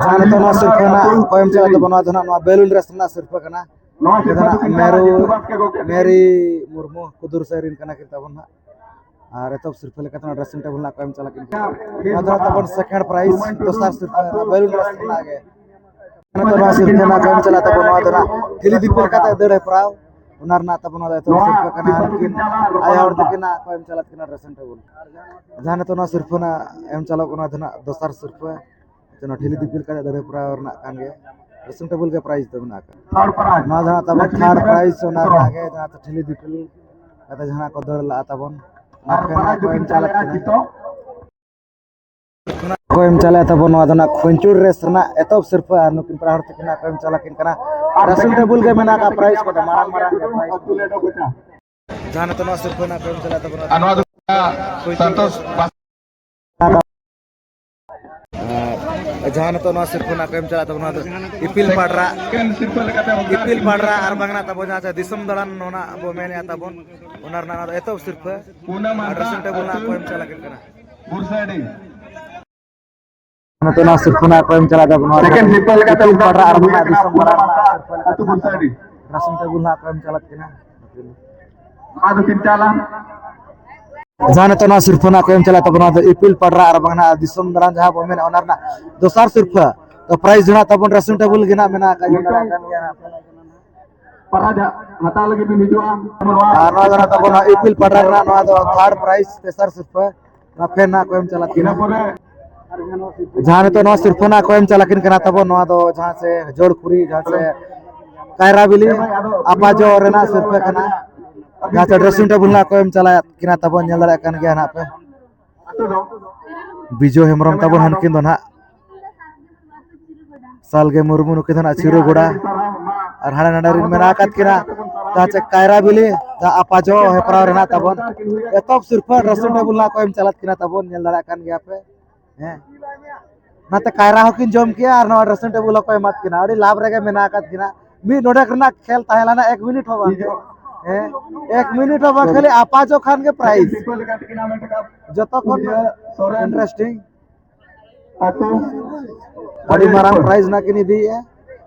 ᱟᱨ ᱱᱤᱛᱚᱜ ᱱᱚᱣᱟ ᱥᱤᱨᱯᱷᱟᱹ ᱨᱮᱱᱟᱜ ᱠᱚ ᱮᱢ ᱪᱟᱞᱟᱜ ᱛᱟᱵᱚᱱᱟ, ᱱᱚᱣᱟ ᱫᱚ ᱱᱟᱜ ᱱᱚᱣᱟ ᱵᱮᱞᱩᱱ ᱨᱮᱥ ᱨᱮᱱᱟᱜ ᱥᱤᱨᱯᱷᱟᱹ ᱠᱟᱱᱟ᱾ ᱱᱚᱣᱟ ᱫᱚ ᱱᱟᱜ ᱢᱮᱨᱩ, ᱢᱮᱨᱤ ᱢᱩᱨᱢᱩ ᱠᱩᱫᱩᱨ ᱥᱟᱹᱨᱤᱱ ᱠᱟᱱᱟ ᱠᱤᱱ ᱛᱟᱵᱚᱱ ᱱᱟᱜ᱾ ᱟᱨ ᱮᱛᱚᱦᱚᱵ ᱥᱤᱨᱯᱷᱟᱹ ᱞᱮᱠᱟᱛᱮ ᱱᱚᱣᱟ ᱰᱨᱮᱥᱤᱝ ᱴᱮᱵᱩᱞ ᱨᱮᱱᱟᱜ ᱠᱚ ᱮᱢ ᱪᱟᱞᱟᱜ ᱠᱟᱱᱟ᱾ ᱱᱚᱣᱟ ᱫᱚ ᱱᱟᱜ ᱛᱟᱵᱚᱱ ᱥᱮᱠᱮᱱᱰ ᱯᱨᱟᱭᱤᱡᱽ, ᱫᱚᱥᱟᱨ ᱥᱤᱨᱯᱷᱟᱹ ᱱᱟᱜ ᱵᱮᱞᱩᱱ ᱨᱮᱥ ᱨᱮᱱᱟᱜ ᱜᱮ᱾ ᱱᱤᱛᱚᱜ ᱱᱚᱣᱟ ᱥᱤᱨᱯᱷᱟᱹ ᱨᱮᱱᱟᱜ ᱠᱚ ᱮᱢ ᱪᱟᱞᱟᱜ ᱛᱟᱵᱚᱱ, ᱱᱚᱣᱟ ᱫᱚ ᱱᱟᱜ ᱴᱷᱤᱞᱤ ᱫᱤᱯᱤᱞ ᱠᱟᱛᱮ ᱫᱟᱹᱲ ᱦᱮᱯᱨᱟᱣ, ᱚᱱᱟ ᱨᱮᱱᱟᱜ ᱛᱟᱵᱚᱱ ᱱᱚᱣᱟ ᱫᱚ ᱮᱛᱚᱦᱚᱵ ᱥᱤᱨᱯᱷᱟᱹ ᱠᱟᱱᱟ᱾ ᱱᱩᱠᱤᱱ ᱟᱭᱳ ᱦᱚᱲ ᱛᱟᱹᱠᱤᱱᱟᱜ ᱠᱚ ᱮᱢ ᱪᱟᱞᱟᱜ ᱠᱟᱱᱟ ᱰᱨᱮᱥᱤᱝ ᱴᱮᱵᱩᱞ᱾ ᱡᱟᱦᱟᱸ ᱱᱤᱛᱚᱜ ᱱᱚᱣᱟ ᱥᱤᱨᱯᱷᱟᱹ ᱨᱮᱱᱟᱜ ᱮᱢ ᱪᱟᱞᱟᱜ ᱠᱟᱱᱟ, ᱱᱚᱣᱟ ᱫᱚ ᱱᱟᱜ ᱫᱚᱥᱟᱨ ᱥᱤᱨᱯᱷᱟᱹ᱾ ᱱᱚᱣᱟ ᱴᱷᱤᱞᱤ ᱫᱤᱯᱤᱞ ᱠᱟᱛᱮ ᱫᱟᱹᱲ ᱦᱮᱯᱨᱟᱣ ᱨᱮᱱᱟᱜ ᱠᱟᱱ ᱜᱮ, ᱰᱨᱮᱥᱤᱝ ᱴᱮᱵᱩᱞ ᱜᱮ ᱯᱨᱟᱭᱤᱡᱽ ᱫᱚ ᱢᱮᱱᱟᱜ ᱟᱠᱟᱫ᱾ Third prize. ᱱᱚᱣᱟ ᱫᱚ ᱱᱟᱜ ᱛᱟᱵᱚᱱ ᱛᱷᱟᱨᱰ ᱯᱨᱟᱭᱤᱡᱽ, ᱚᱱᱟ ᱨᱮᱱᱟᱜ ᱜᱮ ᱡᱟᱦᱟᱸ ᱫᱚ ᱴᱷᱤᱞᱤ ᱫᱤᱯᱤᱞ ᱠᱟᱛᱮ ᱡᱟᱦᱟᱸ ᱠᱚ ᱫᱟᱹᱲ ᱞᱟᱜᱼᱟ ᱛᱟᱵᱚᱱ, ᱚᱱᱟ ᱠᱚ ᱱᱟᱜ ᱠᱚ ᱮᱢ ᱪᱟᱞᱟᱜ ᱠᱟᱱᱟ᱾ ᱚᱱᱟ ᱠᱚ ᱮᱢ ᱪᱟᱞᱟᱜ ᱛᱟᱵᱚᱱ, ᱱᱚᱣᱟ ᱫᱚ ᱱᱟᱜ ᱠᱷᱩᱧᱪᱩᱲ ᱨᱮᱥ ᱨᱮᱱᱟᱜ ᱮᱛᱚᱦᱚᱵ ᱥᱤᱨᱯᱷᱟᱹ ᱟᱨ ᱱᱩᱠᱤᱱ ᱯᱮᱲᱟ ᱦᱚᱲ ᱛᱟᱹᱠᱤᱱ ᱱᱟᱜ ᱠᱚ ᱮᱢ ᱪᱟᱞᱟᱜ ᱠᱤᱱ ᱠᱟᱱᱟ᱾ ᱰᱨᱮᱥᱤᱝ ᱴᱮᱵᱩᱞ ᱜᱮ ᱢᱮᱱᱟᱜ ᱟᱠᱟᱫ ᱯᱨᱟᱭᱤᱡᱽ ᱠᱚᱫᱚ ᱢᱟᱨᱟᱝ ᱢᱟᱨᱟᱝ ᱜᱮ ᱯᱨᱟᱭᱤᱡᱽ ᱠᱚᱫᱚ᱾ ᱡᱟᱦᱟᱸ ᱱᱤᱛᱚᱜ ᱱᱚᱣᱟ ᱥᱤᱨᱯᱷᱟᱹ ᱱᱟᱜ ᱠᱚ ᱮᱢ ᱪᱟᱞᱟᱜ ᱛᱟᱵᱚᱱᱟ, ᱟᱨ ᱱᱚᱣᱟ ᱫᱚ ᱥᱚᱱᱛᱳᱥ ᱵᱟᱥ- ᱟᱨ ᱡᱟᱦᱟᱸ ᱱᱤᱛᱚᱜ ᱱᱚᱣᱟ ᱥᱤᱨᱯᱷᱟᱹ ᱱᱟᱜ ᱠᱚ ᱮᱢ ᱪᱟᱞᱟᱜ ᱛᱟᱵᱚᱱᱟ, ᱱᱚᱣᱟ ᱫᱚ ᱤᱯᱤᱞ ᱯᱟᱲᱨᱟ, ᱥᱮᱠᱮᱱᱰ ᱥᱤᱨᱯᱷᱟᱹ ᱞᱮᱠᱟᱛᱮ ᱚᱱᱠᱟ ᱤᱯᱤᱞ ᱯᱟᱲᱨᱟ ᱟᱨ ᱵᱟᱝ ᱱᱟᱜ ᱛᱟᱵᱚᱱ ᱡᱟᱦᱟᱸ ᱪᱮ ᱫᱤᱥᱚᱢ ᱫᱟᱬᱟᱱ ᱱᱚᱣᱟ ᱱᱟᱜ ᱵᱚ ᱢᱮᱱᱮᱫᱼᱟ ᱛᱟᱵᱚᱱ, ᱚᱱᱟ ᱨᱮᱱᱟᱜ ᱱᱚᱣᱟ ᱫᱚ ᱮᱛᱚᱦᱚᱵ ᱥᱤᱨᱯᱷᱟᱹ᱾ ᱯᱩᱱᱟᱢ ᱟᱨ ᱰᱨᱮᱥᱤᱝ ᱴᱮᱵᱩᱞ ᱱᱟᱜ ᱠᱚ ᱮᱢ ᱪᱟᱞᱟᱜ ᱠᱟᱱᱟ᱾ ᱵᱩᱨᱥᱟᱰᱤ᱾ ᱱᱤᱛᱚᱜ ᱱᱚᱣᱟ ᱥᱤᱨᱯᱷᱟᱹ ᱱᱟᱜ ᱠᱚ ᱮᱢ ᱪᱟᱞᱟᱜ ᱛᱟᱵᱚᱱᱟ᱾ ᱥᱮᱠᱮᱱᱰ ᱥᱤᱨᱯᱷᱟᱹ ᱞᱮᱠᱟᱛᱮ ᱤᱯᱤᱞ ᱯᱟᱲᱨᱟ ᱟᱨ ᱵᱟᱝ ᱱᱟᱜ ᱫᱤᱥᱚᱢ ᱫᱟᱬᱟᱱ ᱨᱮᱱᱟᱜ ᱥᱤᱨᱯᱷᱟᱹ ᱞᱮᱠᱟᱛᱮ ᱟᱹᱛᱩ ᱵᱩᱨᱥᱟᱰᱤ᱾ ᱰᱨᱮᱥᱤᱝ ᱴᱮᱵᱩᱞ ᱱᱟᱜ ᱠᱚ ᱮᱢ ᱪᱟᱞᱟᱜ ᱠᱟᱱᱟ᱾ ᱱᱚᱣᱟ ᱫᱚ ᱠᱤᱱ ᱪᱟᱞᱟᱜ᱾ ᱡᱟᱦᱟᱸ ᱱᱤᱛᱚᱜ ᱱᱚᱣᱟ ᱥᱤᱨᱯᱷᱟᱹ ᱱᱟᱜ ᱠᱚ ᱮᱢ ᱪᱟᱞᱟᱜ ᱛᱟᱵᱚᱱᱟ, ᱱᱚᱣᱟ ᱫᱚ ᱤᱯᱤᱞ ᱯᱟᱲᱨᱟ ᱟᱨ ᱵᱟᱝ ᱱᱟᱜ ᱫᱤᱥᱚᱢ ᱫᱟᱬᱟᱱ ᱡᱟᱦᱟᱸ ᱵᱚ ᱢᱮᱱᱟ, ᱚᱱᱟ ᱨᱮᱱᱟᱜ ᱫᱚᱥᱟᱨ ᱥᱤᱨᱯᱷᱟᱹ᱾ ᱛᱚ, ᱯᱨᱟᱭᱤᱡᱽ ᱫᱚ ᱱᱟᱜ ᱛᱟᱵᱚᱱ ᱰᱨᱮᱥᱤᱝ ᱴᱮᱵᱩᱞ ᱜᱮ ᱱᱟᱜ ᱢᱮᱱᱟᱜ ᱟᱠᱟᱫ ᱜᱮᱭᱟ᱾ ᱯᱨᱟᱭᱤᱡᱽ ᱦᱟᱛᱟᱣ ᱞᱟᱹᱜᱤᱫ ᱵᱤᱱ ᱦᱤᱡᱩᱜᱼᱟ᱾ ᱟᱨ ᱱᱚᱣᱟ ᱫᱚ ᱱᱟᱜ ᱛᱟᱵᱚᱱ ᱤᱯᱤᱞ ᱯᱟᱲᱨᱟ ᱨᱮᱱᱟᱜ ᱱᱚᱣᱟ ᱫᱚ ᱛᱷᱟᱨᱰ ᱯᱨᱟᱭᱤᱡᱽ, ᱛᱮᱥᱟᱨ ᱥᱤᱨᱯᱷᱟᱹ᱾ ᱚᱱᱟ ᱯᱷᱮᱱ ᱱᱟᱜ ᱠᱚ ᱮᱢ ᱪᱟᱞᱟᱜ ᱠᱟᱱᱟ᱾ ᱡᱟᱦᱟᱸ ᱱᱤᱛᱚᱜ ᱱᱚᱣᱟ ᱥᱤᱨᱯᱷᱟᱹ ᱱᱟᱜ ᱠᱚ ᱮᱢ ᱪᱟᱞᱟᱜ ᱠᱤᱱ ᱠᱟᱱᱟ ᱛᱟᱵᱚᱱ, ᱱᱚᱣᱟ ᱫᱚ ᱡᱟᱦᱟᱸ ᱥᱮ ᱡᱳᱲ ᱠᱩᱲᱤ, ᱡᱟᱦᱟᱸ ᱥᱮ ᱠᱟᱭᱨᱟ ᱵᱤᱞᱤ ᱟᱯᱟᱡᱚ ᱨᱮᱱᱟᱜ ᱥᱤᱨᱯᱷᱟᱹ ᱠᱟᱱᱟ᱾ ᱡᱟᱦᱟᱸ ᱥᱮ ᱰᱨᱮᱥᱤᱝ ᱴᱮᱵᱩᱞ ᱱᱟᱜ ᱠᱚ ᱮᱢ ᱪᱟᱞᱟᱜ ᱠᱤᱱᱟ ᱛᱟᱵᱚᱱ, ᱧᱮᱞ ᱫᱟᱲᱮᱭᱟᱜ ᱠᱟᱱ ᱜᱮᱭᱟ ᱱᱟᱜ ᱯᱮ᱾ ᱵᱤᱡᱚᱭ ᱦᱮᱢᱵᱨᱚᱢ ᱛᱟᱵᱚᱱ ᱦᱟᱱᱠᱤᱱ ᱫᱚ ᱱᱟᱜ ᱥᱟᱞᱜᱮ ᱢᱩᱨᱢᱩ, ᱱᱩᱠᱤᱱ ᱫᱚ ᱱᱟᱜ ᱪᱤᱨᱩ ᱜᱚᱲᱟ᱾ ᱟᱨ ᱦᱟᱸᱰᱮ ᱱᱟᱰᱮ ᱨᱮᱱ ᱢᱮᱱᱟᱜ ᱟᱠᱟᱫ ᱠᱤᱱᱟ᱾ ᱡᱟᱦᱟᱸ ᱪᱮ ᱠᱟᱭᱨᱟ ᱵᱤᱞᱤ, ᱡᱟᱦᱟᱸ ᱟᱯᱟᱡᱚ ᱦᱮᱯᱨᱟᱣ ᱨᱮᱱᱟᱜ ᱛᱟᱵᱚᱱ ᱮᱛᱚᱦᱚᱵ ᱥᱤᱨᱯᱷᱟᱹ ᱰᱨᱮᱥᱤᱝ ᱴᱮᱵᱩᱞ ᱱᱟᱜ ᱠᱚ ᱮᱢ ᱪᱟᱞᱟᱜ ᱠᱤᱱᱟ ᱛᱟᱵᱚᱱ, ᱧᱮᱞ ᱫᱟᱲᱮᱭᱟᱜ ᱠᱟᱱ ᱜᱮᱭᱟ ᱯᱮ᱾ ᱦᱮᱸ, ᱚᱱᱟᱛᱮ ᱠᱟᱭᱨᱟ ᱦᱚᱸᱠᱤᱱ ᱡᱚᱢ ᱠᱮᱜᱼᱟ ᱟᱨ ᱱᱚᱣᱟ ᱰᱨᱮᱥᱤᱝ ᱴᱮᱵᱩᱞ ᱦᱚᱸᱠᱚ ᱮᱢᱟᱫ ᱠᱤᱱᱟ᱾ ᱟᱹᱰᱤ ᱞᱟᱵᱷ ᱨᱮᱜᱮ ᱢᱮᱱᱟᱜ ᱟᱠᱟᱫ ᱠᱤᱱᱟ᱾ ᱢᱤᱫ ᱰᱚᱸᱰᱮᱠ ᱨᱮᱱᱟᱜ ᱠᱷᱮᱞ ᱛᱟᱦᱮᱸ ᱞᱮᱱᱟ, ᱮᱠ ᱢᱤᱱᱤᱴ ᱦᱚᱸ ᱵᱟᱝ᱾ ᱦᱮᱸ, ᱮᱠ ᱢᱤᱱᱤᱴ ᱦᱚᱸ ᱵᱟᱝ, ᱠᱷᱟᱹᱞᱤ ᱟᱯᱟᱡᱚ ᱠᱷᱟᱱ ᱜᱮ ᱯᱨᱟᱭᱤᱡᱽ᱾ ᱡᱚᱛᱚ ᱠᱷᱚᱱ ᱤᱱᱴᱟᱨᱮᱥᱴᱤᱝ ᱟᱹᱰᱤ ᱢᱟᱨᱟᱝ ᱯᱨᱟᱭᱤᱡᱽ ᱱᱟᱜ ᱠᱤᱱ ᱤᱫᱤᱭᱮᱫᱼᱟ᱾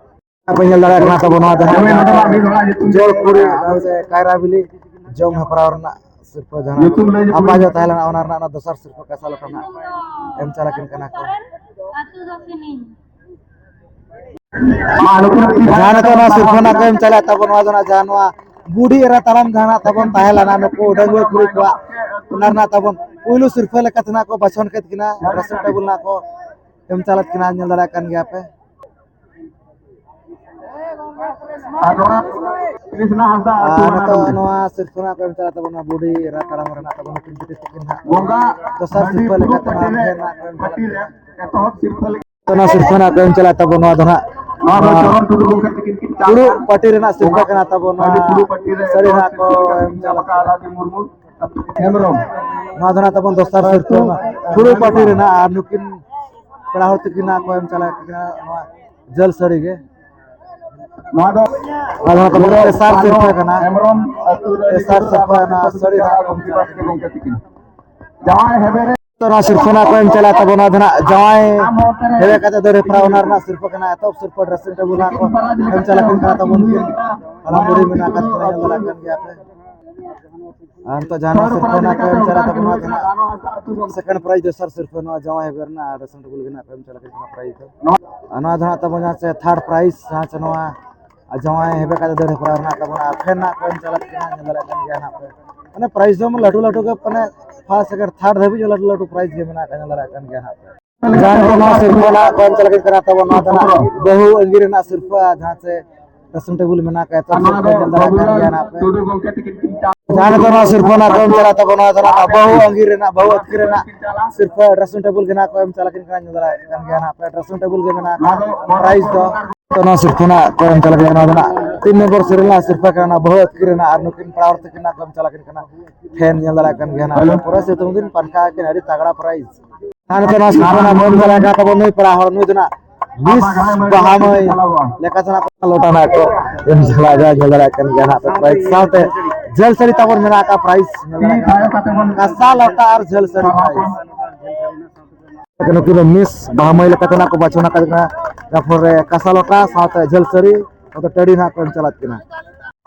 ᱟᱯᱮ ᱧᱮᱞ ᱫᱟᱲᱮᱭᱟᱜ ᱠᱟᱱᱟ ᱛᱟᱵᱚᱱ ᱱᱚᱣᱟ ᱫᱚ ᱱᱟᱜ ᱡᱚᱞ ᱠᱩᱲᱤ ᱥᱮ ᱠᱟᱭᱨᱟ ᱵᱤᱞᱤ ᱡᱚᱢ ᱦᱮᱯᱨᱟᱣ ᱨᱮᱱᱟᱜ ᱥᱤᱨᱯᱟᱹ ᱡᱟᱦᱟᱸ ᱟᱯᱟᱡᱚ ᱛᱟᱦᱮᱸ ᱞᱮᱱᱟ, ᱚᱱᱟ ᱨᱮᱱᱟᱜ ᱚᱱᱟ ᱫᱚᱥᱟᱨ ᱥᱤᱨᱯᱟᱹ ᱠᱟᱥᱟ ᱞᱚᱴᱟ ᱱᱟᱜ ᱮᱢ ᱪᱟᱞ ᱟᱹᱠᱤᱱ ᱠᱟᱱᱟ ᱠᱚ᱾ ᱡᱟᱦᱟᱸ ᱱᱤᱛᱚᱜ ᱱᱚᱣᱟ ᱥᱤᱨᱯᱟᱹ ᱱᱟᱜ ᱠᱚ ᱮᱢ ᱪᱟᱞᱟᱜ ᱛᱟᱵᱚᱱ, ᱱᱚᱣᱟ ᱫᱚ ᱱᱟᱜ ᱡᱟᱦᱟᱸ ᱱᱚᱣᱟ ᱵᱩᱰᱷᱤ ᱮᱨᱟ ᱛᱟᱲᱟᱢ ᱡᱟᱦᱟᱸ ᱱᱟᱜ ᱛᱟᱵᱚᱱ ᱛᱟᱦᱮᱸ ᱞᱮᱱᱟ ᱱᱩᱠᱩ ᱰᱟᱺᱜᱩᱣᱟᱹ ᱠᱩᱲᱤ ᱠᱚᱣᱟᱜ, ᱚᱱᱟ ᱨᱮᱱᱟᱜ ᱛᱟᱵᱚᱱ ᱯᱩᱭᱞᱩ ᱥᱤᱨᱯᱟᱹ ᱞᱮᱠᱟᱛᱮ ᱱᱟᱜ ᱠᱚ ᱵᱟᱪᱷᱚᱱ ᱠᱮᱫ ᱠᱤᱱᱟ, ᱰᱨᱮᱥᱤᱝ ᱴᱮᱵᱩᱞ ᱱᱟᱜ ᱠᱚ ᱮᱢ ᱪᱟᱞᱟᱫ ᱠᱤᱱᱟ, ᱧᱮᱞ ᱫᱟᱲᱮᱭᱟᱜ ᱠᱟᱱ ᱜᱮᱭᱟ ᱯᱮ᱾ ᱟᱨ ᱱᱚᱣᱟ ᱠᱨᱤᱥᱱᱟ ᱦᱟᱸᱥᱫᱟ ᱟᱹᱛᱩ ᱟᱨ ᱚᱲᱟᱜ ᱱᱤᱛᱚᱜ ᱨᱮᱱ ᱱᱚᱣᱟ ᱥᱤᱨᱯᱟᱹ ᱱᱟᱜ ᱠᱚ ᱮᱢ ᱪᱟᱞᱟᱜ ᱛᱟᱵᱚᱱᱟ ᱵᱩᱰᱷᱤ ᱮᱨᱟ ᱛᱟᱲᱟᱢ ᱨᱮᱱᱟᱜ ᱛᱟᱵᱚᱱ ᱱᱩᱠᱤᱱ ᱵᱤᱴᱤ ᱛᱟᱹᱠᱤᱱ ᱦᱟᱸᱜ᱾ ᱵᱚᱸᱜᱟ ᱫᱚᱥᱟᱨ ᱦᱟᱺᱰᱤ ᱥᱤᱨᱯᱟᱹ ᱵᱩᱨᱩ ᱞᱮᱠᱟᱛᱮ ᱱᱚᱣᱟ ᱯᱟᱹᱴᱤ ᱨᱮ, ᱢᱮᱱᱟᱜ ᱠᱚ ᱮᱢ ᱪᱟᱞᱟᱜ ᱯᱟᱹᱴᱤ ᱨᱮ ᱠᱟᱱᱟ᱾ ᱮᱛᱚᱦᱚᱵ ᱥᱤᱨᱯᱟᱹ ᱞᱮᱠᱟ ᱚᱱᱟ ᱥᱤᱨᱯᱟᱹ ᱱᱟᱜ ᱠᱚ ᱮᱢ ᱪᱟᱞᱟᱜ ᱛᱟᱵᱚᱱ ᱱᱚᱣᱟ ᱫᱚ ᱱᱟᱜ ᱱᱚᱣᱟ ᱫᱚ ᱱᱚᱣᱟ ᱪᱚᱨᱚᱱ ᱴᱩᱰᱩ ᱜᱚᱢᱠᱮ ᱛᱟᱹᱠᱤᱱ ᱠᱤᱱ ᱪᱟᱞ ᱯᱷᱩᱲᱩᱜ ᱠᱟᱱᱟ᱾ ᱯᱟᱹᱴᱤ ᱨᱮᱱᱟᱜ ᱥᱤᱨᱯᱟᱹ ᱵᱚᱸᱜᱟ ᱠᱟᱱᱟ ᱛᱟᱵᱚᱱ ᱱᱚᱣᱟ᱾ ᱦᱟᱺᱰᱤ ᱯᱷᱩᱲᱩᱜ ᱯᱟᱹᱴᱤ ᱨᱮ ᱥᱟᱹᱲᱤ ᱮᱛᱚᱦᱚᱵ ᱱᱟᱜ ᱠᱚ ᱥᱤᱨᱯᱟᱹ ᱞᱮᱠᱟ ᱮᱢ ᱪᱟᱞᱟᱜ ᱠᱟᱱᱟ᱾ ᱨᱟᱡᱟ ᱢᱩᱨᱢᱩ ᱦᱮᱢᱵᱨᱚᱢ᱾ ᱱᱚᱣᱟ ᱫᱚ ᱱᱟᱜ ᱛᱟᱵᱚᱱ ᱫᱚᱥᱟᱨ ᱥᱤᱨᱯᱟᱹ ᱱᱟᱜ ᱯᱷᱩᱲᱩᱜ ᱯᱟᱹᱴᱤ ᱨᱮᱱᱟᱜ, ᱟᱨ ᱱᱩᱠᱤᱱ ᱯᱮᱲᱟ ᱦᱚᱲ ᱛᱟᱹᱠᱤᱱ ᱱᱟᱜ ᱠᱚ ᱮᱢ ᱪᱟᱞᱟᱜ ᱠᱟᱱᱟ ᱱᱚᱣᱟ ᱡᱷᱟᱹᱞ ᱥᱟᱹᱲᱤ ᱜᱮ᱾ ᱱᱚᱣᱟ ᱫᱚ ᱱᱚᱣᱟ ᱫᱚ ᱱᱟᱜ ᱛᱟᱵᱚᱱ ᱛᱮᱥᱟᱨ ᱥᱤᱨᱯᱟᱹ ᱠᱟᱱᱟ᱾ ᱦᱮᱢᱵᱨᱚᱢ ᱟᱹᱛᱩ ᱨᱮ ᱛᱮᱥᱟᱨ ᱥᱤᱨᱯᱟᱹ ᱱᱟᱜ ᱥᱟᱹᱲᱤ ᱱᱟᱜ ᱠᱚ ᱮᱢ ᱪᱟᱞᱟᱜ ᱠᱟᱱᱟ᱾ ᱡᱟᱶᱟᱭ ᱦᱮᱵᱮ ᱨᱮ ᱛᱚ ᱱᱚᱣᱟ ᱥᱤᱨᱯᱟᱹ ᱱᱟᱜ ᱠᱚ ᱮᱢ ᱪᱟᱞᱟᱜ ᱛᱟᱵᱚᱱᱟ, ᱟᱫᱚ ᱱᱟᱜ ᱡᱟᱶᱟᱭ ᱦᱮᱡ ᱠᱟᱛᱮ ᱫᱟᱹᱲ ᱦᱮᱯᱨᱟᱣ ᱚᱱᱟ ᱨᱮᱱᱟᱜ ᱥᱤᱨᱯᱟᱹ ᱠᱟᱱᱟ, ᱮᱛᱚᱦᱚᱵ ᱥᱤᱨᱯᱟᱹ ᱰᱨᱮᱥᱤᱝ ᱴᱮᱵᱩᱞ ᱱᱟᱜ ᱠᱚ ᱮᱢ ᱪᱟᱞᱟᱜ ᱠᱟᱱᱟ ᱛᱟᱵᱚᱱ ᱜᱮ᱾ ᱦᱟᱲᱟᱢ ᱵᱩᱲᱦᱤ ᱢᱮᱱᱟᱜ ᱟᱠᱟᱫ ᱠᱤᱱᱟ, ᱧᱮᱞ ᱫᱟᱲᱮᱭᱟᱜ ᱠᱟᱱ ᱜᱮᱭᱟ ᱯᱮ᱾ ᱟᱨ ᱱᱤᱛᱚᱜ ᱡᱟᱦᱟᱸ ᱱᱚᱣᱟ ᱥᱤᱨᱯᱟᱹ ᱱᱟᱜ ᱠᱚ ᱮᱢ ᱪᱟᱞᱟᱜ ᱛᱟᱵᱚᱱᱟ, ᱟᱫᱚ ᱱᱟᱜ ᱥᱮᱠᱮᱱᱰ ᱯᱨᱟᱭᱤᱡᱽ ᱫᱚᱥᱟᱨ ᱥᱤᱨᱯᱟᱹ ᱱᱚᱣᱟ ᱡᱟᱶᱟᱭ ᱦᱮᱵᱮ ᱨᱮᱱᱟᱜ ᱰᱨᱮᱥᱤᱝ ᱴᱮᱵᱩᱞ ᱜᱮ ᱱᱟᱜ ᱠᱚ ᱮᱢ ᱪᱟᱞᱟᱜ ᱠᱟᱱᱟ ᱯᱨᱟᱭᱤᱡᱽ ᱫᱚ᱾ ᱟᱨ ᱱᱚᱣᱟ ᱫᱚ ᱱᱟᱜ ᱛᱟᱵᱚᱱ ᱡᱟᱦᱟᱸ ᱥᱮ ᱛᱷᱟᱨᱰ ᱯᱨᱟᱭᱤᱡᱽ ᱡᱟᱦᱟᱸ ᱥᱮ ᱱᱚᱣᱟ ᱟᱨ ᱡᱟᱶᱟᱭ ᱦᱮᱵᱮ ᱠᱟᱛᱮ ᱫᱟᱹᱲ ᱦᱮᱯᱨᱟᱣ ᱨᱮᱱᱟᱜ ᱛᱟᱵᱚᱱᱟ, ᱟᱨ ᱯᱷᱮᱱ ᱱᱟᱜ ᱠᱚ ᱮᱢ ᱪᱟᱞᱟᱜ ᱠᱟᱱᱟ, ᱧᱮᱞ ᱫᱟᱲᱮᱭᱟᱜ ᱠᱟᱱ ᱜᱮᱭᱟ ᱱᱟᱜ ᱯᱮ᱾ ᱢᱟᱱᱮ ᱯᱨᱟᱭᱤᱡᱽ ᱫᱚ ᱞᱟᱹᱴᱩ ᱞᱟᱹᱴᱩ ᱜᱮ, ᱢᱟᱱᱮ ᱯᱷᱟᱥᱴ, ᱥᱮᱠᱮᱱᱰ, ᱛᱷᱟᱨᱰ ᱫᱷᱟᱹᱵᱤᱡ ᱦᱚᱸ ᱞᱟᱹᱴᱩ ᱞᱟᱹᱴᱩ ᱯᱨᱟᱭᱤᱡᱽ ᱜᱮ ᱢᱮᱱᱟᱜ ᱟᱠᱟᱫ, ᱧᱮᱞ ᱫᱟᱲᱮᱭᱟᱜ ᱠᱟᱱ ᱜᱮᱭᱟ ᱱᱟᱜ ᱯᱮ᱾ ᱡᱟᱦᱟᱸ ᱱᱤᱛᱚᱜ ᱱᱚᱣᱟ ᱥᱤᱨᱯᱟᱹ ᱱᱟᱜ ᱠᱚ ᱮᱢ ᱪᱟᱞᱟᱜ ᱠᱟᱱᱟ ᱛᱟᱵᱚᱱ, ᱱᱚᱣᱟ ᱫᱚ ᱱᱟᱜ ᱵᱟᱹᱦᱩ ᱟᱸᱜᱤᱨ ᱨᱮᱱᱟᱜ ᱥᱤᱨᱯᱟᱹ, ᱡᱟᱦᱟᱸ ᱪᱮ ᱰᱨᱮᱥᱤᱝ ᱴᱮᱵᱩᱞ ᱢᱮᱱᱟᱜ ᱟᱠᱟᱫ, ᱮᱛᱚᱦᱚᱵ ᱥᱤᱨᱯᱟᱹ ᱧᱮᱞ ᱫᱟᱲᱮᱭᱟᱜ ᱠᱟᱱ ᱜᱮᱭᱟ ᱱᱟᱜ ᱯᱮ᱾ ᱡᱟᱦᱟᱸ ᱱᱤᱛᱚᱜ ᱱᱚᱣᱟ ᱥᱤᱨᱯᱟᱹ ᱱᱟᱜ ᱠᱚ ᱮᱢ ᱪᱟᱞᱟᱜ ᱛᱟᱵᱚᱱ, ᱱᱚᱣᱟ ᱫᱚ ᱱᱟᱜ ᱵᱟᱹᱦᱩ ᱟᱸᱜᱤᱨ ᱨᱮᱱᱟᱜ, ᱵᱟᱹᱦᱩ ᱟᱹᱛᱠᱤᱨ ᱨᱮᱱᱟᱜ ᱥᱤᱨᱯᱟᱹ ᱰᱨᱮᱥᱤᱝ ᱴᱮᱵᱩᱞ ᱜᱮ ᱱᱟᱜ ᱠᱚ ᱮᱢ ᱪᱟᱞᱟᱜ ᱠᱟᱱᱟ, ᱧᱮᱞ ᱫᱟᱲᱮᱭᱟᱜ ᱠᱟᱱ ᱜᱮᱭᱟ ᱱᱟᱜ ᱯᱮ᱾ ᱰᱨᱮᱥᱤᱝ ᱴᱮᱵᱩᱞ ᱜᱮ ᱢᱮᱱᱟᱜ ᱟᱠᱟᱫ, ᱯᱨᱟᱭᱤᱡᱽ ᱫᱚ᱾ ᱛᱚ, ᱱᱚᱣᱟ ᱥᱤᱨᱯᱟᱹ ᱱᱟᱜ ᱠᱚ ᱮᱢ ᱪᱟᱞᱟᱜ ᱠᱟᱱᱟ, ᱱᱚᱣᱟ ᱫᱚ ᱱᱟᱜ ᱛᱤᱱ ᱱᱚᱢᱵᱚᱨ ᱥᱤᱨᱤᱭᱟᱞ ᱨᱮᱱᱟᱜ ᱥᱤᱨᱯᱟᱹ ᱠᱟᱱᱟ, ᱱᱚᱣᱟ ᱵᱟᱹᱦᱩ ᱟᱹᱛᱠᱤᱨ ᱨᱮᱱᱟᱜ, ᱟᱨ ᱱᱩᱠᱤᱱ ᱯᱮᱲᱟ ᱦᱚᱲ ᱛᱟᱹᱠᱤᱱ ᱱᱟᱜ ᱠᱚ ᱮᱢ ᱪᱟᱞᱟᱜ ᱠᱟᱱᱟ, ᱯᱷᱮᱱ ᱧᱮᱞ ᱫᱟᱲᱮᱭᱟᱜ ᱠᱟᱱ ᱜᱮᱭᱟ ᱱᱟᱜ᱾ ᱯᱚᱨᱮ ᱥᱤᱛᱩᱝ ᱫᱤᱱ ᱯᱟᱱᱠᱷᱟ ᱟᱹᱠᱤᱱ ᱟᱹᱰᱤ ᱛᱟᱜᱲᱟ ᱯᱨᱟᱭᱤᱡᱽ᱾ ᱟᱨ ᱱᱚᱛᱮ ᱱᱚᱣᱟ ᱥᱤᱨᱯᱟᱹ ᱱᱟᱜ ᱠᱚ ᱮᱢ ᱪᱟᱞᱟᱜ ᱠᱟᱱᱟ ᱛᱟᱵᱚᱱ ᱱᱩᱭ ᱯᱮᱲᱟ ᱦᱚᱲ, ᱱᱩᱭ ᱫᱚ ᱱᱟᱜ ᱢᱤᱥ ᱵᱟᱦᱟ ᱢᱟᱹᱭ ᱞᱮᱠᱟᱛᱮ ᱱᱟᱜ ᱞᱚᱴᱟ ᱱᱟᱜ ᱠᱚ ᱮᱢ ᱪᱟᱞᱟᱜ ᱠᱟᱱᱟ, ᱧᱮᱞ ᱫᱟᱲᱮᱭᱟᱜ ᱠᱟᱱ ᱜᱮᱭᱟ ᱱᱟᱜ ᱯᱨᱟᱭᱤᱡᱽ ᱥᱟᱶᱛᱮ ᱡᱷᱟᱹᱞ ᱥᱟᱹᱲᱤ ᱛᱟᱵᱚᱱ ᱢᱮᱱᱟᱜ ᱟᱠᱟᱫ ᱯᱨᱟᱭᱤᱡᱽ, ᱧᱮᱞ ᱫᱟᱲᱮᱭᱟᱜ ᱠᱟᱱ ᱜᱮᱭᱟ᱾ ᱠᱟᱸᱥᱟ ᱞᱚᱴᱟ ᱟᱨ ᱡᱷᱟᱹᱞ ᱥᱟᱹᱲᱤ ᱯᱨᱟᱭᱤᱡᱽ᱾ ᱱᱩᱠᱤᱱ ᱫᱚ ᱢᱤᱥ ᱵᱟᱦᱟᱢᱟᱹᱭ ᱞᱮᱠᱟᱛᱮ ᱱᱟᱜ ᱠᱚ ᱵᱟᱪᱷᱚᱱ ᱟᱠᱟᱫ ᱠᱤᱱᱟ᱾ ᱚᱱᱟ ᱯᱚᱨᱮ ᱠᱟᱸᱥᱟ ᱞᱚᱴᱟ ᱥᱟᱶᱛᱮ ᱡᱷᱟᱹᱞ ᱥᱟᱹᱲᱤ, ᱱᱚᱛᱮ ᱴᱟᱹᱲᱤ ᱱᱟᱜ ᱠᱚ ᱮᱢ ᱪᱟᱞᱟᱫ ᱠᱤᱱᱟ᱾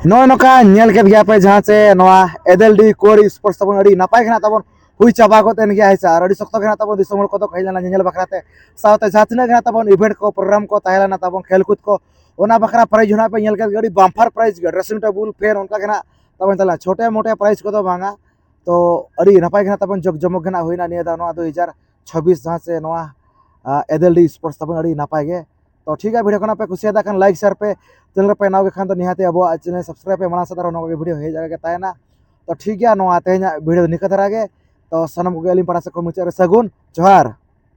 ᱱᱚᱜᱼᱚᱭ ᱱᱚᱝᱠᱟ ᱧᱮᱞ ᱠᱮᱫ ᱜᱮᱭᱟ ᱯᱮ, ᱡᱟᱦᱟᱸ ᱪᱮ ᱱᱚᱣᱟ ᱮᱫᱮᱞᱰᱤ ᱠᱳᱨ ᱥᱯᱳᱨᱴᱥ ᱛᱟᱵᱚᱱ ᱟᱹᱰᱤ ᱱᱟᱯᱟᱭ ᱜᱮ ᱱᱟᱜ ᱛᱟᱵᱚᱱ ᱦᱩᱭ ᱪᱟᱵᱟ ᱜᱚᱫ ᱮᱱ ᱜᱮᱭᱟ, ᱦᱮᱸ ᱥᱮ᱾ ᱟᱨ ᱟᱹᱰᱤ ᱥᱚᱠᱛᱚ ᱜᱮ ᱱᱟᱜ ᱛᱟᱵᱚᱱ ᱫᱤᱥᱚᱢ ᱦᱚᱲ ᱠᱚᱫᱚ ᱠᱚ ᱦᱮᱡ ᱞᱮᱱᱟ ᱧᱮᱧᱮᱞ ᱵᱟᱠᱷᱨᱟ ᱛᱮ, ᱥᱟᱶᱛᱮ ᱡᱟᱦᱟᱸ ᱛᱤᱱᱟᱹᱜ ᱜᱮ ᱱᱟᱜ ᱛᱟᱵᱚᱱ ᱤᱵᱷᱮᱱᱴ ᱠᱚ, ᱯᱨᱳᱜᱨᱟᱢ ᱠᱚ ᱛᱟᱦᱮᱸ ᱞᱮᱱᱟ ᱛᱟᱵᱚᱱ, ᱠᱷᱮᱞ ᱠᱩᱫ ᱠᱚ, ᱚᱱᱟ ᱵᱟᱠᱷᱨᱟ ᱯᱨᱟᱭᱤᱡᱽ ᱦᱚᱸ ᱱᱟᱜ ᱯᱮ ᱧᱮᱞ ᱠᱮᱫ ᱜᱮ, ᱟᱹᱰᱤ ᱵᱟᱢᱯᱟᱨ ᱯᱨᱟᱭᱤᱡᱽ ᱜᱮ, ᱰᱨᱮᱥᱤᱝ ᱴᱮᱵᱩᱞ, ᱯᱷᱮᱱ, ᱚᱱᱠᱟ ᱜᱮ ᱱᱟᱜ ᱛᱟᱵᱚᱱ ᱛᱟᱦᱮᱸ ᱞᱮᱱᱟ᱾ ᱪᱷᱳᱴᱮ ᱢᱳᱴᱮ ᱯᱨᱟᱭᱤᱡᱽ ᱠᱚᱫᱚ ᱵᱟᱝᱟ᱾ ᱛᱚ ᱟᱹᱰᱤ ᱱᱟᱯᱟᱭ ᱜᱮ ᱱᱟᱜ ᱛᱟᱵᱚᱱ ᱡᱚᱠ ᱡᱚᱢᱚᱠ ᱜᱮ ᱱᱟᱜ ᱦᱩᱭᱱᱟ ᱱᱤᱭᱟᱹ ᱫᱷᱟᱣ ᱱᱚᱣᱟ ᱫᱩ ᱦᱟᱡᱟᱨ ᱪᱷᱟᱵᱵᱤᱥ ᱡᱟᱦᱟᱸ ᱪᱮ ᱱᱚᱣᱟ ᱮᱫᱮᱞᱰᱤ ᱥᱯᱳᱨᱴᱥ ᱛᱟᱵᱚᱱ ᱟᱹᱰᱤ ᱱᱟᱯᱟᱭ ᱜᱮ᱾ ᱛᱚ ᱴᱷᱤᱠ ᱜᱮᱭᱟ, ᱵᱷᱤᱰᱤᱭᱳ ᱠᱷᱚᱱᱟᱜ ᱯᱮ ᱠᱩᱥᱤᱭᱟᱫᱟ ᱠᱷᱟᱱ ᱞᱟᱭᱤᱠ, ᱥᱮᱭᱟᱨ ᱯᱮ, ᱪᱮᱱᱮᱞ ᱨᱮᱯᱮ ᱱᱟᱣᱟ ᱜᱮ ᱠᱷᱟᱱ ᱫᱚ ᱱᱤᱦᱟᱹᱛ ᱟᱵᱚᱣᱟᱜ ᱪᱮᱱᱮᱞ ᱥᱟᱵᱥᱠᱨᱟᱭᱤᱵ ᱯᱮ, ᱢᱟᱲᱟᱝ ᱥᱮᱫ ᱟᱨᱦᱚᱸ ᱱᱚᱣᱟ ᱜᱮ ᱵᱷᱤᱰᱤᱭᱳ ᱦᱮᱡ ᱡᱟᱭᱜᱟ ᱜᱮ ᱛᱟᱦᱮᱱᱟ᱾ ᱛᱚ ᱴᱷᱤᱠ ᱜᱮᱭᱟ, ᱱᱚᱣᱟ ᱛᱮᱦᱮᱧᱟᱜ ᱵᱷᱤᱰᱤᱭᱳ ᱫᱚ ᱱᱤᱝᱠᱟᱹ ᱫᱷᱟᱨᱟ ᱜᱮ᱾ ᱛᱚ ᱥᱟᱱᱟᱢ ᱠᱚᱜᱮ ᱟᱹᱞᱤᱧ ᱯᱟᱦᱴᱟ ᱥᱮᱫ ᱠᱷᱚᱱ ᱢᱩᱪᱟᱹᱫ ᱨᱮ ᱥᱟᱹᱜᱩᱱ ᱡᱚᱦᱟᱨ᱾